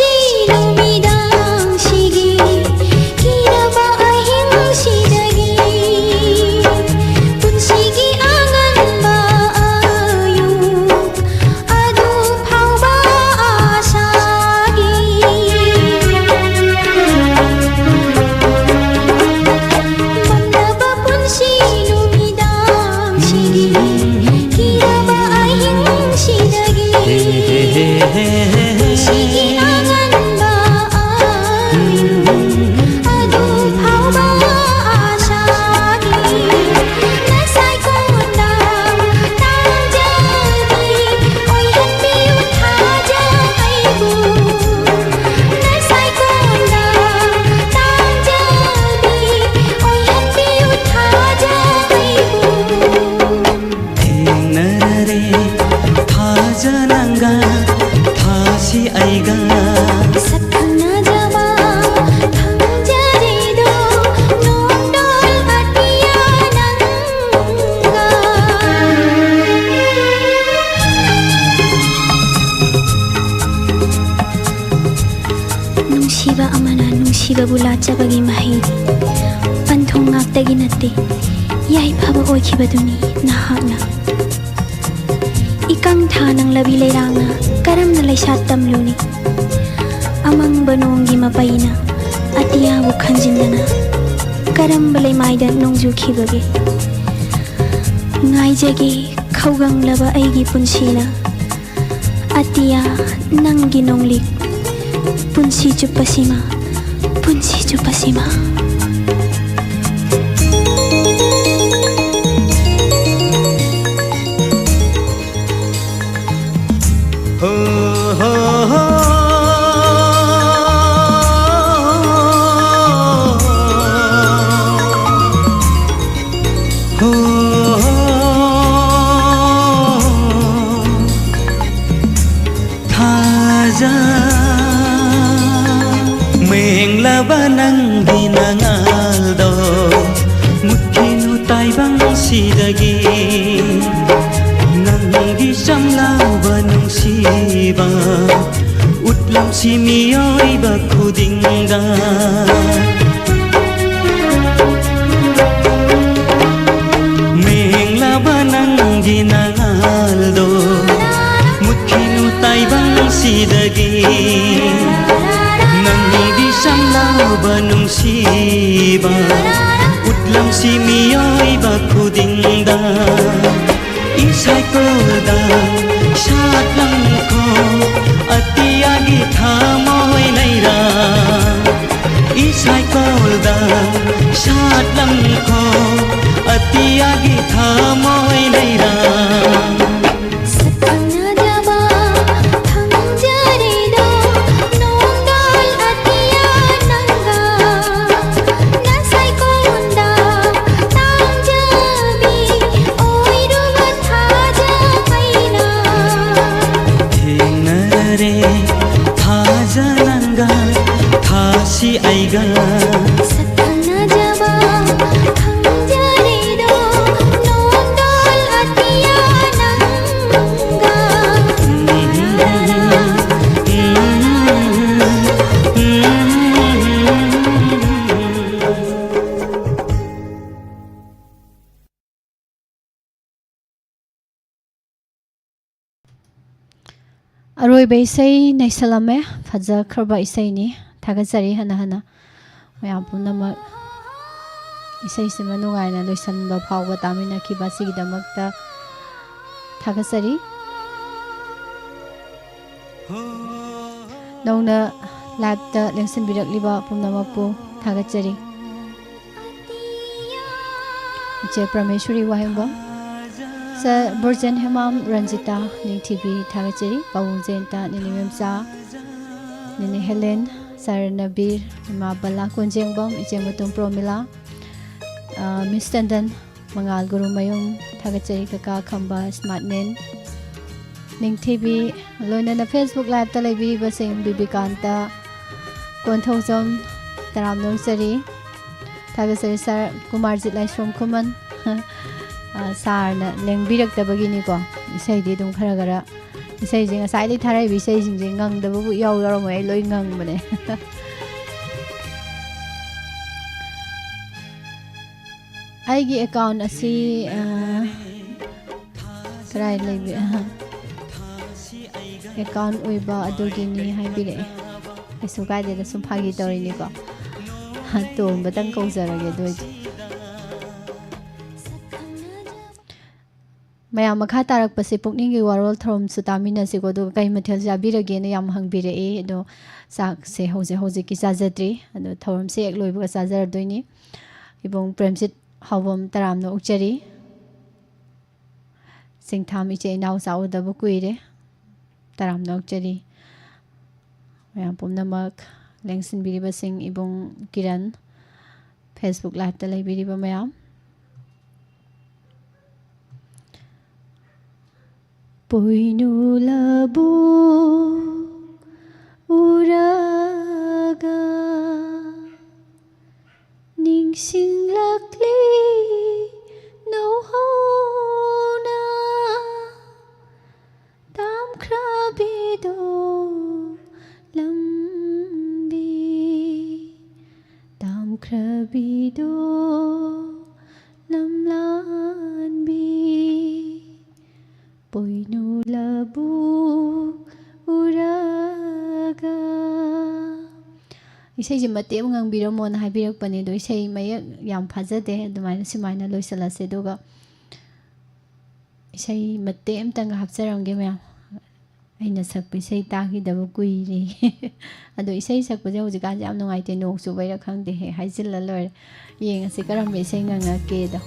ꯏꯕ ꯑꯃꯅ ꯅꯨꯡꯁꯤꯕꯕꯨ ꯂꯥꯠꯆꯕꯒꯤ ꯃꯍꯩꯗꯤ ꯄꯟꯊꯨꯡ ꯉꯥꯛꯇꯒꯤ ꯅꯠꯇꯦ, ꯌꯥꯏꯐꯕ ꯑꯣꯏꯈꯤꯕꯗꯨꯅꯤ ꯅꯍꯥꯛꯅ꯫ ꯏꯀꯪ ꯊꯥ ꯅꯪꯂꯕꯤ ꯂꯩꯔꯥꯡꯅ ꯀꯔꯝꯅ ꯂꯩꯁꯥꯠ ꯇꯝꯂꯨꯅꯤ? ꯑꯃꯪꯕ ꯅꯣꯡꯒꯤ ꯃꯄꯩꯅ ꯑꯇꯤꯌꯥꯕꯨ ꯈꯟꯖꯤꯟꯗꯅ ꯀꯔꯝꯕ ꯂꯩꯃꯥꯏꯗ ꯅꯣꯡꯖꯨꯈꯤꯕꯒꯦ? ꯉꯥꯏꯖꯒꯦ ꯈꯧꯒꯪꯂꯕ ꯑꯩꯒꯤ ꯄꯨꯟꯁꯤꯅ ꯑꯇꯤꯌꯥ ꯅꯪꯒꯤ ꯅꯣꯡꯂꯤꯛ ꯄꯨꯟꯁꯤ ꯆꯨꯞꯄꯁꯤꯃ, ꯄꯨꯟꯁꯤ ꯆꯨꯞꯄꯁꯤꯃ꯫ ꯍꯣ, ꯍꯣ, ꯍꯣ꯫ ꯍꯣ, ꯍꯣ, ꯍꯣ꯫ ꯊꯥꯖ ꯃꯦꯡꯂꯕ ꯅꯪꯒꯤ ꯅꯉꯥꯜꯗꯣ ꯃꯨꯠꯈꯤꯅꯨ ꯇꯥꯏꯕꯪꯁꯤꯗꯒꯤ꯫ ꯅꯪꯒꯤ ꯆꯝꯂꯕ ꯅꯨꯡꯁꯤꯕ ꯎꯠꯂꯝꯁꯤ ꯃꯤꯑꯣꯏꯕ ꯈꯨꯗꯤꯡꯗ꯫ ꯃꯦꯡꯂꯕ ꯅꯪꯒꯤ ꯅꯉꯥꯜꯗꯣ ꯃꯨꯠꯈꯤꯅꯨ ꯇꯥꯏꯕꯪꯁꯤꯗꯒꯤ꯫ ꯅꯪꯒꯤ ꯆꯝꯂꯕ ꯅꯨꯡꯁꯤꯕ ꯎꯠꯂꯝꯁꯤ ꯃꯤꯑꯣꯏꯕ ꯈꯨꯗꯤꯡꯗ꯫ ꯏꯁꯥꯏꯀꯣꯜꯗ ꯁꯥꯠꯂꯝꯈꯣ ꯑꯇꯤꯌꯥꯒꯤ ꯊꯃꯣꯏ ꯂꯩꯔꯥ꯫ ꯏꯁꯥꯏꯀꯣꯜꯗ ꯁꯥꯠꯂꯝꯈꯣ ꯑꯇꯤꯌꯥꯒꯤ ꯊꯃꯣꯏ ꯂꯩꯔꯥ꯫ ꯁꯛꯈꯪꯅꯖꯕ ꯐꯪꯖꯔꯦꯗꯣ ꯅꯣꯡꯗꯣꯜ ꯑꯇꯤꯌꯥ ꯅꯪꯒ꯫ ꯅꯁꯥꯏꯀꯣꯟꯗ ꯇꯥꯡꯖꯕꯤ ꯑꯣꯏꯔꯨꯕ ꯊꯥꯖꯕꯩꯅ꯫ ꯊꯦꯡꯅꯔꯦ ꯊꯥꯖ ꯅꯪꯒ ꯊꯥꯁꯤ ꯑꯩꯒ꯫ ꯁꯛꯈꯪꯅꯖꯕ ꯈꯪꯖꯔꯦꯗꯣ ꯅꯣꯡꯗꯣꯜ ꯑꯇꯤꯌꯥ ꯅꯪꯒ꯫ ꯑꯔꯣꯏꯕ ꯏꯁꯩ ꯅꯩꯁꯜꯂꯝꯃꯦ꯫ ꯐꯖꯈ꯭ꯔꯕ ꯏꯁꯩꯅꯤ꯫ ꯊꯥꯒꯠꯆꯔꯤ ꯍꯟꯅ ꯍꯟꯅ ꯃꯌꯥꯝ ꯄꯨꯝꯅꯃꯛ꯫ ꯏꯁꯩꯁꯤꯃ ꯅꯨꯡꯉꯥꯏꯅ ꯂꯣꯏꯁꯤꯟꯕ ꯐꯥꯎꯕ ꯇꯥꯃꯤꯟꯅꯈꯤꯕ ꯑꯁꯤꯒꯤꯗꯃꯛꯇ ꯊꯥꯒꯠꯆꯔꯤ꯫ ꯅꯧꯅ live-ꯇ ꯂꯦꯡꯁꯤꯟꯕꯤꯔꯛꯂꯤꯕ ꯄꯨꯝꯅꯃꯛꯄꯨ ꯊꯥꯒꯠꯆꯔꯤ꯫ ꯏꯆꯦ ꯄ꯭ꯔꯃꯦꯁꯣꯔꯤ ꯋꯥꯍꯦꯡꯕꯝ, ꯁꯔ ꯕꯣꯔꯖꯦꯟ ꯍꯦꯃꯥꯝ ꯔꯟꯖꯤꯇꯥ ꯅꯤꯡꯊꯤꯕꯤ ꯊꯥꯒꯠꯆꯔꯤ, ꯄꯥꯕꯨꯡ ꯖꯌꯟꯇ, ꯅꯦꯅꯦ ꯃꯦꯝꯆꯥ, ꯅꯦꯅꯦ ꯍꯦꯂꯦꯟ, ꯁꯔ ꯅꯕꯤꯔ, ꯏꯃꯥ ꯕꯂꯥ ꯀꯣꯟꯖꯦꯡꯕꯝ, ꯏꯆꯦ ꯃꯇꯣꯝ ꯄ꯭ꯔꯣꯃꯤꯂꯥ, ꯑ, ꯃꯤꯁ ꯇꯟꯗꯟ, ꯃꯉꯥꯜ ꯒꯨꯔꯨꯃꯌꯨꯝ ꯊꯥꯒꯠꯆꯔꯤ, ꯀꯀꯥ ꯈꯝꯕ ꯁ꯭ꯃꯥꯔꯠ ꯃꯦꯟ ꯅꯤꯡꯊꯤꯕꯤ, ꯂꯣꯏꯅꯅ Facebook live-ꯇ ꯂꯩꯕꯤꯔꯤꯕꯁꯤꯡ, ꯕꯤꯕꯤꯀꯥꯟꯇ ꯀꯣꯟꯊꯧꯖꯝ, ꯇꯔꯥꯝꯅ ꯑꯣꯛꯆꯔꯤ꯫ ꯊꯥꯒꯠꯆꯔꯤ ꯁꯥꯔ ꯀꯨꯃꯥꯔꯖꯤꯠ ꯂꯥꯏꯁ꯭ꯔꯣꯝ ꯈꯨꯃꯟ꯫ ꯑ, ꯁꯥꯔꯅ ꯂꯦꯡꯕꯤꯔꯛꯇꯕꯒꯤꯅꯤꯀꯣ꯫ ꯏꯁꯩꯗꯤ ꯑꯗꯨꯝ ꯈꯔ ꯈꯔ, ꯏꯁꯩꯁꯦ ꯉꯁꯥꯏꯗꯩ ꯊꯥꯔꯛꯏꯕ ꯏꯁꯩꯁꯤꯡꯁꯦ ꯉꯪꯗꯕꯕꯨ ꯏꯌꯥꯎ ꯌꯥꯎꯔꯝꯃꯣꯏ, ꯑꯩ ꯂꯣꯏ ꯉꯪꯕꯅꯦ꯫ ꯑꯩꯒꯤ account ꯑꯁꯤ, ꯑ, ꯀꯗꯥꯏ ꯂꯩꯕꯤ-, ꯑ, account ꯑꯣꯏꯕ ꯑꯗꯨꯒꯤꯅꯤ ꯍꯥꯏꯕꯤꯔꯛꯑꯦ꯫ ꯀꯩꯁꯨ ꯀꯥꯏꯗꯦꯗ, ꯁꯨꯝ ꯐꯥꯒꯤ ꯇꯧꯔꯤꯅꯤꯀꯣ꯫ ꯇꯣꯝꯕꯇꯪ ꯀꯧꯖꯔꯒꯦ ꯑꯗꯨ ꯑꯣꯏꯗꯤ꯫ ꯃꯌꯥꯝ, ꯃꯈꯥ ꯇꯥꯔꯛꯄꯁꯦ ꯄꯨꯛꯅꯤꯡꯒꯤ ꯋꯥꯔꯣꯜ ꯊꯧꯔꯝꯁꯨ ꯇꯥꯃꯤꯟꯅꯁꯤꯀꯣ꯫ ꯑꯗꯨꯒ ꯀꯩ ꯃꯊꯦꯜ ꯆꯥꯕꯤꯔꯒꯦꯅ ꯌꯥꯝ ꯍꯪꯕꯤꯔꯛꯏ꯫ ꯑꯗꯣ ꯆꯥꯛꯁꯦ ꯍꯧꯖꯤꯛ ꯍꯧꯖꯤꯛꯀꯤ ꯆꯥꯖꯗ꯭ꯔꯤ꯫ ꯑꯗꯣ ꯊꯧꯔꯝꯁꯦ ꯍꯦꯛ ꯂꯣꯏꯕꯒ ꯆꯥꯖꯔꯗꯣꯏꯅꯤ꯫ ꯏꯕꯨꯡ ꯄ꯭ꯔꯦꯝꯖꯤꯠ ꯍꯥꯎꯕꯝ, ꯇꯔꯥꯝꯅ ꯑꯣꯛꯆꯔꯤ꯫ ꯆꯤꯡꯊꯥꯝ ꯏꯆꯦ ꯏꯅꯥꯎ ꯆꯥꯎꯗꯕ ꯀꯨꯏꯔꯦ꯫ ꯇꯔꯥꯝꯅ ꯑꯣꯛꯆꯔꯤ꯫ ꯃꯌꯥꯝ ꯄꯨꯝꯅꯃꯛ ꯂꯦꯡꯁꯤꯟꯕꯤꯔꯤꯕꯁꯤꯡ, ꯏꯕꯨꯡ ꯀꯤꯔꯟ, Facebook live-ꯇ ꯂꯩꯕꯤꯔꯤꯕ ꯃꯌꯥꯝ꯫ ꯄꯣꯏꯅꯨ ꯂꯧꯕꯨꯛ ꯎꯔꯒ ꯅꯤꯡꯁꯤꯡꯂꯛꯂꯤ ꯅꯧꯍꯧꯅ ꯇꯝꯈ꯭ꯔꯕꯤꯗꯣ ꯂꯝꯕꯤ, ꯇꯝꯈ꯭ꯔꯕꯤꯗꯣ ꯂꯝꯂꯥꯟꯕꯤ꯫ ꯄꯣꯏꯅꯨ ꯂꯧꯕꯨꯛ ꯏꯁꯩꯁꯦ ꯃꯇꯦꯛ ꯑꯃ ꯉꯪꯕꯤꯔꯝꯃꯣꯅ ꯍꯥꯏꯕꯤꯔꯛꯄꯅꯦ, ꯑꯗꯣ ꯏꯁꯩ ꯃꯌꯦꯛ ꯌꯥꯝ ꯐꯖꯗꯦ, ꯑꯗꯨꯃꯥꯏꯅ ꯁꯨꯃꯥꯏꯅ ꯂꯣꯏꯁꯤꯜꯂꯁꯦ꯫ ꯑꯗꯨꯒ ꯏꯁꯩ ꯃꯇꯦꯛ ꯑꯃꯇꯪꯒ ꯍꯥꯞꯆꯔꯝꯒꯦ ꯃꯌꯥꯝ꯫ ꯑꯩꯅ ꯁꯛꯄ ꯏꯁꯩ ꯇꯥꯈꯤꯗꯕ ꯀꯨꯏꯔꯦ꯫ ꯑꯗꯣ ꯏꯁꯩ ꯁꯛꯄꯁꯦ ꯍꯧꯖꯤꯛꯀꯥꯟꯁꯦ ꯌꯥꯝ ꯅꯨꯡꯉꯥꯏꯇꯦ, ꯅꯣꯡ ꯆꯨꯕꯩꯔꯥ ꯈꯪꯗꯦ, ꯍꯦꯛ ꯍꯥꯏꯖꯤꯜꯂ ꯂꯣꯏꯔꯦ꯫ ꯌꯦꯡꯉꯁꯤ ꯀꯔꯝꯕ ꯏꯁꯩ ꯉꯪꯉꯛꯀꯦꯗꯣ꯫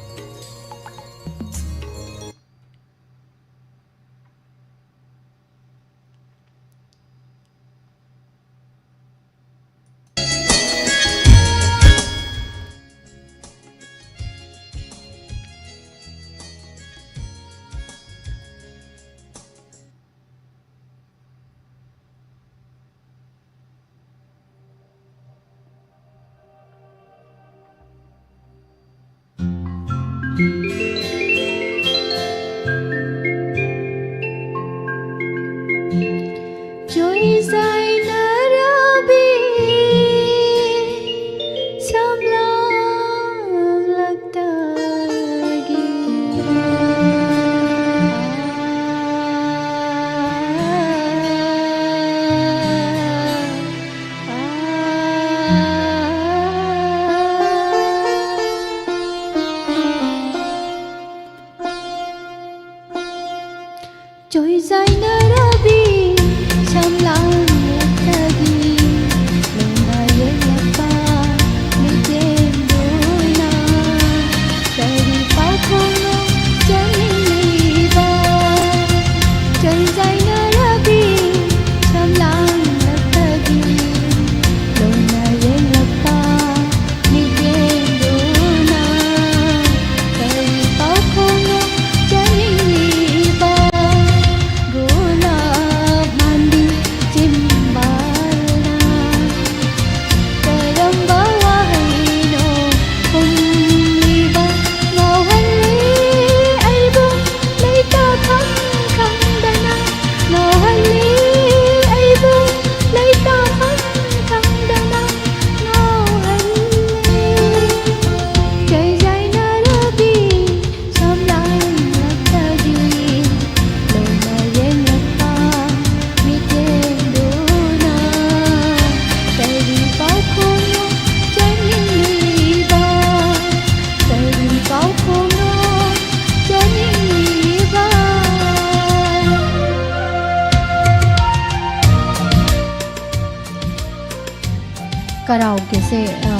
ꯀꯔꯥꯎꯀꯦꯁꯦ, ꯑ,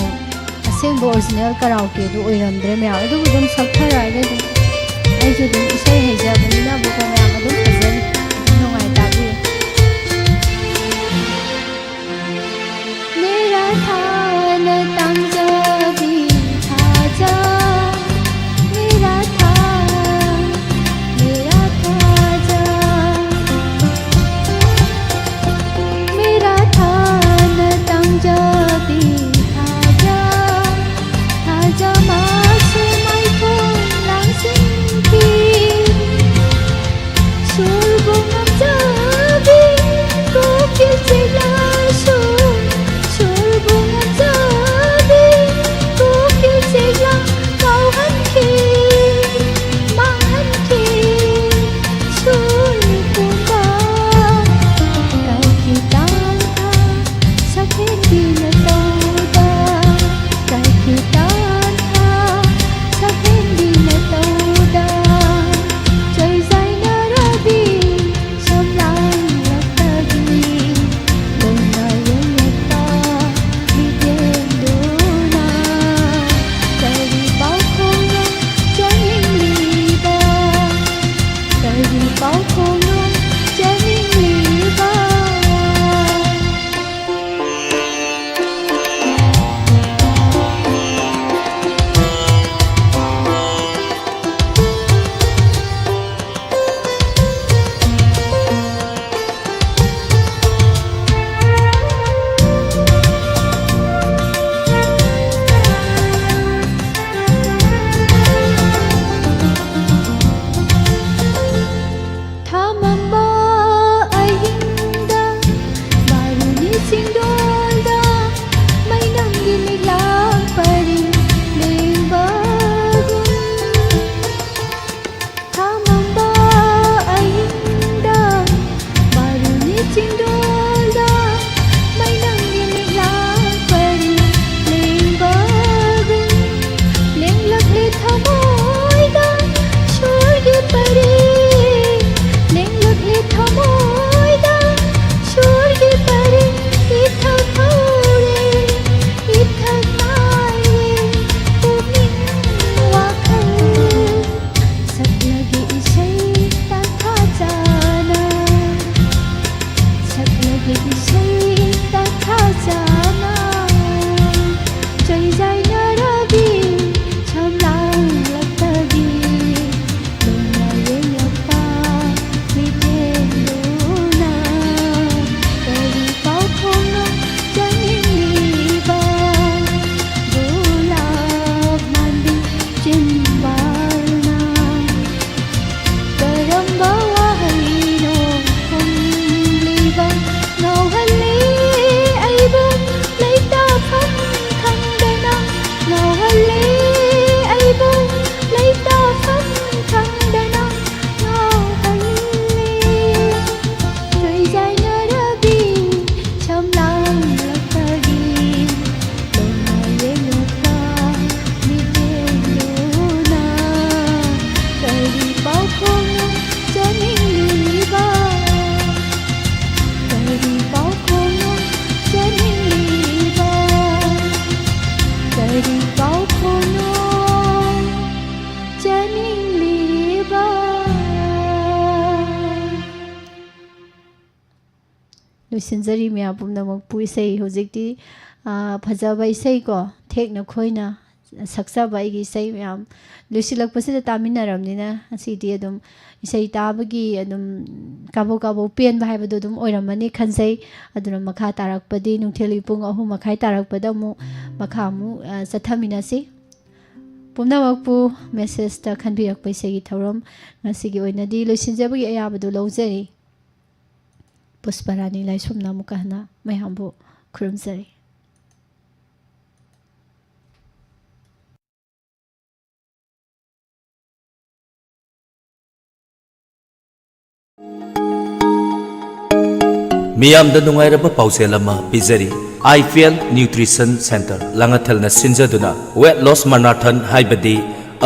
ꯑꯁꯦꯡꯕ ꯑꯣꯔꯤꯖꯤꯅꯦꯜ ꯀꯔꯥꯎꯀꯦꯗꯨ ꯑꯣꯏꯔꯝꯗ꯭ꯔꯦ ꯃꯌꯥꯝ꯫ ꯑꯗꯨꯕꯨ ꯑꯗꯨꯝ ꯁꯛꯊꯔꯛꯑꯒꯦ ꯑꯗꯨꯝ꯫ ꯑꯩꯁꯨ ꯑꯗꯨꯝ ꯏꯁꯩ ꯍꯩꯖꯕꯅꯤꯅꯕꯀꯣ ꯃꯌꯥꯝ ꯑꯗꯨꯝ ꯐꯖꯅ ꯅꯨꯡꯉꯥꯏ ꯇꯥꯕꯤꯌꯨ꯫ मेरा था न तंग जबी था जा, मेरा था, मेरा था जा। मेरा था न तंग जबी था जा, था जा मासे माइको लांग सिंपी। ꯁꯤꯟꯖꯔꯤ ꯃꯌꯥꯝ ꯄꯨꯝꯅꯃꯛꯄꯨ꯫ ꯏꯁꯩ ꯍꯧꯖꯤꯛꯇꯤ, ꯑ, ꯐꯖꯕ ꯏꯁꯩꯀꯣ, ꯊꯦꯛꯅ ꯈꯣꯏꯅ ꯁꯛꯆꯕ ꯑꯩꯒꯤ ꯏꯁꯩ ꯃꯌꯥꯝ ꯂꯣꯏꯁꯤꯜꯂꯛꯄꯁꯤꯗ ꯇꯥꯃꯤꯟꯅꯔꯕꯅꯤꯅ, ꯉꯁꯤꯗꯤ ꯑꯗꯨꯝ ꯏꯁꯩ ꯇꯥꯕꯒꯤ ꯑꯗꯨꯝ ꯀꯥꯕꯣꯛ ꯀꯥꯕꯣꯛ ꯄꯦꯟꯕ ꯍꯥꯏꯕꯗꯣ ꯑꯗꯨꯝ ꯑꯣꯏꯔꯝꯃꯅꯤ ꯈꯟꯖꯩ꯫ ꯑꯗꯨꯅ ꯃꯈꯥ ꯇꯥꯔꯛꯄꯗꯤ ꯅꯨꯡꯊꯤꯜꯒꯤ ꯄꯨꯡ ꯑꯍꯨꯝ ꯃꯈꯥꯏ ꯇꯥꯔꯛꯄꯗ ꯑꯃꯨꯛ ꯃꯈꯥ ꯑꯃꯨꯛ, ꯑ, ꯆꯠꯊꯃꯤꯟꯅꯁꯤ꯫ ꯄꯨꯝꯅꯃꯛꯄꯨ ꯃꯦꯁꯦꯖꯇ ꯈꯟꯕꯤꯔꯛꯄ ꯏꯁꯩꯒꯤ ꯊꯧꯔꯝ ꯉꯁꯤꯒꯤ ꯑꯣꯏꯅꯗꯤ ꯂꯣꯏꯁꯤꯟꯖꯕꯒꯤ ꯑꯌꯥꯕꯗꯨ ꯂꯧꯖꯔꯤ꯫ ꯄꯨꯁꯄꯔꯥꯅꯤ ꯂꯥꯏꯁ꯭ꯔꯝꯅ ꯑꯃꯨꯛꯀ ꯍꯟꯅ ꯃꯌꯥꯝꯕꯨ ꯈꯨꯔꯨꯝꯖꯔꯤ꯫ ꯃꯤꯌꯥꯝꯗ ꯅꯨꯡꯉꯥꯏꯔꯕ ꯄꯥꯎꯖꯦꯜ ꯑꯃ ꯄꯤꯖꯔꯤ꯫ I P L nutrition centre ꯂꯥꯡꯉꯊꯦꯜꯅ ꯁꯤꯟꯖꯗꯨꯅ ꯋꯦꯠ ꯂꯣꯁ ꯃꯥꯔꯥꯊꯟ ꯍꯥꯏꯕꯗꯤ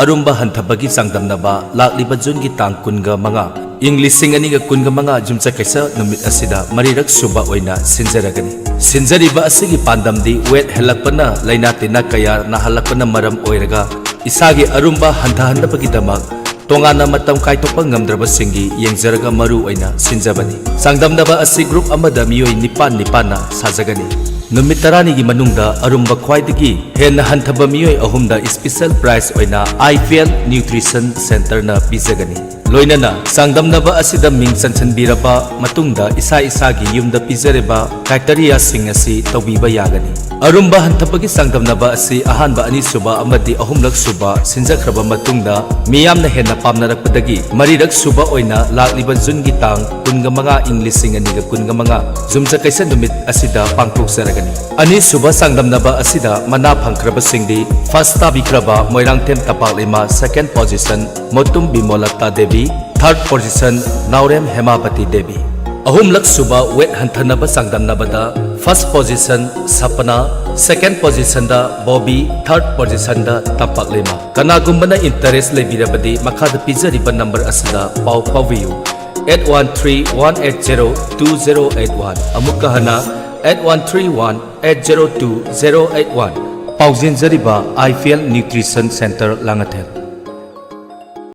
ꯑꯔꯨꯝꯕ ꯍꯟꯊꯕꯒꯤ ꯆꯥꯡꯗꯝꯅꯕ ꯂꯥꯛꯂꯤꯕ ꯖꯨꯟꯒꯤ ꯇꯥꯡ ꯀꯨꯟꯒ ꯃꯉꯥ, ꯏꯪ ꯂꯤꯁꯤꯡ ꯑꯅꯤꯒ ꯀꯨꯟꯒ ꯃꯉꯥ ꯌꯨꯝꯁꯀꯩꯁ ꯅꯨꯃꯤꯠ ꯑꯁꯤꯗ ꯃꯔꯤꯔꯛ ꯁꯨꯕ ꯑꯣꯏꯅ ꯁꯤꯟꯖꯔꯒꯅꯤ꯫ ꯁꯤꯟꯖꯔꯤꯕ ꯑꯁꯤꯒꯤ ꯄꯥꯟꯗꯝꯗꯤ ꯋꯦꯠ ꯍꯦꯜꯂꯛꯄꯅ ꯂꯥꯏꯅꯥ ꯇꯤꯟꯅꯥ ꯀꯌꯥ ꯅꯥꯍꯜꯂꯛꯄꯅ ꯃꯔꯝ ꯑꯣꯏꯔꯒ ꯏꯁꯥꯒꯤ ꯑꯔꯨꯝꯕ ꯍꯟꯊꯍꯟꯅꯕꯒꯤꯗꯃꯛ ꯇꯣꯉꯥꯟꯅ ꯃꯇꯝ ꯀꯥꯏꯊꯣꯛꯄ ꯉꯝꯗ꯭ꯔꯕꯁꯤꯡꯒꯤ ꯌꯦꯡꯖꯔꯒ ꯃꯔꯨ ꯑꯣꯏꯅ ꯁꯤꯟꯖꯕꯅꯤ꯫ ꯆꯥꯡꯗꯝꯅꯕ ꯑꯁꯤ ꯒ꯭ꯔꯨꯞ ꯑꯃꯗ ꯃꯤꯑꯣꯏ ꯅꯤꯄꯥꯟ ꯅꯤꯄꯥꯟꯅ ꯁꯥꯖꯒꯅꯤ꯫ ꯅꯨꯃꯤꯠ ꯇꯔꯥꯅꯤꯒꯤ ꯃꯅꯨꯡꯗ ꯑꯔꯨꯝꯕ ꯈ꯭ꯋꯥꯏꯗꯒꯤ ꯍꯦꯟꯅ ꯍꯟꯊꯕ ꯃꯤꯑꯣꯏ ꯑꯍꯨꯝꯗ ꯏꯁꯄꯤꯁꯦꯜ ꯄ꯭ꯔꯥꯏꯖ ꯑꯣꯏꯅ ꯑꯥꯏ ꯄꯤ ꯑꯦꯜ ꯅ꯭ꯌꯨꯇ꯭ꯔꯤꯁꯟ ꯁꯦꯟꯇꯔꯅ ꯄꯤꯖꯒꯅꯤ꯫ ꯂꯣꯏꯅꯅ ꯆꯥꯡꯗꯝꯅꯕ ꯑꯁꯤꯗ ꯃꯤꯡ ꯆꯟꯁꯤꯟꯕꯤꯔꯕ ꯃꯇꯨꯡꯗ ꯏꯁꯥ ꯏꯁꯥꯒꯤ ꯌꯨꯝꯗ ꯄꯤꯖꯔꯤꯕ ꯀ꯭ꯔꯥꯏꯇꯦꯔꯤꯌꯥꯁꯤꯡ ꯑꯁꯤ ꯇꯧꯕꯤꯕ ꯌꯥꯒꯅꯤ꯫ ꯑꯔꯨꯝꯕ ꯍꯟꯊꯕꯒꯤ ꯆꯥꯡꯗꯝꯅꯕ ꯑꯁꯤ ꯑꯍꯥꯟꯕ, ꯑꯅꯤꯁꯨꯕ ꯑꯃꯗꯤ ꯑꯍꯨꯝꯂꯛ ꯁꯨꯕ ꯁꯤꯟꯖꯈ꯭ꯔꯕ ꯃꯇꯨꯡꯗ ꯃꯤꯌꯥꯝꯅ ꯍꯦꯟꯅ ꯄꯥꯝꯅꯔꯛꯄꯗꯒꯤ ꯃꯔꯤꯔꯛ ꯁꯨꯕ ꯑꯣꯏꯅ ꯂꯥꯛꯂꯤꯕ ꯖꯨꯟꯒꯤ ꯇꯥꯡ ꯀꯨꯟꯒ ꯃꯉꯥ, ꯏꯪ ꯂꯤꯁꯤꯡ ꯑꯅꯤꯒ ꯀꯨꯟꯒ ꯃꯉꯥ, ꯌꯨꯝꯁꯀꯩꯁ ꯅꯨꯃꯤꯠ ꯑꯁꯤꯗ ꯄꯥꯡꯊꯣꯛꯆꯔꯒꯅꯤ꯫ ꯑꯅꯤꯁꯨꯕ ꯆꯥꯡꯗꯝꯅꯕ ꯑꯁꯤꯗ ꯃꯅꯥ ꯐꯪꯈ꯭ꯔꯕꯁꯤꯡꯗꯤ ꯐꯥꯔꯁ ꯇꯥꯕꯤꯈ꯭ꯔꯕ ꯃꯣꯏꯔꯥꯡꯊꯦꯝ ꯇꯝꯄꯥꯛꯂꯩꯃ, ꯁꯦꯀꯦꯟ ꯄꯣꯖꯤꯁꯟ ꯃꯣꯇꯨꯝ ꯕꯤꯃꯣꯂꯇꯥ ꯗꯦꯕꯤ, ꯊꯥꯔꯠ ꯄꯣꯖꯤꯁꯟ ꯅꯥꯎꯔꯦꯝ ꯍꯦꯃꯥꯕꯇꯤ ꯗꯦꯕꯤ꯫ ꯑꯍꯨꯝꯂꯛ ꯁꯨꯕ ꯋꯦꯠ ꯍꯟꯊꯅꯕ ꯆꯥꯡꯗꯝꯅꯕꯗ ꯐꯥꯔꯁ ꯄꯣꯖꯤꯁꯟ ꯁꯄꯅꯥ, ꯁꯦꯀꯦꯟ ꯄꯣꯖꯤꯁꯟꯗ ꯕꯣꯕꯤ, ꯊꯥꯔꯠ ꯄꯣꯖꯤꯁꯟꯗ ꯇꯝꯄꯥꯛꯂꯩꯃ꯫ ꯀꯅꯥꯒꯨꯝꯕꯅ ꯏꯟꯇꯔꯦꯁ ꯂꯩꯕꯤꯔꯕꯗꯤ ꯃꯈꯥꯗ ꯄꯤꯖꯔꯤꯕ ꯅꯝꯕꯔ ꯑꯁꯤꯗ ꯄꯥꯎ ꯐꯥꯎꯕꯤꯌꯨ, eight one three one eight zero two zero eight one꯫ ꯑꯃꯨꯛꯀ ꯍꯟꯅ, eight one three one eight zero two zero eight one꯫ ꯄꯥꯎꯖꯦꯟꯖꯔꯤꯕ I P L nutrition centre Langathel.